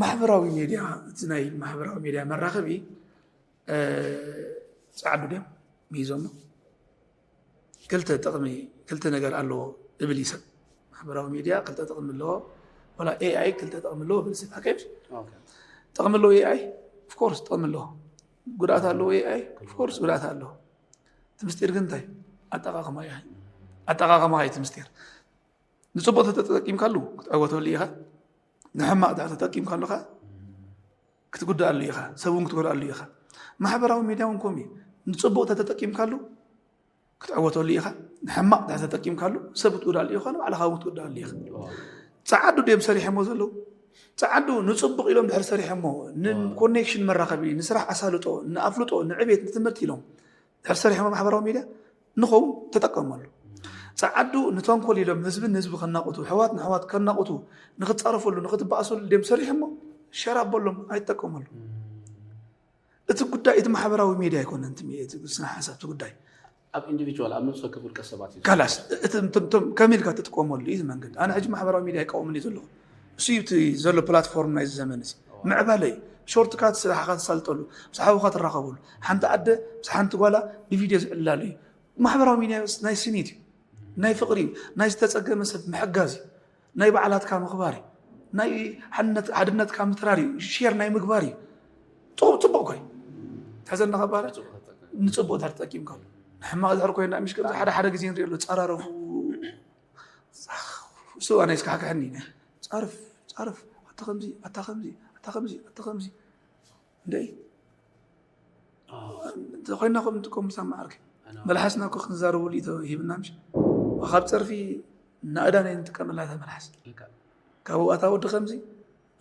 ማሕበራዊ ሚድያ እቲ ናይ ማሕበራዊ ሚድያ መራኸቢ ፃዕዱ ድዮም ሚዞሞ ክልተ ጥቕሚ ክልተ ነገር ኣለዎ እብል ይሰብ ማሕበራዊ ሚድያ ክልተ ጥቕሚ ኣለዎ ወላ ኤኣይ ክልተ ጥቕሚ ኣለዎ እብል ሰብ ኣከይሽ ጥቕሚ ኣለዎ ኤኣይ ኦፍኮርስ ጥቕሚ ኣለዎ ጉድኣት ኣለዎ ኤኣይ ኦፍኮርስ ጉድኣት ኣለዎ እቲ ምስጢር ግን እንታይ ኣጠቃቅማ እዩ ኣጠቃቅማ እዩ እቲ ምስጢር ንፅቡቅ ተተጠቂምካሉ ክትዕወተሉ ኢኻ ንሕማቅ ድሕር ተጠቂምካሉ ከዓ ክትጉድኣሉ ኢኻ ሰብ እውን ክትጎድኣሉ ኢኻ ማሕበራዊ ሚድያ እውን ከምኡ እዩ ንፅቡቅ ተተጠቂምካሉ ክትዕወተሉ ኢኻ ንሕማቅ ድሕር ተጠቂምካሉ ሰብ ክትጉድኣሉ ኢኻ ንባዕልኻ እውን ክትጉድኣሉ ኢኻ ፀዓዱ ድዮም ሰሪሖሞ ዘለዉ ፀዓዱ ንፅቡቅ ኢሎም ድሕር ሰሪሖሞ ንኮኔክሽን መራኸቢ ንስራሕ ኣሳልጦ ንኣፍልጦ ንዕቤት ንትምህርቲ ኢሎም ድሕር ሰሪሖሞ ማሕበራዊ ሚድያ ንኸው ተጠቀመሉ። ጸዓዱ ንተንኮል ኢሎም ህዝቢ ንህዝቢ ከናቑቱ፣ ሕዋት ንሕዋት ከናቑቱ፣ ንኽጻረፈሉ፣ ንኽትበኣሰሉ ድዮም ሰሪሖሞ? ሸር ኣበሎም፣ ኣይትጠቀመሉ። እቲ ጉዳይ እቲ ማሕበራዊ ሜድያ ኣይኮነን፣ እቲ ስነ ሓሳብ እቲ ጉዳይ ኣብ ኢንዲቪጁዋል ኣብ ነብሰ ወከፍ ውልቀ ሰባት እዩ ካላስ እቲ እቶም እቶም ከመይ ኢልካ ትጥቀመሉ እዩ እዚ መንገዲ። ኣነ ሕጂ ማሕበራዊ ሚድያ ይቃወምን እዩ ዘለኹ። እሱ እዩ እቲ ዘሎ ፕላትፎርም ናይዚ ዘመን እዚ። ምዕባለ እዩ። ሾርትካት ስራሕካ ትሳልጠሉ፣ ምስ ሓውካ ትራኸበሉ። ሓንቲ ኣደ ምስ ሓንቲ ጓላ ብቪድዮ ዝዕላሉ እዩ። ማሕበራዊ ሚድያ ናይ ስኒት እዩ፣ ናይ ፍቕሪ እዩ፣ ናይ ዝተፀገመ ሰብ ምሕጋዝ እዩ፣ ናይ በዓላትካ ምኽባር እዩ፣ ናይ ሓድነት- ሓድነትካ ምትራር እዩ፣ ሼር ናይ ምግባር እዩ። ጥሩ ፅቡቅ ኮይ ተዘና ከባረ ንፅቡቅ ድሕር ተጠቂምካሉ። ንሕማቅ ድሕር ኮይና ምሽ ከምዚ ሓደ ሓደ ግዜ ንሪኦ ኣሎ ፀራረፉ። እሱ ኣነ ይስካሕክሐኒ ነ ፃርፍ ፃርፍ ኣታ ከምዚ ኣታ ከምዚ ኣታ ከምዚ ኣታ ከምዚ እንደ እንተኮይና ከም ንጥቀም ምሳማዓርክ መልሓስና እኮ ክንዛረበሉ እዩ ሂብና ምሽ ካብ ፀርፊ ናእዳን ንጥቀመላ ተመልሓስ ካብ ኣታ ወዲ ከምዚ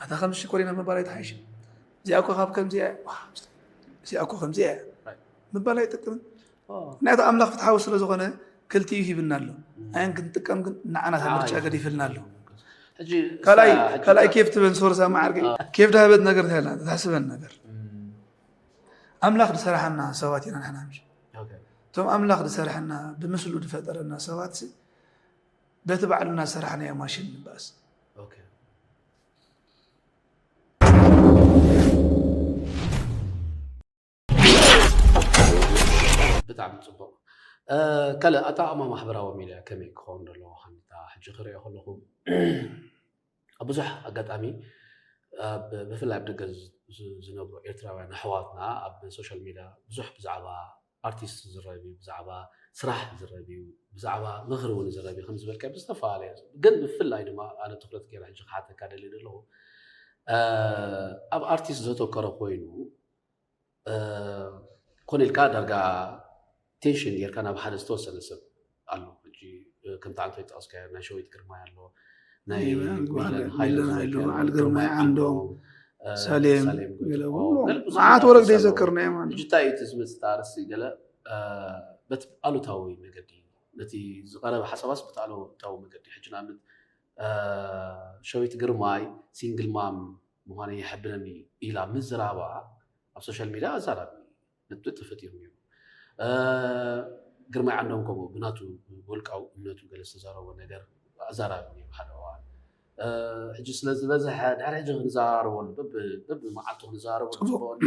ኣታ ከምዚ ሽኮሪና ምባል ኣይተሓይሽ። እዚኣ እኮ ካብ ከምዚ እያ እዚኣ እኮ ከምዚ እያ ምባል ኣይጠቅምን። ምክንያቱ ኣምላኽ ፍትሓዊ ስለ ዝኾነ ክልቲኡ ሂብና ኣሎ። ኣየን ክንጥቀም ግን ንዓናታ ምርጫ ገዲፍልና ኣሎ። ካልኣይ ኬፍ ትበን ሶርሳ ማዓርገ ኬፍ ዳህበት ነገር ታላ ተሕስበን ነገር ኣምላኽ ዝሰራሓና ሰባት ኢና ንሕና ምሽ እቶም ኣምላኽ ዝሰራሐና ብምስሉ ዝፈጠረና ሰባት በቲ ባዕልና ዝሰራሕናዮ ማሽን ንበኣስ። ብጣዕሚ ፅቡቅ። ካልእ ኣጠቃቅማ ማሕበራዊ ሚድያ ከመይ ክኸውን ዘለዎ ከሚታ ሕጂ ክሪኦ ከለኹ ኣብ ብዙሕ ኣጋጣሚ ብፍላይ ኣብ ደገ ዝነብሩ ኤርትራውያን ኣሕዋትና ኣብ ሶሻል ሚድያ ብዙሕ ብዛዕባ ኣርቲስት ዝረብ እዩ፣ ብዛዕባ ስራሕ ዝረብ እዩ፣ ብዛዕባ ምኽሪ እውን ዝረብ እዩ ከም ዝበልካ ብዝተፈላለየ ግን ብፍላይ ድማ ኣነ ትኩረት ገይረ ሕጂ ክሓተካ ደልየ ዘለኹ ኣብ ኣርቲስት ዘተኮረ ኮይኑ ኮነ ኢልካ ዳርጋ ቴንሽን ጌርካ ናብ ሓደ ዝተወሰነ ሰብ ኣሎ። ከምቲ ኣንተ ይጠቀስካ ናይ ሸዊት ግርማይ ኣሎ ናይ በዓል ግርማይ ዓንዶም ሳሌም መዓት ወረግ ዘይዘክር ናይ ማለት እንታይ እዩ ዝመፅእ ኣርሲ ገለ በቲ ኣሉታዊ መገዲ ነቲ ዝቀረበ ሓሳባስ በቲ ኣሉታዊ መገዲ ሕጂ ንኣብነት ሸዊት ግርማይ ሲንግል ማም ምዃነ ይሕብነኒ ኢላ ምዝራባ ኣብ ሶሻል ሚድያ ኣዛራቢ ነጥቢ ተፈጢሩ ነይሩ። ግርማይ ዓንዶም ከምኡ ብናቱ ብውልቃዊ እምነቱ ገለ ዝተዛረቦ ነገር ኣዛራቢ ነይሩ ሓደ እዋን። ሕጂ ስለ ዝበዝሐ ድሕሪ ሕጂ ክንዘራረበሉ በብመዓልቱ ክንዘራረበሉ ፅቡቅ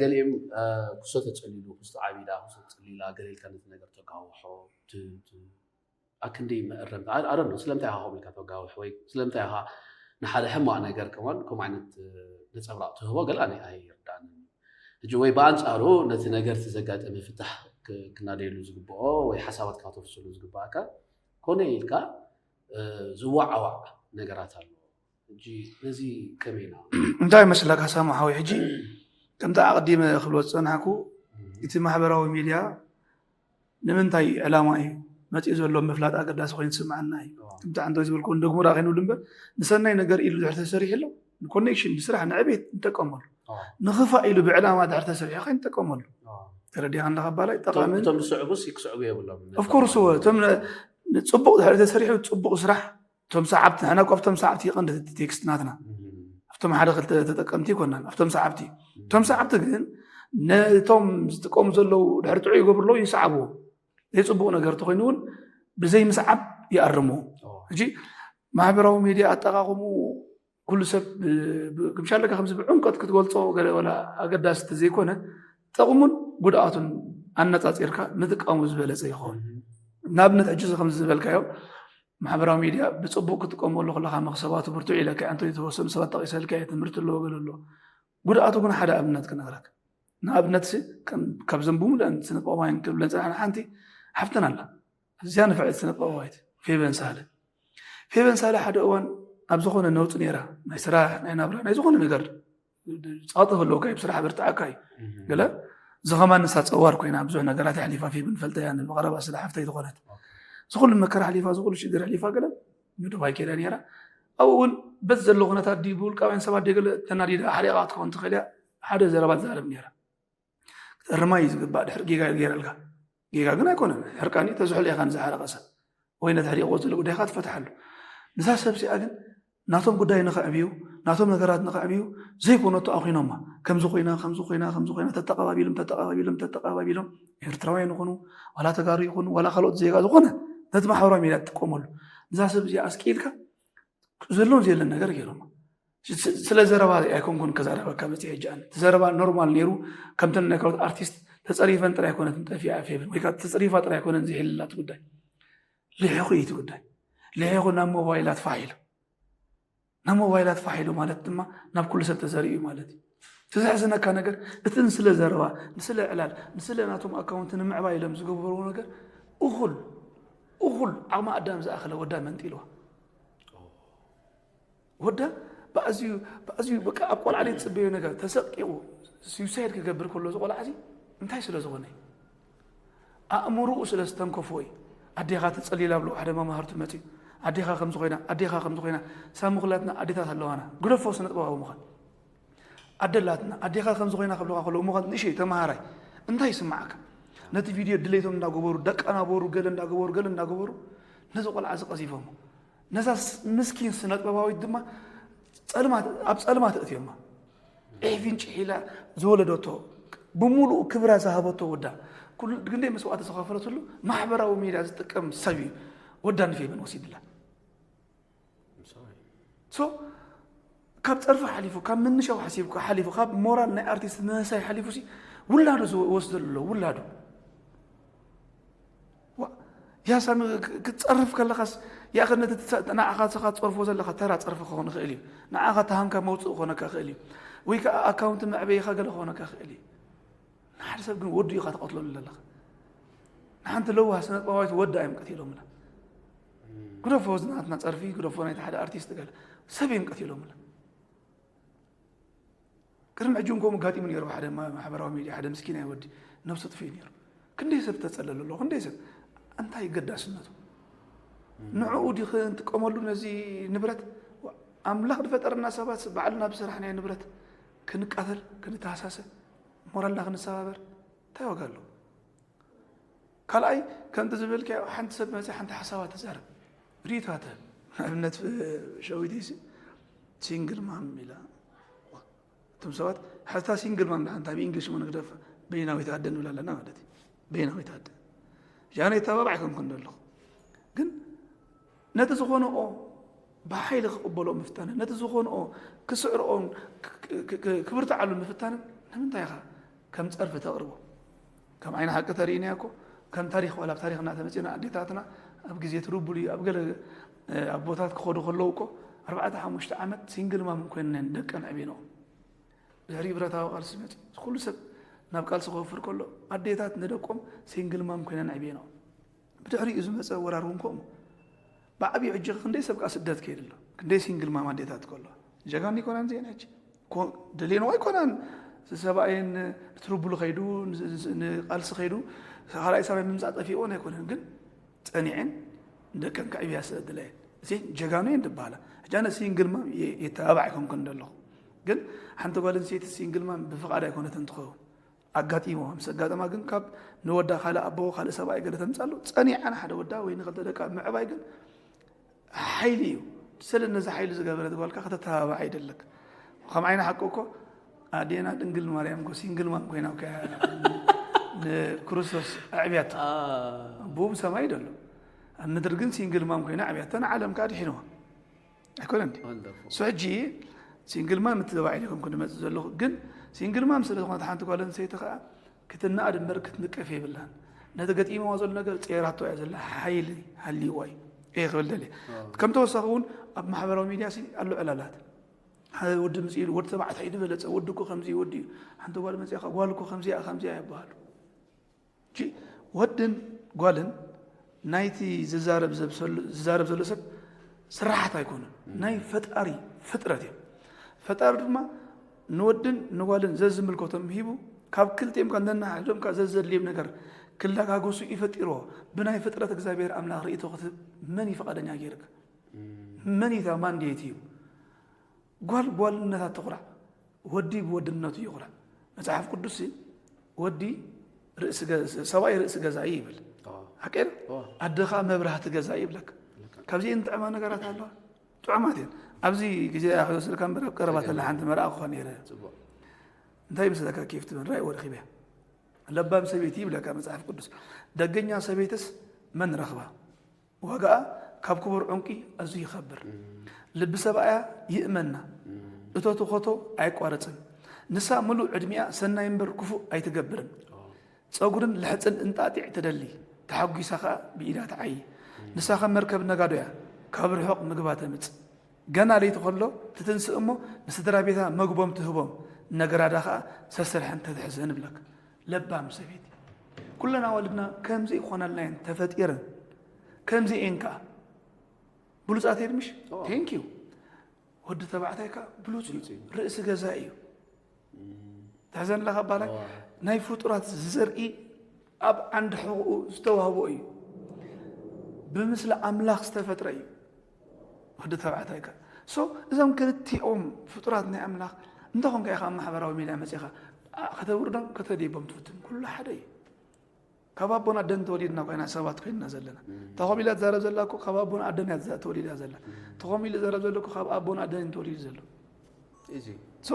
ገሊኦም ክሶ ተፀሊሉ ክስቶ ዓቢዳ ክሶ ተፀሊላ ገለ ኢልካ ነቲ ነገር ተጋውሖ ኣክንዲ መእረምቲ ኣረ ነው ስለምታይ ኢኻ ከምኡ ኢልካ ተጋውሕ ወይ ስለምታይ ኢኻ ንሓደ ሕማቕ ነገር ከማን ከምኡ ዓይነት ነፀብራቕ ትህቦ ገለ ኣነ ኣይርዳእንን እዩ ሕጂ ወይ ብኣንፃሩ ነቲ ነገር እቲ ዘጋጠመ ፍታሕ ክናደየሉ ዝግብኦ ወይ ሓሳባትካ ከተፍስሉ ዝግባእካ ኮነ ኢልካ ዝዋዓዋዕ ነገራት ኣሎ ሕጂ ነዚ ከመይ ኢና እንታይ መስለካ ሳሙ ሓወይ ሕጂ ከምቲ ኣቕዲመ ክብሎ ዝፀናሕኩ እቲ ማሕበራዊ ሚድያ ንምንታይ ዕላማ እዩ መፂኡ ዘሎ ምፍላጥ ኣገዳሲ ኮይኑ ዝስምዓና እዩ። ከምቲ ዓንተው ዝበልኩ ንደግሞ ዳ ከይንብል እምበር ንሰናይ ነገር ኢሉ ድሕር ተሰሪሑ ኣሎ ንኮኔክሽን ንስራሕ ንዕቤት ንጠቀመሉ ንኽፋእ ኢሉ ብዕላማ ድሕር ተሰሪሑ ከይንጠቀመሉ ተረዲኻ ኣለኻ ባላይ ጠቃሚ እቶም ዝስዕቡስ ክስዕቡ የብሎም ኦፍኮርስ እቶም ፅቡቅ ድሕር ተሰሪሑ ፅቡቅ ስራሕ እቶም ሰዓብቲ ንሕና እኮ ኣብቶም ሰዓብቲ ይቐንዲ እቲ ቴክስት ናትና ኣብቶም ሓደ ክልተ ተጠቀምቲ ይኮናን ኣብቶም ሰዓብቲ እቶም ሰዓብቲ ግን ነቶም ዝጥቀሙ ዘለዉ ድሕሪ ጥዑይ ይገብርሎ ይሰዓብዎ ዘይፅቡቅ ነገር ተኮይኑ እውን ብዘይ ምስዓብ ይኣርምዎ ሕጂ ማሕበራዊ ሚድያ ኣጠቃቅሙ ኩሉ ሰብ ክምሻለካ ከምዚ ብዕምቀት ክትገልፆ ገለ ወላ ኣገዳሲ ተዘይኮነ ጥቕሙን ጉድኣቱን ኣነፃፂርካ ምጥቃሙ ዝበለፀ ይኸውን ንኣብነት ሕጂ ከምዚ ዝበልካዮ ማሕበራዊ ሚድያ ብፅቡቅ ክትጥቀመሉ ከለካ መክሰባቱ ብርቱዕ ኢለካ እንተ ዝተወሰኑ ሰባት ጠቂሰልካ እየ ትምህርቲ ኣለዎ ገለ ኣለዎ ጉድኣቱ ግን ሓደ ኣብነት ክነግረካ ንኣብነት ካብዘን ብሙሉአን ስነጥበባውያን ክብለን ፀናሕና ሓንቲ ሓፍተን ኣላ እዚያ ንፍዕቲ ስነጥበባዊት ፌቨን ሳለ ፌቨን ሳለ ሓደ እዋን ኣብ ዝኾነ ነውፂ ነይራ ናይ ስራሕ ናይ ናብራ ናይ ዝኾነ ነገር ፃውቲ ከለውካ እዩ ብስራሕ በርትዓካ እዩ ገለ እዚ ከማን ንሳ ፀዋር ኮይና ብዙሕ ነገራት ኣሕሊፋ ፌብን ፈልጠያ ብቀረባ ስለ ሓፍተይ ዝኾነት ዝኩሉ መከራ ኣሕሊፋ ዝኩሉ ሽግር ኣሕሊፋ ገለ ንዱባይ ከይዳ ነይራ ኣብኡ እውን በዚ ዘሎ ኩነታት ድዩ ብውልቃውያን ሰባት ድዩ ገለ ተናዲዳ ሓሪቓ ክትከውን ትኽእል እያ ሓደ ዘረባ ትዛረብ ነይራ ክትእርማ እዩ ዝግባእ ድሕሪ ጌጋ ገይረልካ ጌጋ ግን ኣይኮነን ሕርቃን እዩ ተዝሕሎ ኢኻ ንዝሓረቐ ሰብ ወይ ነቲ ሕሪቕዎ ዘሎ ጉዳይካ ትፈትሓሉ ንዛ ሰብ እዚኣ ግን ናቶም ጉዳይ ንኸዕብዩ ናቶም ነገራት ንኸዕብዩ ዘይኮነቶ ኣኺኖማ። ከምዚ ኮይና፣ ከምዚ ኮይና፣ ከምዚ ኮይና፣ ተተቐባቢሎም፣ ተተቐባቢሎም፣ ተተቐባቢሎም፣ ኤርትራውያን ይኹኑ፣ ዋላ ተጋሩ ይኹኑ፣ ዋላ ካልኦት ዜጋ ዝኾነ፣ ነቲ ማሕበራዊ ሚድያ ትጥቀመሉ። ነዛ ሰብ እዚኣ ኣስቂልካ፣ ዘሎን ዘየለን ነገር ገይሮማ። ስ-፣ ስለ ዘረባ ኣይኮንኩን ከዛረበካ መጽእ ሕጂ ኣነ። እቲ ዘረባ ኖርማል ነይሩ፣ ከምተን ናይ ካልኦት ኣርቲስት ተጸሪፈን ጥራይ ኣይኮነትን ጠፊኣ ፌብን፣ ወይ ከዓ ተጸሪፋ ጥራይ ኣይኮነን ዝሕልላት ጉዳይ። ልሒኹ እዩ እቲ ጉዳይ። ልሒኹ ናብ ሞባይላት ፋሕ ኢሉ። ናብ ሞባይላት ፋሕ ኢሉ ማለት ድማ ናብ ኩሉ ሰብ ተዘሪኡ ማለት እዩ። እቲ ዘሕዝነካ ነገር፣ እቲ ንስለ ዘረባ፣ ንስለ ዕላል፣ ንስለ ናቶም ኣካውንት ንምዕባይ ኢሎም ዝገበርዎ ነገር፣ እኹል፣ እኹል ዓቕሚ ኣዳም ዝኣኸለ ወዳ መንጢልዋ። ወዳ ብኣዝዩ፣ ብኣዝዩ በቃ ኣብ ቆልዓ ዘይትጽበዮ ነገር ተሰቂቑ፣ ስዩሳይድ ክገብር ከሎ እዚ ቆልዓ እዚ እንታይ ስለ ዝኾነ እዩ? ኣእምሮኡ ስለ ዝተንከፎ እዩ። ኣዴኻ ተጸሊላ ብሎ ሓደ መማህርቱ መጺኡ፣ ኣዴኻ ከምዚ ኮይና፣ ኣዴኻ ከምዚ ኮይና፣ ሳሚ ኩላትና ኣዴታት ኣለዋና። ግደፎ ስነ ጥበባዊ ምዃን። ኣደላትና፣ ኣዴኻ ከምዚ ኮይና ክብልኻ ከለዉ ምዃን ንእሽተይ ተመሃራይ እንታይ ይስምዓካ? ነቲ ቪድዮ ድሌቶም እንዳገበሩ፣ ደቃ ናበሩ፣ ገለ እንዳገበሩ፣ ገለ እንዳገበሩ፣ ነዚ ቆልዓ እዚ ቀዚፎሞ። ነዛ ስ-፣ ምስኪን ስነ ጥበባዊት ድማ ጸልማት፣ ኣብ ጸልማት እእትዮማ። ዒፍ እንጭሒላ ዝወለደቶ፣ ብምሉኡ ክብራ ዝሃበቶ ወዳ፣ ኩሉ ክንደይ መስዋእቲ ዝኸፈለትሉ ማሕበራዊ ሚድያ ዝጥቀም ሰብ እዩ ወዳ ንፌብን ወሲድላ። ሶ፣ ካብ ጸርፊ ሓሊፉ፣ ካብ ምንሻው ሓሲብካ ሓሊፉ፣ ካብ ሞራል ናይ ኣርቲስት ምህሳይ ሓሊፉ ሲ ውላዱ ዝወስደሉ ኣሎ፣ ውላዱ። ዋ፣ ያ ሳሚ ክ-፣ ክትጸርፍ ከለኻስ፣ ያኸ ነቲ ትጸ-፣ ንዓኻ ንስኻ ትጸርፎ ዘለኻ ተራ ጸርፊ ክኾን ይኽእል እዩ። ንዓኻ ተሃንካ መውጽኢ ክኾነካ ይኽእል እዩ። ወይ ከኣ ኣካውንት መዕበይኻ ገለ ክኾነካ ይኽእል እዩ። ንሓደ ሰብ ግን ወዱ ኢኻ ትቐትለሉ ዘለኻ። ንሓንቲ ለዋህ ስነ ጥበባዊት ወዳ እዮም ቀቲሎምላ። ግደፎ፣ እዚ ናትና ጸርፊ፣ ግደፎ፣ ናይቲ ሓደ ኣርቲስት ገለ ሰብ እዮም ቀቲሎምላ። ቅድሚ ሕጂ እውን ከምኡ ኣጋጢሙ ነይሩ። ሓደ ማ-፣ ማሕበራዊ ሚድያ ሓደ ምስኪናይ ወዲ ነብሱ ጥፊኡ ነይሩ። ክንደይ ሰብ ተጸለሉ ኣሎ፣ ክንደይ ሰብ። እንታይ ገዳስነቱ? ንዕኡ ዲ ክንጥቀመሉ ነዚ ንብረት? ኣምላኽ ዝፈጠረና ሰባት ባዕልና ብስራሕናዮ ንብረት ክንቃተል፣ ክንተሃሳሰ፣ ሞራልና ክንሰባበር እንታይ ዋጋ ኣለዎ? ካልኣይ፣ ከምቲ ዝበልካዮ ሓንቲ ሰብ መጽያ ሓንቲ ሓሳባ ትዛረብ፣ ርእይቶኣ ትህብ። ንኣብነት፣ ሸዊተይሲ ሲንግል ማም ኢላ። እቶም ሰባት ሓታ ሲንግል ማም ደኣ እንታይ ብእንግሊሽ ሞ ንግደፋ፣ በይናዊት ኣደ ንብል ኣለና ማለት እዩ። በይናዊት ኣደ። ጃነ ይተባባዕ ኣይኮንኩን ዘለኹ። ግን ነቲ ዝኾነኦ ብሓይሊ ክቕበሎ ምፍታንን፣ ነቲ ዝኾነኦ ክስዕርኦን ክ-፣ ክ-፣ ክ-፣ ክብርትዓሉ ምፍታንን ንምንታይ ኢኻ ከም ጸርፊ ተቕርቦ? ከም ዓይኒ ሓቂ ተርእይናዮ እኮ፣ ከም ታሪኽ ዋላ ኣብ ታሪኽና ተመጺና ኣዴታትና ኣብ ግዜ ትርቡሊ ኣብ ገለ፣ እ፣ ኣቦታት ክኸዱ ከለዉ እኮ ኣርባዕተ ሓሙሽተ ዓመት ሲንግል ማም ኮይነን ደቀን ኣዕቢነኦ። ድሕሪ ብረታዊ ቃልሲ መጺኡ፣ ኩሉ ሰብ ናብ ቃልሲ ክወፍር ከሎ ኣዴታት ንደቆም ሲንግል ማም ኮይነን ኣዕቢነኦ። ብድሕሪኡ ዝመጸ ወራር እውን ከምኡ። ብዓብዩ ሕጂ ክንደይ ሰብ ከኣ ስደት ከይዱ ኣሎ። ክንደይ ሲንግል ማም ኣዴታት ከሎ። ጀጋኑ ኣይኮናን እዚአን ሕጂ። ኮ-፣ ደልየንኦ ኣይኮናን። ሰብኣየን ንትርቡሉ ከይዱ፣ ን-፣ ን-፣ ንቃልሲ ከይዱ፣ ካልኣይ ሰብኣይ ምምጻእ ጠፊእወን ኣይኮነን። ግን ጸኒዐን ንደቀን ከዕብያ ስለ ዝደለየን። እዚአን ጀጋኑ እየን ዝበሃላ። ሕጂ ኣነ ሲንግል ማም የ-፣ የተባባዕ ኣይኮንኩን ዘለኹ። ግን ሓንቲ ጓል ኣንስተይቲ ሲንግል ማም ብፍቓድ ኣይኮነትን ትኸውን። ኣጋጢሞ፣ ምስ ኣጋጠማ ግን ካብ ንወዳ ካልእ ኣቦ፣ ካልእ ሰብኣይ ገለ ተምጻሉ፣ ጸኒዓ ንሓደ ወዳ ወይ ንኽልተ ደቃ ምዕባይ ግን ሓይሊ እዩ። ስለ ነዚ ሓይሊ ዝገበረት ጓልካ ከተተባብዓ ይደለክ። ከም ዓይኒ ሓቂ እኮ ኣዴና ድንግል ማርያም እኮ ሲንግል ማም ኮይና እኮ እያ ንክርስቶስ ኣዕብያቶ። ኣቦኡ ብሰማይ እዩ ዘሎ። ኣብ ምድሪ ግን ሲንግል ማም ኮይና ኣዕብያቶ፣ ንዓለም ከኣ ድሒንዋ። ኣይኮነን ድዩ? ወንደርፉል። ሶ ሕጂ ሲንግል ማም ምትባዕ ኢለ ከም ክንመጽእ ዘለኹ፣ ግን ሲንግል ማም ስለ ዝኾነት ሓንቲ ጓል ኣንስተይቲ ከኣ ክትነኣድ እምበር ክትንቀፍ የብላን። ነቲ ገጢምዋ ዘሎ ነገር ጸይራቶ እያ ዘላ፣ ሓይሊ ሃልይዋ እዩ። እየ ክብል ደልየ። ኣዎ። ከም ተወሳኺ እውን ኣብ ማሕበራዊ ሚድያ ሲ ኣሎ ዕላላት። ሓደ ወዲ ምጽእ ኢሉ፣ ወዲ ተባዕታይ ዝበለጸ፣ ወዲ እኮ ከምዚ እዩ፣ ወዲ እዩ። ሓንቲ ጓል መጺኣ፣ ጓል እኮ ከምዚኣ፣ ከምዚኣ ይበሃሉ። እጂ ወድን ጓልን ናይቲ ዝዛረብ ዘብ-፣ ዝዛረብ ዘሎ ሰብ ስራሓት ኣይኮኑን። ናይ ፈጣሪ ፍጥረት እዮም። ፈጣሪ ድማ ንወድን ንጓልን ዘዝምልከቶም ሂቡ፣ ካብ ክልቲኦም ከኣ ነናሓድኦም ከኣ ዘዘድልዮም ነገር ክለጋገሱ እዩ ፈጢርዎ። ብናይ ፍጥረት እግዚኣብሔር ኣምላኽ ርእይቶ ክትህብ መን እዩ ፍቓደኛ ገይርካ? መን እዩ እታ ማንዴት እዩ? ጓል ጓልነታ ትኹራዕ፣ ወዲ ብወድነቱ ይኹራዕ። መጽሓፍ ቅዱስ ወዲ ርእሲ ገ-፣ ሰብኣይ ርእሲ ገዛ እዩ ይብል። ኣዎ። ሓቂ ዶ? ኣዎ። ኣደ ኸኣ መብራህቲ ገዛ እዩ ይብለካ። ልክዕ። ካብዚአን ጥዕማ ነገራት ኣለዋ። ጥዑማት እየን። ኣብዚ ግዜ ክወስድካ እምበር ኣብ ቀረባ ተላ ሓንቲ መርኣ ክኾን ነይረ። እንታይ ምስለካ ኬፍ ትብል ራይ ወርኺበ ለባም ሰበይቲ ይብለካ መጽሓፍ ቅዱስ። ደገኛ ሰበይትስ መን ረኽባ? ዋጋኣ ካብ ክቡር ዕንቂ ኣዝዩ ይኸብር። ልቢ ሰብኣያ ይእመና፣ እቶ ትኾቶ ኣይቋረጽን። ንሳ ምሉእ ዕድሚኣ ሰናይ እምበር ክፉእ ኣይትገብርን። ጸጉርን ልሕጽን እንጣጢዕ ትደሊ፣ ተሓጒሳ ኸኣ ብኢዳ ትዓዪ። ንሳ ከም መርከብ ነጋዶ እያ፣ ካብ ርሑቕ ምግባ ተምጽእ። ገና ለይቲ ከሎ ትትንስእ እሞ ንስድራ ቤታ መግቦም ትህቦም፣ ነግራዳ ኸኣ ሰስርሐን ተትሕዘን እብለካ። ለባም ሰበይቲ። ኩለን ኣዋልድና ከምዚ ይኾናልናየን ተፈጢረን። ከምዚ እየን ከኣ። ብሉጻት እየን ምሽ? ኦ። Thank you። ወዲ ተባዕታይ ከኣ ብሉጽ እዩ። ብሉጽ እዩ። ርእሲ ገዛ እዩ። ትሕዘን ኣለኻ ኣባላይ? ኦ። ናይ ፍጡራት ዘርኢ ኣብ ዓንዲ ሕቑኡ ዝተዋህቦ እዩ። ብምስሊ ኣምላኽ ዝተፈጥረ እዩ። ወዲ ተባዕታይ ከኣ። So፣ እዞም ክልቲኦም ፍጡራት ናይ ኣምላኽ እንተኾንካ ኢኻ ኣብ ማሕበራዊ ሚድያ መጺኻ፣ ኣ-፣ ከተውርዶም ከተደይቦም ትፍትን። ኩሉ ሓደ እዩ። ካብ ኣቦን ኣደን ተወሊድና ኮይና ሰባት ኮይንና ዘለና። እም። ተኾም ኢላ ትዛረብ ዘላ እኮ ካብ ኣቦን ኣደን እያ ትዛ-፣ ተወሊዳ ዘላ። እም። ተኾም ኢሉ ዝዛረብ ዘሎ እኮ ካብ ኣቦን ኣደን እዩ ተወሊዱ ዘሎ። እዚ። So፣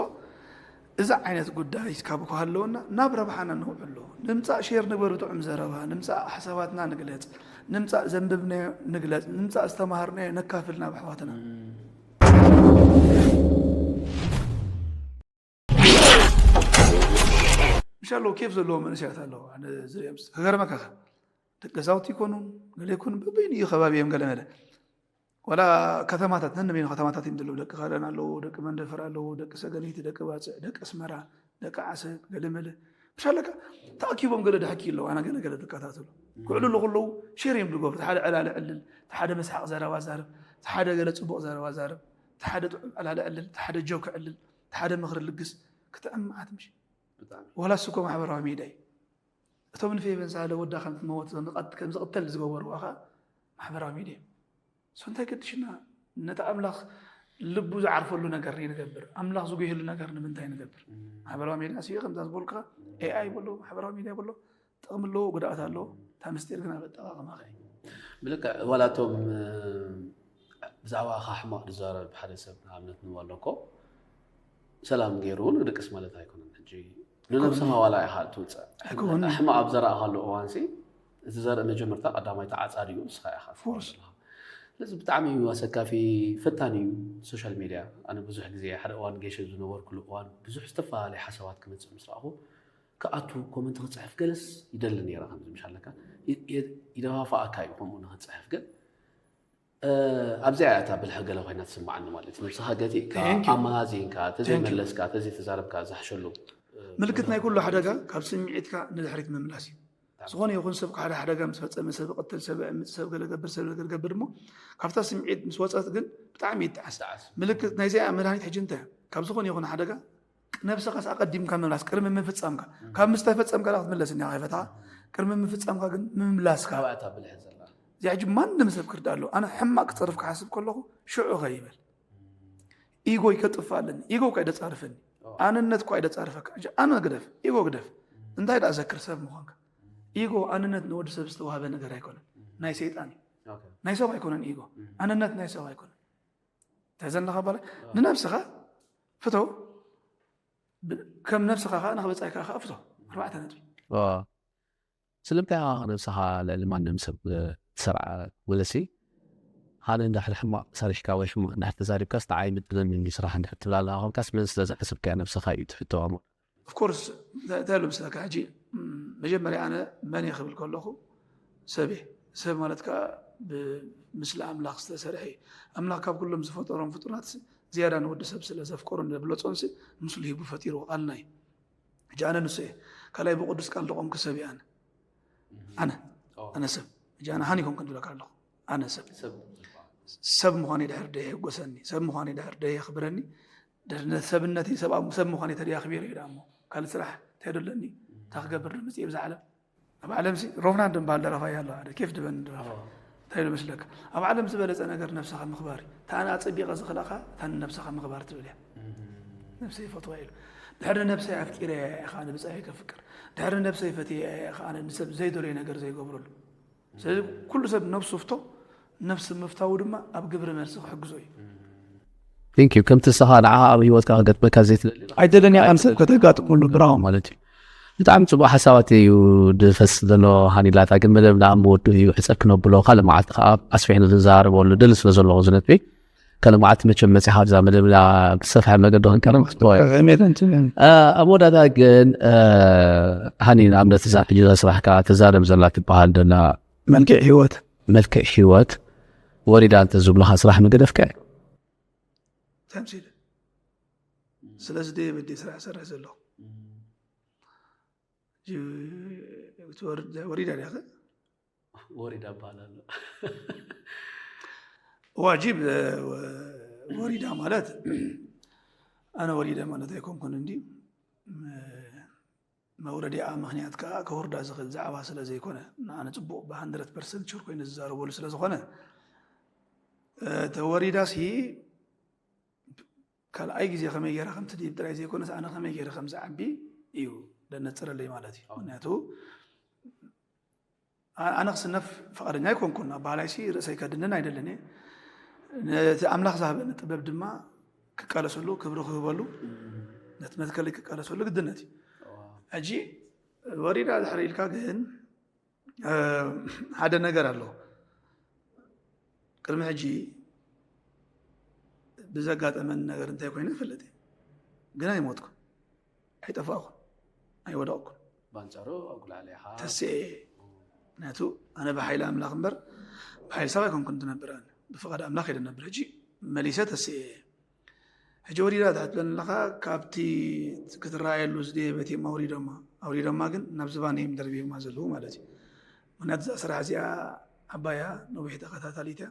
እዚ ዓይነት ጉዳይ ካብ ክሃለወና ናብ ረብሓና ነውዕሎ። ንምጻእ ሼር ንግበር ጥዑም ዘረባ፣ ንምጻእ ሓሳባትና ንግለጽ፣ ንምጻእ ዘንብብናዮ ንግለጽ፣ ንምጻእ ዝተማሃርናዮ ነካፍል ናብ ኣሕዋትና። እም። ምሽ ኣለዉ ኬፍ ዘለዎ መንእሰያት ኣለዉ። ኣነ ዝሪኦም ስ-፣ ክገርመካ ኸ፣ ደቂ ገዛውቲ ይኮኑ፣ ገለ ይኮኑ፣ በበይኑ እዩ ከባቢ እዮም ገለ መለ። ዋላ ከተማታት፣ ነንበይኑ ከተማታት እዮም ዘለዉ። ደቂ ከረን ኣለዉ፣ ደቂ መንደፈር ኣለዉ፣ ደቂ ሰገነይቲ፣ ደቂ ባጽዕ፣ ደቂ ኣስመራ፣ ደቂ ዓሰብ፣ ገለ መለ። ምሽ ኣለካ፣ ተኣኪቦም ገለ ድሕኪ ኣለዉ፣ ኣነ ገለ ገለ ዝከታተሉ። ክዕልሉ ከለዉ ሼር እዮም ዝገብሩ። እቲ ሓደ ዕላለ ዕልል፣ እቲ ሓደ መስሓቕ ዘረባ ዛረብ፣ እቲ ሓደ ገለ ጽቡቕ ዘረባ ዛረብ፣ እቲ ሓደ ጥዑም ዕላለ ዕልል፣ እቲ ሓደ ጆክ ዕልል፣ እቲ ሓደ ምኽሪ ልግስ፣ ክትዕም መዓት ምሽ። ብጣዕሚ። ዋላ እሱ እኮ ማሕበራዊ ሚድያ እዩ። እቶም ንፌቨን ሳህለ ወዳ ከም ትመወት ከም ዝቐት-፣ ከም ዝቕተል ዝገበርዋ ኸኣ ማሕበራዊ ሚድያ እዩ። So እንታይ ገድሽና ነቲ ኣምላኽ ልቡ ዝዓርፈሉ ነገር ንገብር፣ ኣምላኽ ዝጉህሉ ነገር ንምንታይ ንገብር? እም። ማሕበራዊ ሚድያ ስየ ከምዛ ዝበልኩኻ እም። ኤኣይ በሎ፣ ማሕበራዊ ሚድያ በሎ፣ ጥቕሚ ኣለዎ፣ ጉድኣት ኣለዎ። እታ ምስጢር ግን ኣብ ኣጠቓቕማኻ እዩ። ብልክዕ፣ ዋላ እቶም፣ እ፣ ብዛዕባ ኣኻ ሕማቕ ዝዛረብ ሓደ ሰብ ንኣብነት ንበሎ እኮ፣ ሰላም ገይሩ ንድቅስ ማለት ኣይኮነን። ሕጂ ንነብስኻ ዋላ ኢኻ ትውፅእ። ኣይኮነን። ሕማቕ ኣብ ዘራእኻሉ እዋንሲ፣ እቲ ዘርኢ መጀመርታ ቀዳማይ ተዓፃዲ እዩ፣ ንስኻ ኢኻ ትኸውን ፎርስ። ዘለኻ። ስለዚ ብጣዕሚ እዩ ኣሰካፊ፣ ፈታኒ እዩ ሶሻል ሚድያ። ኣነ ብዙሕ ግዜ ሓደ እዋን ጌሸ ዝነበርኩሉ እዋን ብዙሕ ዝተፈላለየ ሓሳባት ክመፅእ ምስ ረኣኹ፣ ክኣቱ ኮመንት ክፅሕፍ ገለስ ይደሊ ነይረ፣ ከምዚ ምሽ ኣለካ ይ-፣ ይ-፣ ይደፋፍኣካ እዩ ከምኡ ንክፅሕፍ። ግን፣ እ፣ ኣብዚኣ እያ እታ ብልሒ ገለ ኮይና ትስምዓኒ ማለት እዩ። ነብስኻ ገቲእካ፣ Thank you። ኣመዛዚንካ፣ Thank you። ተዘይመለስካ፣ ተዘይተዛረብካ ዝሕሸሉ፣ እ፣ ምልክት ናይ ኩሉ ሓደጋ ካብ ስምዒትካ ንድሕሪት ምምላስ እዩ። ዝኾነ ይኹን ሰብ ሓደ ሓደጋ ምስ ፈጸመ፣ ሰብ ይቕተል፣ ሰብ የዕምጽ፣ ሰብ ገለ ገብር፣ ሰብ ገለ ገብር እሞ ካብታ ስምዒት ምስ ወጸት ግን ብጣዕሚ ይጠዓስ። ይጠዓስ። ምልክት ናይዚኣ መድሃኒት ሕጂ እንታይ እያ? ካብ ዝኾነ ይኹን ሓደጋ ነብስኻስ ኣቐዲምካ ምምላስ፣ ቅድሚ ምፍጻምካ። እም። ካብ ምስ ተፈጸምካ ዳኣ ክትምለስ እኒኻ ከይፈታኻ፣ እም። ቅድሚ ምፍጻምካ ግን ምምላስካ። ካብኣ እታ ብልሒ ዘላ። እዚኣ ሕጂ ማንም ሰብ ክርዳእ ኣለዎ። ኣነ ሕማቕ ክጸርፍ ክሓስብ ከለኹ ሽዑ ከይበል። ኢጎይ ከጥፍእ ኣለኒ። ኢጎ እኳ ይደጻርፈኒ። ኦ። ኣነነት እኳ ይደጻርፈካ። ሕጂ ኣነ ግደፍ፣ ኢጎ ግደፍ። እም። እንታይ ደኣ ዘክር ሰብ ምዃንካ። እም። ኢጎ፣ ኣነነት ንወዲ ሰብ ዝተዋህበ ነገር ኣይኮነን። እም። ናይ ሰይጣን እዩ። ኦኬ። ናይ ሰብ ኣይኮነን ኢጎ። እም። ኣነነት ናይ ሰብ ኣይኮነን። እንታይ ዘንዳኻ በለ? ኦ። ንነብስኻ ፍተው። ብ-፣ ከም ነብስኻ ኸኣ ንኽበጻይካ ኸኣ ፍቶ። ኣርባዕተ ነጥቢ። ዋ። ስለምንታይ ኢኻ ነብስኻ ልዕሊ ማንም ሰብ፣ እ፣ ትሰርዓ? ወለሲ ሓደ እንድሕር ሕማቕ ሰሪሕካ ወይ ሕማቕ እንድሕር ተዛሪብካስ ንዓይ ይምጥነኒ እዩ ስራሕ እንድሕር ትብል ኣለኻ ኮንካስ መን ስለ ዝሓሰብካያ ነብስኻ እዩ ትሕቶ ኣሞ። Of course፣ እንታይ፣ እንታይ ኣሎ መስለካ ሕጂ፣ ም-፣ መጀመርያ ኣነ መን እየ ክብል ከለኹ ሰብ እየ። ሰብ ማለት ከኣ ብምስሊ ኣምላኽ ዝተሰርሐ እዩ። ኣምላኽ ካብ ኩሎም ዝፈጠሮም ፍጡራት ዝያዳ ንወዲ ሰብ ስለ ዘፍቀሮን ዘብለጾን ሲ ምስሉ ሂቡ ፈጢርዎ ቃልና እዩ። ሕጂ ኣነ ንሱ እየ። ካልኣይ ብቅዱስ ቃል ዝቆምኩ ሰብ እየ ኣነ። ኣነ። ኦ። ኣነ ሰብ። ሕጂ ኣነ ሃኒ ኮንኩ ዝብለካ ኣለኹ። ኣነ ሰብ። ሰብ። ሰብ ምዃነይ ድሕር ደየሕጎሰኒ፣ ሰብ ምዃነይ ድሕር ደየኽብረኒ፣ ድሕር ሰብነተይ፣ ሰብ፣ ሰብ ምዃነይ ተደይ ኣኽቢረ እዩ ደኣ እሞ ካልእ ስራሕ እንታይ ዶ ኣለኒ? እንታይ ክገብር ዶ መፅእ ብዛ ዓለም? ኣብ ዓለምሲ ሮፍናን ድምባል ደረፋይ ኣሎ፣ ሓደ ኬፍ ድበን ደረፋ። ኦ። እንታይ ዶ መስለካ? ኣብ ዓለም ዝበለፀ ነገር ነብስኻ ምኽባር እዩ። እታ ኣነ ኣፀቢቐ ዝኽእላኻ፣ እታ ንነብስኻ ምኽባር ትብል እያ። እም። ነብሰይ ይፈትዋ ኢሉ። ድሕሪ ነብሰይ ኣፍቂረ እያ ኢኻ ንብፃይ ከፍቅር። ድሕሪ ነብሰይ ፈትየ እያ ኢኻ ኣነ ንሰብ ዘይደለዮ ነገር ዘይገብረሉ። ስለዚ ኩሉ ሰብ ነብሱ ፍቶ፣ ነብሲ ምፍታዉ ድማ ኣብ ግብረ መልሲ ክሕግዞ እዩ። እም። Thank you። ከምቲ ንስኻ ንዓኻ ኣብ ህይወትካ ክገጥመካ ዘይትደሊ ኣይደለኒ ኣምሰል ከተጋጥመሉ ብራው ማለት እዩ። ብጣዕሚ ፅቡቅ ሓሳባት እዩ ድፈስ ዘሎ። ሃኒላታ ግን መደብና ኣብ ምወዱ እዩ ሕፀር ክነብሎ ካልእ መዓልቲ ከዓ ኣስፊሕና ንዛረበሉ ደሊ ስለ ዘለኹ ዝነጥቢ ካልእ መዓልቲ መቸም መፅኻ ብዛ መደብና ብዝሰፍሐ መገዲ ክንቀርብ ክፅወ ሜት እንትን ኣብ ወዳታ ግን ሃኒ ንኣብነት እዛ ሕጂ እዛ ስራሕካ ተዛረብ ዘላ ትበሃል ደላ መልክዕ ህይወት መልክዕ ህይወት ወሪዳ እንተ ዝብሉኻ ስራሕ ምገደፍካ ተምሲል ስለዚ ደየ በደ ስራሕ ሰርሕ ዘለኹ ወሪዳ ዲያኸ ወሪዳ እባላለሁ። ዋጂብ ወሪዳ ማለት ኣነ ወሪደ ማለት ኣይኮንኩን እንዲ መውረዲኣ ምክንያት ከዓ ከወርዳ ዝኽእል ዛዕባ ስለ ዘይኮነ ንኣነ ፅቡቅ ብ100 ፐርሰንት ሹር ኮይኑ ዝዛረበሉ ስለ ዝኾነ ተወሪዳ ሲ ካልኣይ ግዜ ከመይ ገይረ ከም ትድይብ ጥራይ ዘይኮነስ ኣነ ከመይ ገይረ ከም ዝዓቢ እዩ ደነፅረለይ ማለት እዩ ምክንያቱ ኣነ ክስነፍ ፈቃደኛ ኣይኮንኩን ኣብ ባህላይ ሲ ርእሰይ ከድንን ኣይደልን እየ ነቲ ኣምላኽ ዝሃበኒ ጥበብ ድማ ክቃለሰሉ ክብሪ ክህበሉ ነቲ መትከለይ ክቃለሰሉ ግድነት እዩ ሕጂ ወሪዳ ድሕሪ ኢልካ ግን ሓደ ነገር ኣሎ ቅድሚ ሕጂ ብዘጋጠመኒ ነገር እንታይ ኮይኑ ይፈልጥ እየ ግን ኣይሞትኩን ኣይጠፋእኩን ኣይወደቕኩን ባንጻሩ ኣጉላዕሊኻ ተስኤ ምክንያቱ ኣነ ብሓይሊ ኣምላኽ እምበር ብሓይሊ ሰብ ኣይኮንኩን ትነብር ኣነ ብፍቓድ ኣምላኽ እየ ዝነብር ሕጂ መሊሰ ተስኤ እየ ሕጂ ወሪዳ ትሕትለኒ ኣለኻ ካብቲ ክትረኣየሉ ዝደየ ቤት እዮም ኣውሪዶማ ኣውሪዶማ ግን ናብ ዝባን እዮም ደርቢዮማ ዘለዉ ማለት እዩ ምክንያቱ እዛ ስራሕ እዚኣ ዓባያ ነዊሕ ተኸታታሊት እያ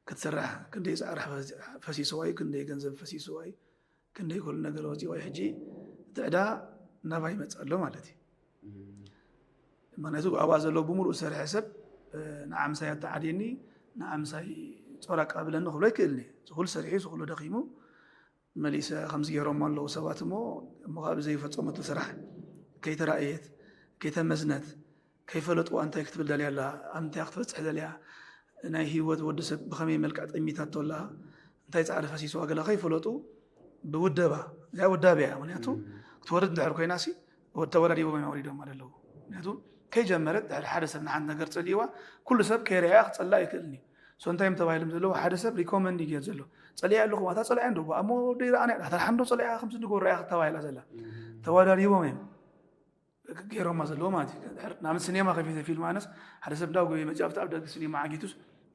ክትስራሕ ክንደይ ፃዕሪ ፈሲስዋ እዩ ክንደይ ገንዘብ ፈሲስዋ እዩ ክንደይ ኩሉ ነገር ወፂዋ እዩ ሕጂ እቲ ዕዳ ናባይ ይመፅእ ኣሎ ማለት እዩ ምክንያቱ ኣብኣ ዘሎ ብምሉእ ዝሰርሐ ሰብ ንዓምሳይ ኣተዓድየኒ ንዓምሳይ ጾር ኣቃብለኒ ክብሎ ኣይክእልን እዩ ዝኩሉ ሰሪሑ ዝኩሉ ደኺሙ መሊሰ ከምዚ ገይሮም ኣለዉ ሰባት እሞ እሞ ካብ ዘይፈፀመቱ ስራሕ ከይተራእየት ከይተመዝነት ከይፈለጥዋ እንታይ ክትብል ደልያ ኣላ ኣብ እንታይ ክትበፅሕ ደልያ ናይ ህይወት ወዲ ሰብ ብኸመይ መልክዕ ጠሚታቶ ኣላ እንታይ ፃዕሪ ፈሲስዋ ገለ ከይፈለጡ ብውደባ እዚኣ ውዳበ እያ ምክንያቱ ክትወርድ እንድሕር ኮይና ሲ ተወዳዲቦም እዮም ኣውሪዶም ኣለዉ ምክንያቱ ከይጀመረት ድሕሪ ሓደ ሰብ ንሓንቲ ነገር ፀሊእዋ ኩሉ ሰብ ከይረኣያ ክፀላ ይክእልኒ ሶ እንታይ እዮም ተባሂሎም ዘለዉ ሓደ ሰብ ሪኮመንድ ይገር ዘሎ ፀሊኣ ኣለኹም ኣታ ፀላያ እንዶ ኣብ ሞዶ ይረኣና ኣታ ሓንዶ ፀላያ ከምዚ ንጎ ረኣያ ክተባሂላ ዘላ ተወዳዲቦም እዮም ገይሮማ ዘለዎ ማለት እዩ ንኣብነት ሲኔማ ከፊተ ፊልም ኣነስ ሓደ ሰብ እንዳጎየ መፅእ ኣብቲ ኣብ ደገ ሲኔማ ዓጊቱስ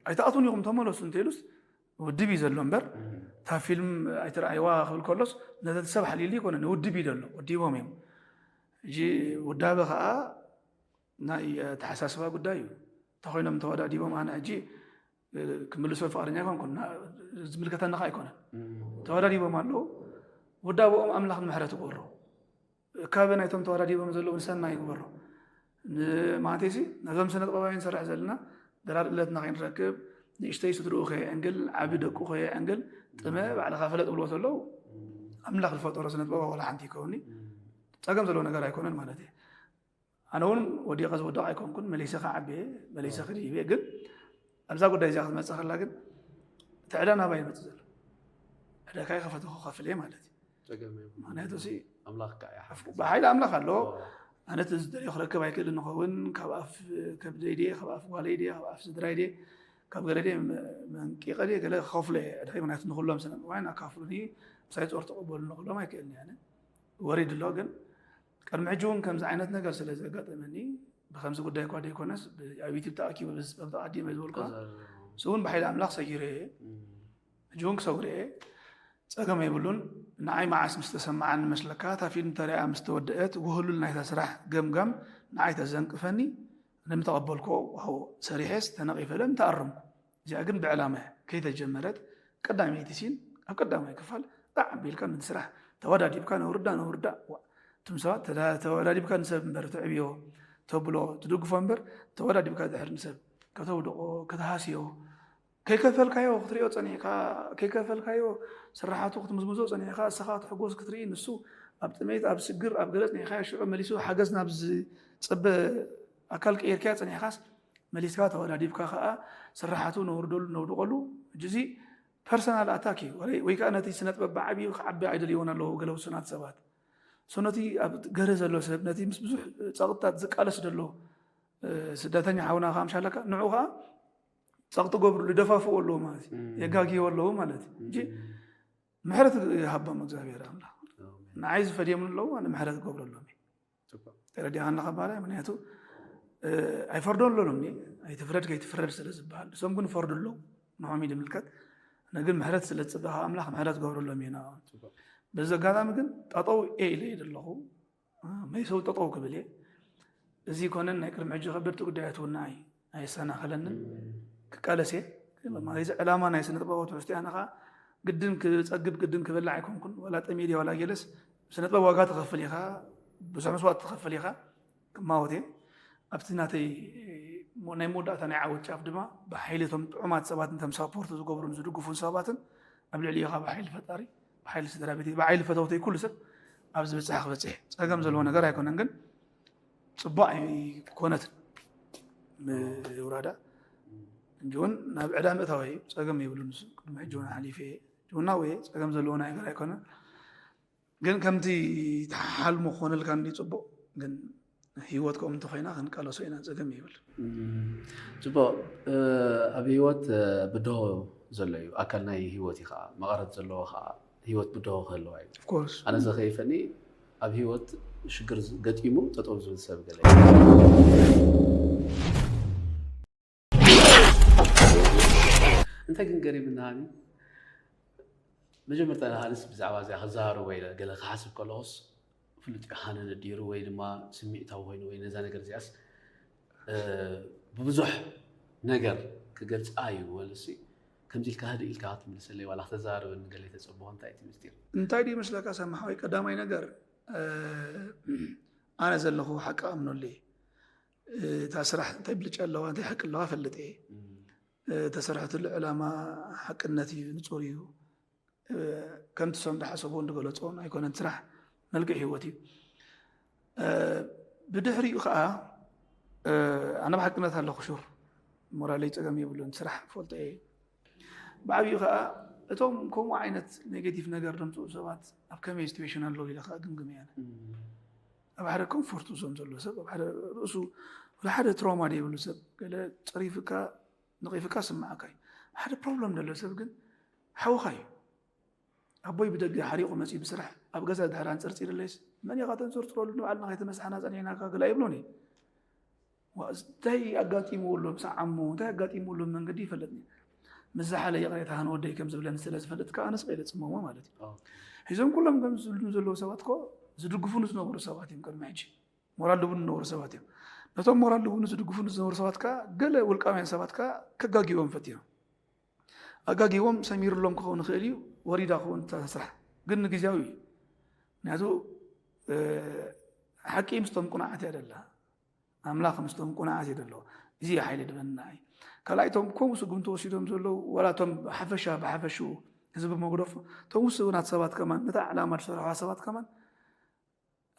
ኣይትኣትውን ኢኹም ተመለሱ እንተኢሉስ ውድብ እዩ ዘሎ እምበር እታ ፊልም ኣይትረኣይዋ ክብል ከሎስ ነቲ ሰብ ሓሊሉ ይኮነ ንውድብ እዩ ዘሎ ወዲቦም እዮም ሕጂ ውዳበ ከዓ ናይ ኣተሓሳስባ ጉዳይ እዩ እንተኮይኖም ተወዳዲቦም ኣነ ሕጂ ክምልሶ ፍቃደኛ ይኮንኩን ዝምልከተኒ ከዓ ኣይኮነን ተወዳዲቦም ኣለዉ ውዳብኦም ኣምላኽ ንምሕረት ይገብሮ ካብ ናይቶም ተወዳዲቦም ዘለዉ ንሰናይ ይግበሮ ንማለተይሲ ነዞም ስነ ጥበባዊ ንሰርሕ ዘለና ደራር እለትና ከይንረክብ ንእሽተይ ስድርኡ ከየዕንግል ዓቢ ደቁ ከየዕንግል ጥመ ባዕልካ ፈለጥ ብልዎ ተለዉ ኣምላኽ ዝፈጠሮ ስነ ጥበባዊ ዋላ ሓንቲ ይከውኒ ፀገም ዘለዎ ነገር ኣይኮነን ማለት እዩ ኣነ እውን ወዲቐ ዝወደቕ ኣይኮንኩን መሊሰ ከዓብየ መሊሰ ክድይብ እየ ግን ኣብዛ ጉዳይ እዚኣ ክትመፅእ ከላ ግን እቲ ዕዳ ናባይ ይመፅእ ዘሎ ዕዳካ ይኸፈተ ክኸፍል እየ ማለት እዩ ጸገም የብሉን። ምክንያቱ ሲ ኣምላኽ ከዓ ይሓፍዝ። ብሓይሊ ኣምላኽ ኣለዎ ኣነ እቲ ዝደልዮ ክረክብ ኣይክእል ንኸውን ካብ ኣፍ ከብደይ ድየ ካብ ኣፍ ጓለይ ድየ ካብ ኣፍ ስድራይ ድየ ካብ ገለ ድየ መንቂቐ ድየ ገለ ክኸፍሎ እየ ዕዳይ ምክንያቱ ንኩሎም ስነ ጥበባውያን ኣካፍሉኒ ምሳይ ጾር ተቐበሉ ንኩሎም ኣይክእልን እየ ኣነ ወሪድ ኣሎ ግን ቅድሚ ሕጂ እውን ከምዚ ዓይነት ነገር ስለ ዘጋጠመኒ ብከምዚ ጉዳይ እኳ ዘይኮነስ ኣብ ዩቲብ ተኣኪቡ ብዝፀብ ተኣዲመ ዝበልኩ ተዛረበ። እሱ እውን ብሓይሊ ኣምላኽ ሰጊረ እየ ሕጂ እውን ክሰጉር እየ ፀገም የብሉን ንዓይ መዓስ ምስ ተሰማዓኒ መስለካ እታ ፊልም ተሪኣ ምስ ተወደአት ውህሉል ናይታ ስራሕ ገምጋም ንዓይ ተዘንቅፈኒ ንምተቐበልኮ ዋው ሰሪሐስ ተነቒፈ ለምተኣረምኩ እዚኣ ግን ብዕላማ እያ ከይተጀመረት ቀዳመይቲ ሲን ኣብ ቀዳማይ ክፋል ጣዕ ኣቢልካ ነቲ ስራሕ ተወዳዲብካ ነውርዳ ነውርዳ ዋ፣ እቶም ሰባት ተዳ- ተወዳዲብካ ንሰብ እምበር ተዕብዮ ተብሎ ትድግፎ እምበር ተወዳዲብካ ድሕር ንሰብ ከተውድቆ ከተሃስዮ ከይከፈልካዮ ክትሪኦ ፀኒሕካ ከይከፈልካዮ ስራሓቱ ክትምዝምዞ ፀኒሕካ እስኻ ትሕጎስ ክትርኢ ንሱ ኣብ ጥሜት ኣብ ስግር ኣብ ገለ ፀኒሕካ ሽዑ መሊሱ ሓገዝ ናብ ዝፅበ ኣካል ቀይርካዮ ፀኒሕካስ መሊስካ ተወዳዲብካ ከዓ ስራሓቱ ነውርደሉ ነውድቀሉ ሕጂ እዚ ፐርሰናል ኣታክ እዩ። ወይ ወይ ከዓ ነቲ ስነጥበብ ብዓብዩ ክዓቢ ኣይደልይዎን ኣለዉ ገለ ውሱናት ሰባት። ሶ ነቲ ኣብ ገረ ዘሎ ሰብ፣ ነቲ ምስ ብዙሕ ጸቕጥታት ዝቃለስ ዘሎ ስደተኛ ሓውና ከዓ ምሻለካ ንዑ ከዓ ጸቕጢ ገብርሉ፣ ደፋፍዎ ኣለዉ ማለት እዩ። የጋግይዎ ኣለዉ ማለት እዩ እንጂ ምሕረት ይሃቦም እግዚኣብሔር ኣምላኽ። ንዓይ ዝፈድዮም ኣለዉ፣ ኣነ ምሕረት ገብረሎም እዩ። ተረዲኻ ኣለኻ ባላ? ምክንያቱ ኣይፈርዶን ኣለሎም፣ ኣይትፍረድ ከይትፍረድ ስለ ዝበሃል፣ እሶም ግን ፈርዱ ኣለዉ። ንዖም እዩ ዝምልከት። ንግን ምሕረት ስለ ዝፅበኻ ኣምላኽ ምሕረት ገብረሎም እዩ ንዖም። በዚ ኣጋጣሚ ግን ጠጠው እየ ኢለ እየ ዘለኹ። መይሰው ጠጠው ክብል እየ። እዚ ይኮነን ናይ ቅድሚ ሕጂ ከበድቲ ጉዳያት እውን ንዓይ ኣየሰናኸለንን። ክቃለስ እየ። እዚ ዕላማ ናይ ስነ ጥበባዊ ትሕዝቶ ኣነ ከዓ ግድን ክፀግብ ግድን ክበላዕ ኣይኮንኩን። ዋላ ጠሜድያ ዋላ ገለስ ስነ ጥበብ ዋጋ ትኸፍል ኢኻ፣ ብዙሕ መስዋእቲ ትኸፍል ኢኻ። ክማወት እየ። ኣብቲ ናተይ ናይ መወዳእታ ናይ ዓወት ጫፍ ድማ ብሓይሊ እቶም ጥዑማት ሰባት፣ ነቶም ሳፖርት ዝገብሩን ዝድግፉን ሰባትን ኣብ ልዕሊኡ ከዓ ብሓይሊ ፈጣሪ፣ ብሓይሊ ስድራ ቤተይ፣ ብሓይሊ ፈተውተይ ኩሉ ሰብ ኣብ ዝበፅሐ ክበፅሕ እየ። ፀገም ዘለዎ ነገር ኣይኮነን፣ ግን ፅቡቅ ኣይኮነትን ምውራዳ እንጂ እውን ናብ ዕዳ ምእታው እዩ። ፀገም የብሉን። ንሱ ቅድሚ ሕጂ እውን ሓሊፈ እየ። ጅውና ወይ ፀገም ዘለዎ ነገር ኣይኮነን። ግን ከምቲ ተሓልሞ ክኾነልካ እንዲ ፅቡቅ፣ ግን ህይወት ከምኡ እንተኮይና ክንቃለሶ ኢና፣ ፀገም የብሉን። ፅቡቅ። ኣብ ህይወት ብድሆ ዘሎ እዩ። ኣካል ናይ ህይወት እዩ ከዓ፣ መቐረት ዘለዎ ከዓ ህይወት ብድሆ ክህልዋ እዩ። ኦፍኮርስ ኣነ ዘኸይፈኒ ኣብ ህይወት ሽግር ገጢሙ ጠጠው ዝብል ሰብ ገለ እንታይ ግን ገሪምናኒ፣ መጀመርታ ንሃንስ ብዛዕባ እዚኣ ክዘሃረቦ ኢለ ገለ ክሓስብ ከለኹስ፣ ፍሉጥ እዩ፣ ሃነ ነዲሩ ወይ ድማ ስምዒታዊ ኮይኑ ወይ ነዛ ነገር እዚኣስ ብብዙሕ ነገር ክገልፃ እዩ ወልሲ ከምዚ ኢልካ ህድእ ኢልካ ክትምልሰለይ ዋላ ክተዘራርበኒ ገለ ተፀበኹ። እንታይ እቲ ምስጢር? እንታይ ድዩ መስለካ ሳሚ ሓወይ? ቀዳማይ ነገር ኣነ ዘለኹ ሓቂ ኣምነሉ እየ። እታ ስራሕ እንታይ ብልጫ ኣለዋ እንታይ ሓቂ ኣለዋ ፈልጥ እየ። እተሰርሐትሉ ዕላማ ሓቅነት እዩ፣ ንፁር እዩ። ከምቲ ሶም ዝሓሰቦ እንድገለፆን ኣይኮነን። ስራሕ መልክዕ ህይወት እዩ። ብድሕሪኡ ከዓ ኣነ ብሓቅነት ኣለኹ ሹር፣ ሞራለይ ፀገም የብሉን። ስራሕ ፈልጦ እየ። ብዓብዩ ከዓ እቶም ከምኡ ዓይነት ኔጌቲቭ ነገር ደምፅኡ ሰባት ኣብ ከመይ ሲትዌሽን ኣለዉ ኢለ ከዓ ግምግም እየ። ኣብ ሓደ ኮምፎርት ዞን ዘሎ ሰብ፣ ኣብ ሓደ ርእሱ ወላ ሓደ ትራውማ ዘይብሉ ሰብ፣ ገለ ፀሪፍካ ነቒፍካ ስምዓካ እዩ። ሓደ ፕሮብለም ዘሎ ሰብ ግን ሓውኻ እዩ። ኣቦይ ብደገ ሓሪቑ መፂኡ ብስራሕ ኣብ ገዛ ድሕር ኣንፀርፂ ደለይስ መን ኢኻ ተንፅርፅረሉ? ንባዕልና ከይተመሳሕና ፀኒሕናካ ገለ ኣይብሎን እዩ። እንታይ ኣጋጢምዎ ኣሎ ምስ ዓሙ እንታይ ኣጋጢምዎ ኣሎ መንገዲ ይፈለጥኒ። ምስ ዝሓለ ይቕሬታ ንወደይ ከም ዝብለኒ ስለ ዝፈልጥ ከዓ ኣነስ ቀይለ ፅመሞ ማለት እዩ። ሒዞም ኩሎም ከም ዝብልኒ ዘለዉ ሰባት ኮ ዝድግፉኒ ዝነበሩ ሰባት እዮም። ቅድሚ ሕጂ ሞራል ድቡኒ ዝነበሩ ሰባት እዮም። ነቶም ሞራል ድቡኒ ዝድግፉኒ ዝነበሩ ሰባት ከዓ ገለ ውልቃውያን ሰባት ከዓ ከጋጊቦም ፈቲኖም። ኣጋጊቦም ሰሚሩሎም ክኸውን ይኽእል እዩ፣ ወሪዳ ክኸውን እታ ስራሕ ግን ንግዜያዊ እዩ። ምክንያቱ ሓቂ ምስቶም ቁናዓት እያ ደላ፣ ኣምላኽ ምስቶም ቁናዓት እዩ ደሎ። እዚ ሓይሊ ድበና እዩ። ካልኣይቶም ከምኡ ስጉምቲ ወሲዶም ዘለዉ ዋላ እቶም ሓፈሻ ብሓፈሽኡ ህዝቢ መጉደፍ እቶም ውስብናት ሰባት ከማን ነታ ዕላማ ዝሰርሖ ሰባት ከማን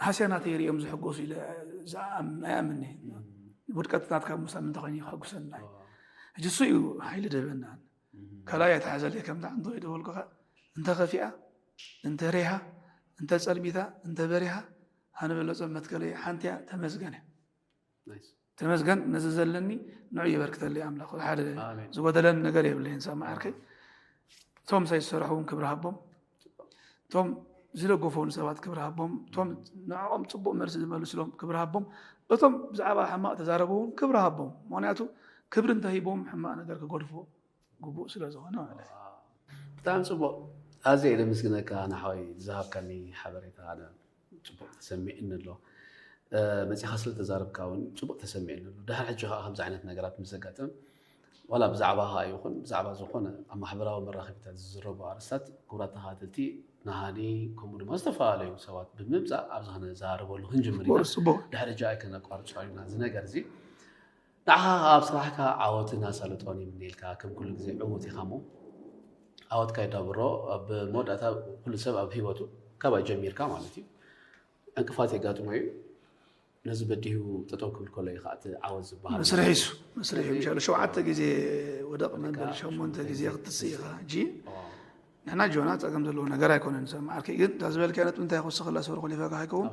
ሃስያ ናተይ ሪኦም ዝሕጎሱ ኢለ ኣይኣምን። ውድቀት ናትካ ምሳብ ምንታይ ኮይኑ ከሕጉሰና እዩ። ሕጂ እሱ እዩ ሓይሊ ድህበና። ካልኣይ ኣይትሓዘለይ ከምታ እንተ ወይ ደበልኩኻ እንተ ከፊኣ እንተ ሬሃ እንተ ጸልሚታ እንተ በሪሃ ሃንበለጾም መትከለይ ሓንቲ እያ። ተመስገን እያ። ተመስገን ነዚ ዘለኒ ንዑ የበርክተለይ ኣምላኽ። ሓደ ዝጎደለኒ ነገር የብለይን ሳሚ ዓርከይ። እቶም ሳይ ዝሰርሑ እውን ክብሪ ሃቦም። እቶም ዝደገፉ እውን ሰባት ክብሪ ሃቦም። እቶም ንዕኦም ፅቡቅ መልሲ ዝመልስሎም ክብሪ ሃቦም። እቶም ብዛዕባ ሕማቅ ተዛረቡ እውን ክብሪ ሃቦም። ምክንያቱ ክብሪ እንተሂቦም ሕማቅ ነገር ክገድፎ ግቡእ ስለ ዝኾነ ማለት እዩ። ብጣዕሚ ፅቡቅ። ኣዝየ እየ ዘመስግነካ ንሓወይ ዝሃብካኒ ሓበሬታ። ኣነ ፅቡቅ ተሰሚዕኒ ኣሎ። መፂኻ ስለ ተዛረብካ እውን ፅቡቅ ተሰሚዕኒ ኣሎ። ድሕሪ ሕጂ ከዓ ከምዚ ዓይነት ነገራት ምስ ዘጋጥም ዋላ ብዛዕባኻ ይኹን ብዛዕባ ዝኾነ ኣብ ማሕበራዊ መራኸቢታት ዝዝረቡ ኣርእስታት ክቡራት ተኸታተልቲ ንሃኒ ከምኡ ድማ ዝተፈላለዩ ሰባት ብምምፃእ ኣብዚ ክነዘራርበሉ ክንጅምር ኢና። ድሕሪ ሕጂ ኣይከነቋርፆ ኢና እዚ ነገር እዚ። ንዓኻ ኣብ ስራሕካ ዓወትን ኣሳልጦን ይምነየልካ። ከም ኩሉ ግዜ ዕዉት ኢኻ እሞ ዓወትካ የዳብሮ። ኣብ መወዳእታ ኩሉ ሰብ ኣብ ህይወቱ ካባይ ጀሚርካ ማለት እዩ ዕንቅፋት የጋጥሞ እዩ። ነዚ በዲሁ ጠጠው ክብል ከሎ እዩ ከዓ እቲ ዓወት ዝበሃል መስርሒ እሱ መስርሒ እዩ። ምሻሉ ሸውዓተ ግዜ ወደቕ መበል ሸሞንተ ግዜ ክትስእ ኢኻ ሕጂ ንሕና ጆና ፀገም ዘለዎ ነገር ኣይኮነን። ሰብ መዓርከይ ግን እዛ ዝበልካዮ ነጥቢ እንታይ ክውስኸላ ሰብሪ ኮሊፈካ ከይከውን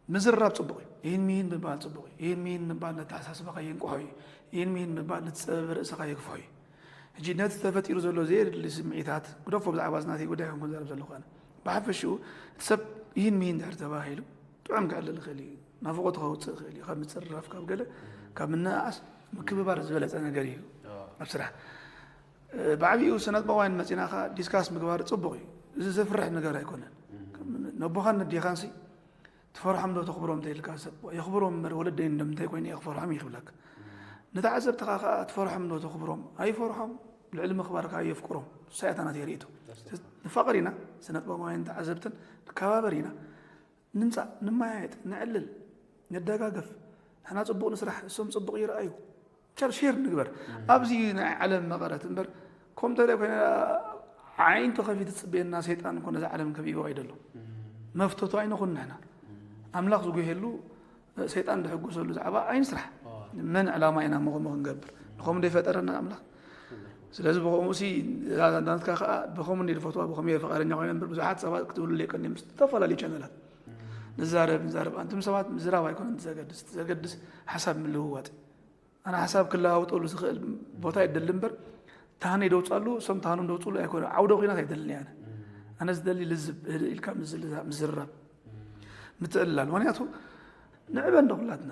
ምዝራብ ፅቡቕ እዩ። ይህን ሚህን ምባል ፅቡቕ እዩ። ይህን ሚህን ምባል ነተሓሳስባኻ የንቅሖ እዩ። ይህን ሚህን ምባል ነቲ ፀበበ ርእስኻ የግፍሖ እዩ። ሕጂ ነቲ ተፈጢሩ ዘሎ ዘየድሊ ስምዒታት ግደፎ። ብዛዕባ እዚ ናተይ ጉዳይ ኮንኩ ዘረብ ዘለኹ ኣነ ብሓፈሽኡ እቲ ሰብ ይህን ሚህን ድሕር ተባሂሉ ጥዑም ክዕልል ይኽእል እዩ። ናፍቖቱ ከውፅእ ይኽእል እዩ። ካብ ምፅርራፍ ካብ ገለ ካብ ምንእኣስ ምክብባር ዝበለፀ ነገር እዩ ኣብ ስራሕ። ብዓብኡ ስነጥበባውያን መፂና ከዓ ዲስካስ ምግባር ፅቡቕ እዩ። እዚ ዘፍርሕ ነገር ኣይኮነን። ነቦኻን ነዴኻንሲ ትፈርሖም ዶ ተኽብሮም እንተ ኢልካ ሰብ የኽብሮም እምበር ወለደይ እንደምንታይ ኮይነ እየ ክፈርሖም እዩ ክብለካ። ንተዓዘብትኻ ከዓ ትፈርሖም ዶ ተኽብሮም ኣይፈርሖም ልዕሊ ምኽባርካ የፍቅሮም። ንሳ እያ እታ ናተይ ርእይቶ። ንፋቐር ኢና ስነጥበባውያን ተዓዘብትን ንከባበር ኢና። ንምፃእ ንመያየጥ ንዕልል ንደጋገፍ። ንሕና ፅቡቕ ንስራሕ እሶም ፅቡቕ ይረኣዩ። ቻል ሼር ንግበር ኣብዚ ናይ ዓለም መቐረት እምበር ኮምተለ ኮይነ ዓይን ተኸፊት ዝፅበየና ሰይጣን እኮ ነዚ ዓለም ከብይቦ ከይደሎ መፍተቱ ኣይንኹን ንሕና ኣምላኽ ዝጉሄሉ ሰይጣን ዝሕጉሰሉ ዛዕባ ኣይንስራሕ። መን ዕላማ ኢና መኸሙ ክንገብር ንኸሙ ደይፈጠረና ኣምላኽ። ስለዚ ብኸምኡ ሲ ናትካ ከዓ ብኸሙ እንዲ ዝፈትዋ ብኸሙ እየ ፈቃደኛ ኮይነ እምበር ብዙሓት ሰባት ክትብሉ የቀኒ ምስ ዝተፈላለዩ ቻነላት ንዛረብ ንዛረብ ኣንቱም ሰባት ምዝራብ ኣይኮነን ዘገድስ ዘገድስ ሓሳብ ምልውዋጥ። ኣነ ሓሳብ ክለዋውጠሉ ዝኽእል ቦታ ይደሊ እምበር ታህነይ ደውፃሉ እሶም ታህኖም ደውፅሉ ኣይኮነ ዓውደ ኩናት ኣይደልን እየ። ኣነ ዝደሊ ልዝብ ህድእ ኢልካ ምዝልዛ- ምዝርራብ ምትዕልላል ምክንያቱ ንዕበ እንዶ ኩላትና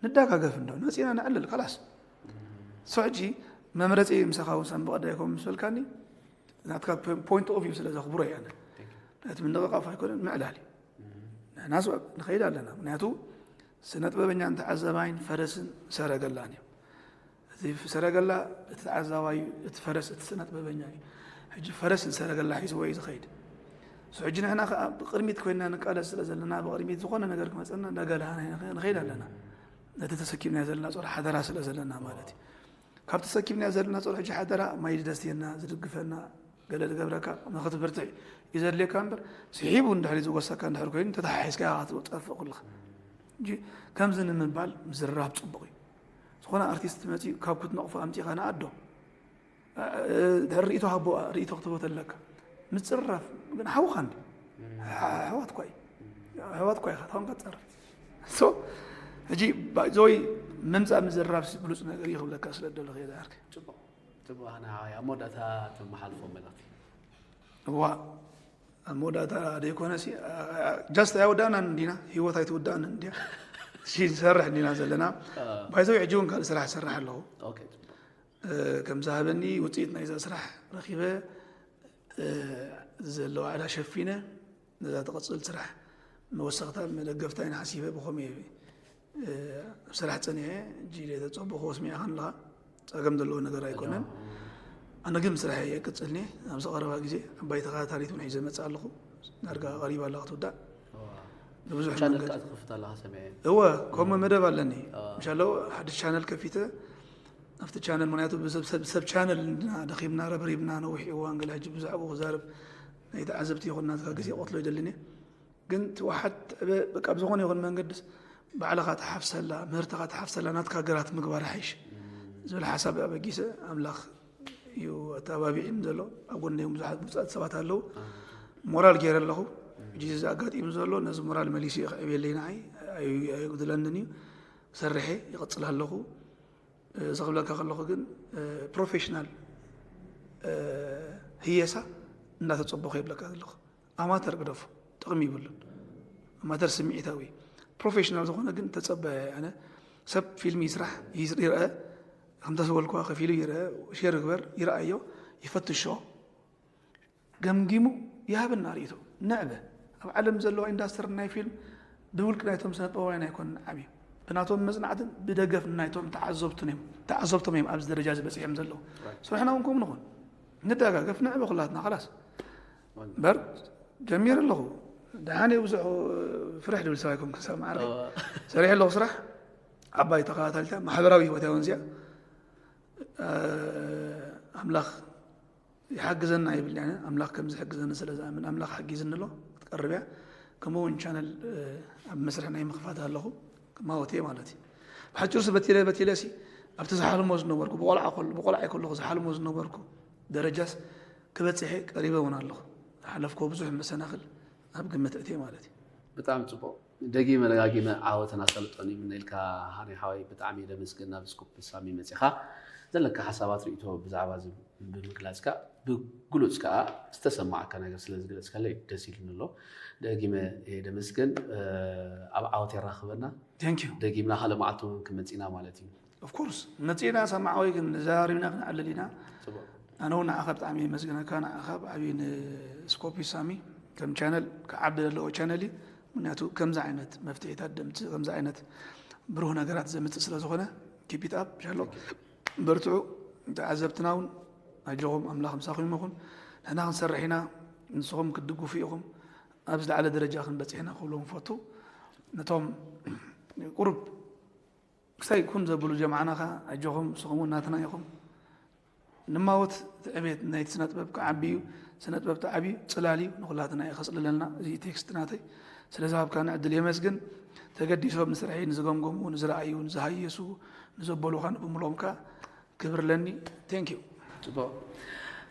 ንዳጋገፍ እንዶ መፂና ንዕልል ካላስ ሶ ሕጂ መምረፂ ምሳኻ እውን ሳምብቐዳ ይኮም ምስ በልካኒ ናትካ ፖይንት ኦፍ ቪው ስለ ዘኽብሮ እየ ኣነ ነቲ ምንቕቓፍ ኣይኮነን ምዕላል እዩ። ንሕና ስበብ ንኸይድ ኣለና ምክንያቱ ስነ ጥበበኛን ተዓዛባይን ፈረስን ሰረገላን እዮም። እቲ ሰረገላ እቲ ተዓዛባይ እቲ ፈረስ እቲ ስነ ጥበበኛ እዩ። ሕጂ ፈረስ ንሰረገላ ሒዝዎ እዩ ዝኸይድ። ሕጂ ንሕና ከዓ ብቅድሚት ኮይና ንቃለስ ስለ ዘለና ብቅድሚት ዝኾነ ነገር ክመፀና እንዳገላሃና ንኸይድ ኣለና። ነቲ ተሰኪምና ዘለና ፆር ሓደራ ስለ ዘለና ማለት እዩ። ካብ ተሰኪምና ዘለና ፆር ሕጂ ሓደራ ማይ ዝደስትየና ዝድግፈና ገለ ዝገብረካ ንክትብርትዕ እዩ ዘድልየካ እምበር ስሒቡ እንድሕሪ ዝወሰካ እንድሕር ኮይኑ ተተሓሒዝካ ኢኻ ክትጠፍእ ኩልኻ እንጂ ከምዚ ንምባል ምዝርራብ ፅቡቕ እዩ። ዝኾነ ኣርቲስት መፂኡ ካብ ክትነቕፎ ኣምፂኻ ንኣዶ ድሕሪ ርእይቶ ሃቦ ርእይቶ ክትቦ ተለካ ምፅርራፍ ግን ሓውኻ እንዲ ኣሕዋት ኳ ኣሕዋት ኳ ኢኻ ታውን ክትፀርፍ ሶ ሕጂ ባይዘወይ ምምፃእ ምዝርራብ ብሉፅ ነገር እዩ ክብለካ ስለ ደለኹ እየ ዝኣርክ ፅቡቕ ኣነ ኣብ መወዳእታ ተመሓልፎ መልእኽቲ እዋ ኣብ መወዳእታ ደይኮነ ጃስት ኣይወዳእናን እንዲና ህይወት ኣይትውዳእን እንዲያ ንሰርሕ እንዲና ዘለና ባይዘው ሕጂ እውን ካልእ ስራሕ ይሰርሕ ኣለኹ ከም ዝሃበኒ ውፅኢት ናይዛ ስራሕ ረኪበ ዘለዋ ዕዳ ሸፊነ ነዛ ትቕፅል ስራሕ መወሰኽታ መደገፍታ ኢና ሓሲበ ብኸመይ ኣብ ስራሕ ፀኒሐ እጂ ተፀበኽዎ ስሚዕኻ ኣለኻ ፀገም ዘለዎ ነገር ኣይኮነን። ኣነ ግን ስራሕ እየ ቀፅልኒ ኣብዚ ቀረባ ግዜ ዓባይ ተኸታታሊት እውን ሒዘ መፅእ ኣለኹ። ዳርጋ ቀሪባ ኣላ ክትውዳእ ብብዙሕ ቻነል መንገዲ ከዓ ትኸፍት ኣለኻ ሰሚዐ እወ ከምኡ መደብ ኣለኒ ምሻለው ሓድሽ ቻነል ከፊተ ኣብቲ ቻነል ምክንያቱ ብሰብ ሰብ ሰብ ቻነል እና ደኺምና ረብሪብና ነዊሕ እዋን ገለ ሕጂ ብዛዕባኡ ክዛረብ ናይ ተዓዘብቲ ይኹን ናትካ ግዜ ቆትሎ ይደልን እየ ግን ትወሓድ ትዕበ በቃ ብዝኾነ ይኹን መንገድስ ባዕልኻ ትሓፍሰላ ምህርትኻ ትሓፍሰላ ናትካ ግራት ምግባር ይሓይሽ ዝብል ሓሳብ ኣበጊሰ ኣምላኽ እዩ ኣተባቢዕን ዘሎ ኣብ ጎነይ እውን ብዙሓት ብሉፃት ሰባት ኣለዉ ሞራል ገይረ ኣለኹ ሕጂ እዚ ኣጋጢሙ ዘሎ ነዚ ሞራል መሊሱ እዩ ክዕብየለይ ንዓይ ኣየጉድለንን እዩ ክሰርሐ ይቕፅል ኣለኹ እዚ ክብለካ ከለኹ ግን ፕሮፌሽናል ህየሳ እናተፀበኹ የብለካ ዘለኹ ኣማተር ግደፎ ጥቕሚ ይብሉን ኣማተር ስምዒታዊ ፕሮፌሽናል ዝኾነ ግን ተፀበ ኣነ ሰብ ፊልም ይስራሕ ይርአ ከምታ ዝበልኩዋ ከፊሉ ይርአ ሼር ግበር ይረኣዮ ይፈትሾ ገምጊሙ ይሃበና ርእይቶ ንዕበ ኣብ ዓለም ዘለዋ ኢንዳስትሪ ናይ ፊልም ብውልቂ ናይቶም ስነጥበባውያን ኣይኮንን ዓብዩ ብናቶም መፅናዕትን ብደገፍ ናይቶም ተዓዘብትን እዮም ተዓዘብቶም እዮም ኣብዚ ደረጃ ዝበፅሖም ዘለዉ ስራሕና እውን ከምኡ ንኹን ንደጋገፍ ንዕበ ኩላትና ኸላስ እምበር ጀሚረ ኣለኹ ደሓን እየ ብዙሕ ፍርሕ ድብል ሰብ ኣይኮንኩን ሰብ ማዕረ ሰሪሐ ኣለኹ ስራሕ ዓባይ ተኸታታሊታ ማሕበራዊ ህይወት እውን እዚኣ ኣምላኽ ይሓግዘና ይብል ኣምላኽ ከም ዝሕግዘኒ ስለ ዝኣምን ኣምላኽ ሓጊዝኒ ኣሎ ክትቀርብ እያ ከምኡ እውን ቻነል ኣብ መስርሕ ናይ ምኽፋት ኣለኹ። ማወቴ ማለት እዩ። ብሓጭሩስ በቲለ በቲለ ሲ ኣብቲ ዝሓልሞ ዝነበርኩ ብቆልዓ ከሎ ብቆልዓ ከለኹ ዝሓልሞ ዝነበርኩ ደረጃስ ክበፅሐ ቀሪበ እውን ኣለኹ። ዝሓለፍኮ ብዙሕ መሰናኽል ኣብ ግምት እቴ ማለት እዩ። ብጣዕሚ ፅቡቅ። ደጊመ ደጋጊመ ዓወትን ኣሳልጦን ይምነልካ ሃኒ ሓወይ። ብጣዕሚ ደመስግን ናብ ስኩፕ ሳሚ መፂኻ ዘለካ ሓሳባት ርእቶ ብዛዕባ እዚ ብምግላፅካ ብግሉፅ ከዓ ዝተሰማዓካ ነገር ስለ ዝገለፅካለይ ደስ ኢሉኒ ኣሎ። ደጊመ ደመስግን። ኣብ ዓወት የራኽበና። Thank you። ደጊምና ካልእ መዓልቲ እውን ክመፅና ማለት እዩ። Of course መፂና ሰማዓወይ ግን ዘራሪብና ክንዓልል ኢና። ፅቡቅ። ኣነ እውን ንዓኻ ብጣዕሚ የመስግነካ። ንዓኻ ብዓብዩ ንስኮፒ ሳሚ ከም ቻነል ክዓቢ ዘለዎ ቻነል እዩ። ምክንያቱ ከምዚ ዓይነት መፍትሒታት ደምፅእ ከምዚ ዓይነት ብሩህ ነገራት ዘምፅእ ስለ ዝኾነ keep it up ሻሎ በርትዑ። ተዓዘብትና እውን ኣጆኹም ኣምላኽ ምሳኹም ይኹን። ንሕና ክንሰርሕ ኢና ንስኹም ክትድግፉ ኢኹም። ኣብ ዝለዓለ ደረጃ ክንበፅሕ ኢና ክብሎም ፈቱ። ነቶም ቁሩብ ክሳይ ኩን ዘብሉ ጀምዓና ኸዓ ኣጆኹም ንስኹም እውን ናትና ኢኹም። ንማወት እቲ ዕቤት ናይቲ ስነ ጥበብ ክዓቢ እዩ። ስነ ጥበብ ተዓብዩ ፅላል እዩ ንኹላትና እዩ ከፅልለልና። እዚ ቴክስት ናተይ ስለ ዝሃብካኒ ዕድል የመስግን። ተገዲሶም ንስርሐይ ንዝገምገሙ ንዝረኣዩ ንዝሃየሱ ንዘበሉኻ ንብምሎም ከዓ ክብር ኣለኒ። Thank you። ፅቡቅ።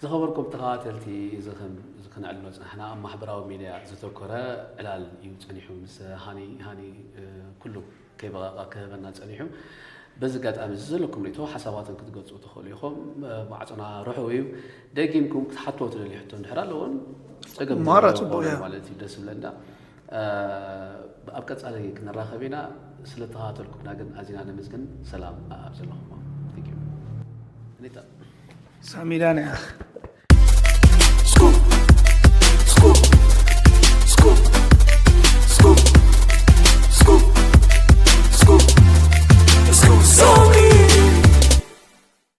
ዝኸበርኩም ተኸታተልቲ እዚ ከም እዚ ክነዕልሎ ዝፀናሕና ኣብ ማሕበራዊ ሚድያ ዘተኮረ ዕላል እዩ ፀኒሑ ምስ ሃኒ ሃኒ ኩሉ ከይበቓቓ ክህበና ፀኒሑ። በዚ ኣጋጣሚ እዚ ዘለኩም ርእቶ ሓሳባትን ክትገልፁ ትኽእሉ ኢኹም። ማዕፆና ርሑው እዩ። ደጊምኩም ክትሓትዎ ትደልዩ ሕቶ እንድሕር ኣለዎን ፀገም ማራ ዘለዎ ፅቡቅ ኮነ እያ። ማለት እዩ ደስ ዝብለና። ኣብ ቀፃሊ ክንራኸብ ኢና። ስለተኸታተልኩምና ግን ኣዚና ነመስግን። ሰላም ኣብ ዘለኹሞ። Thank you። ኣኒታ። ሳሚዳ ንያ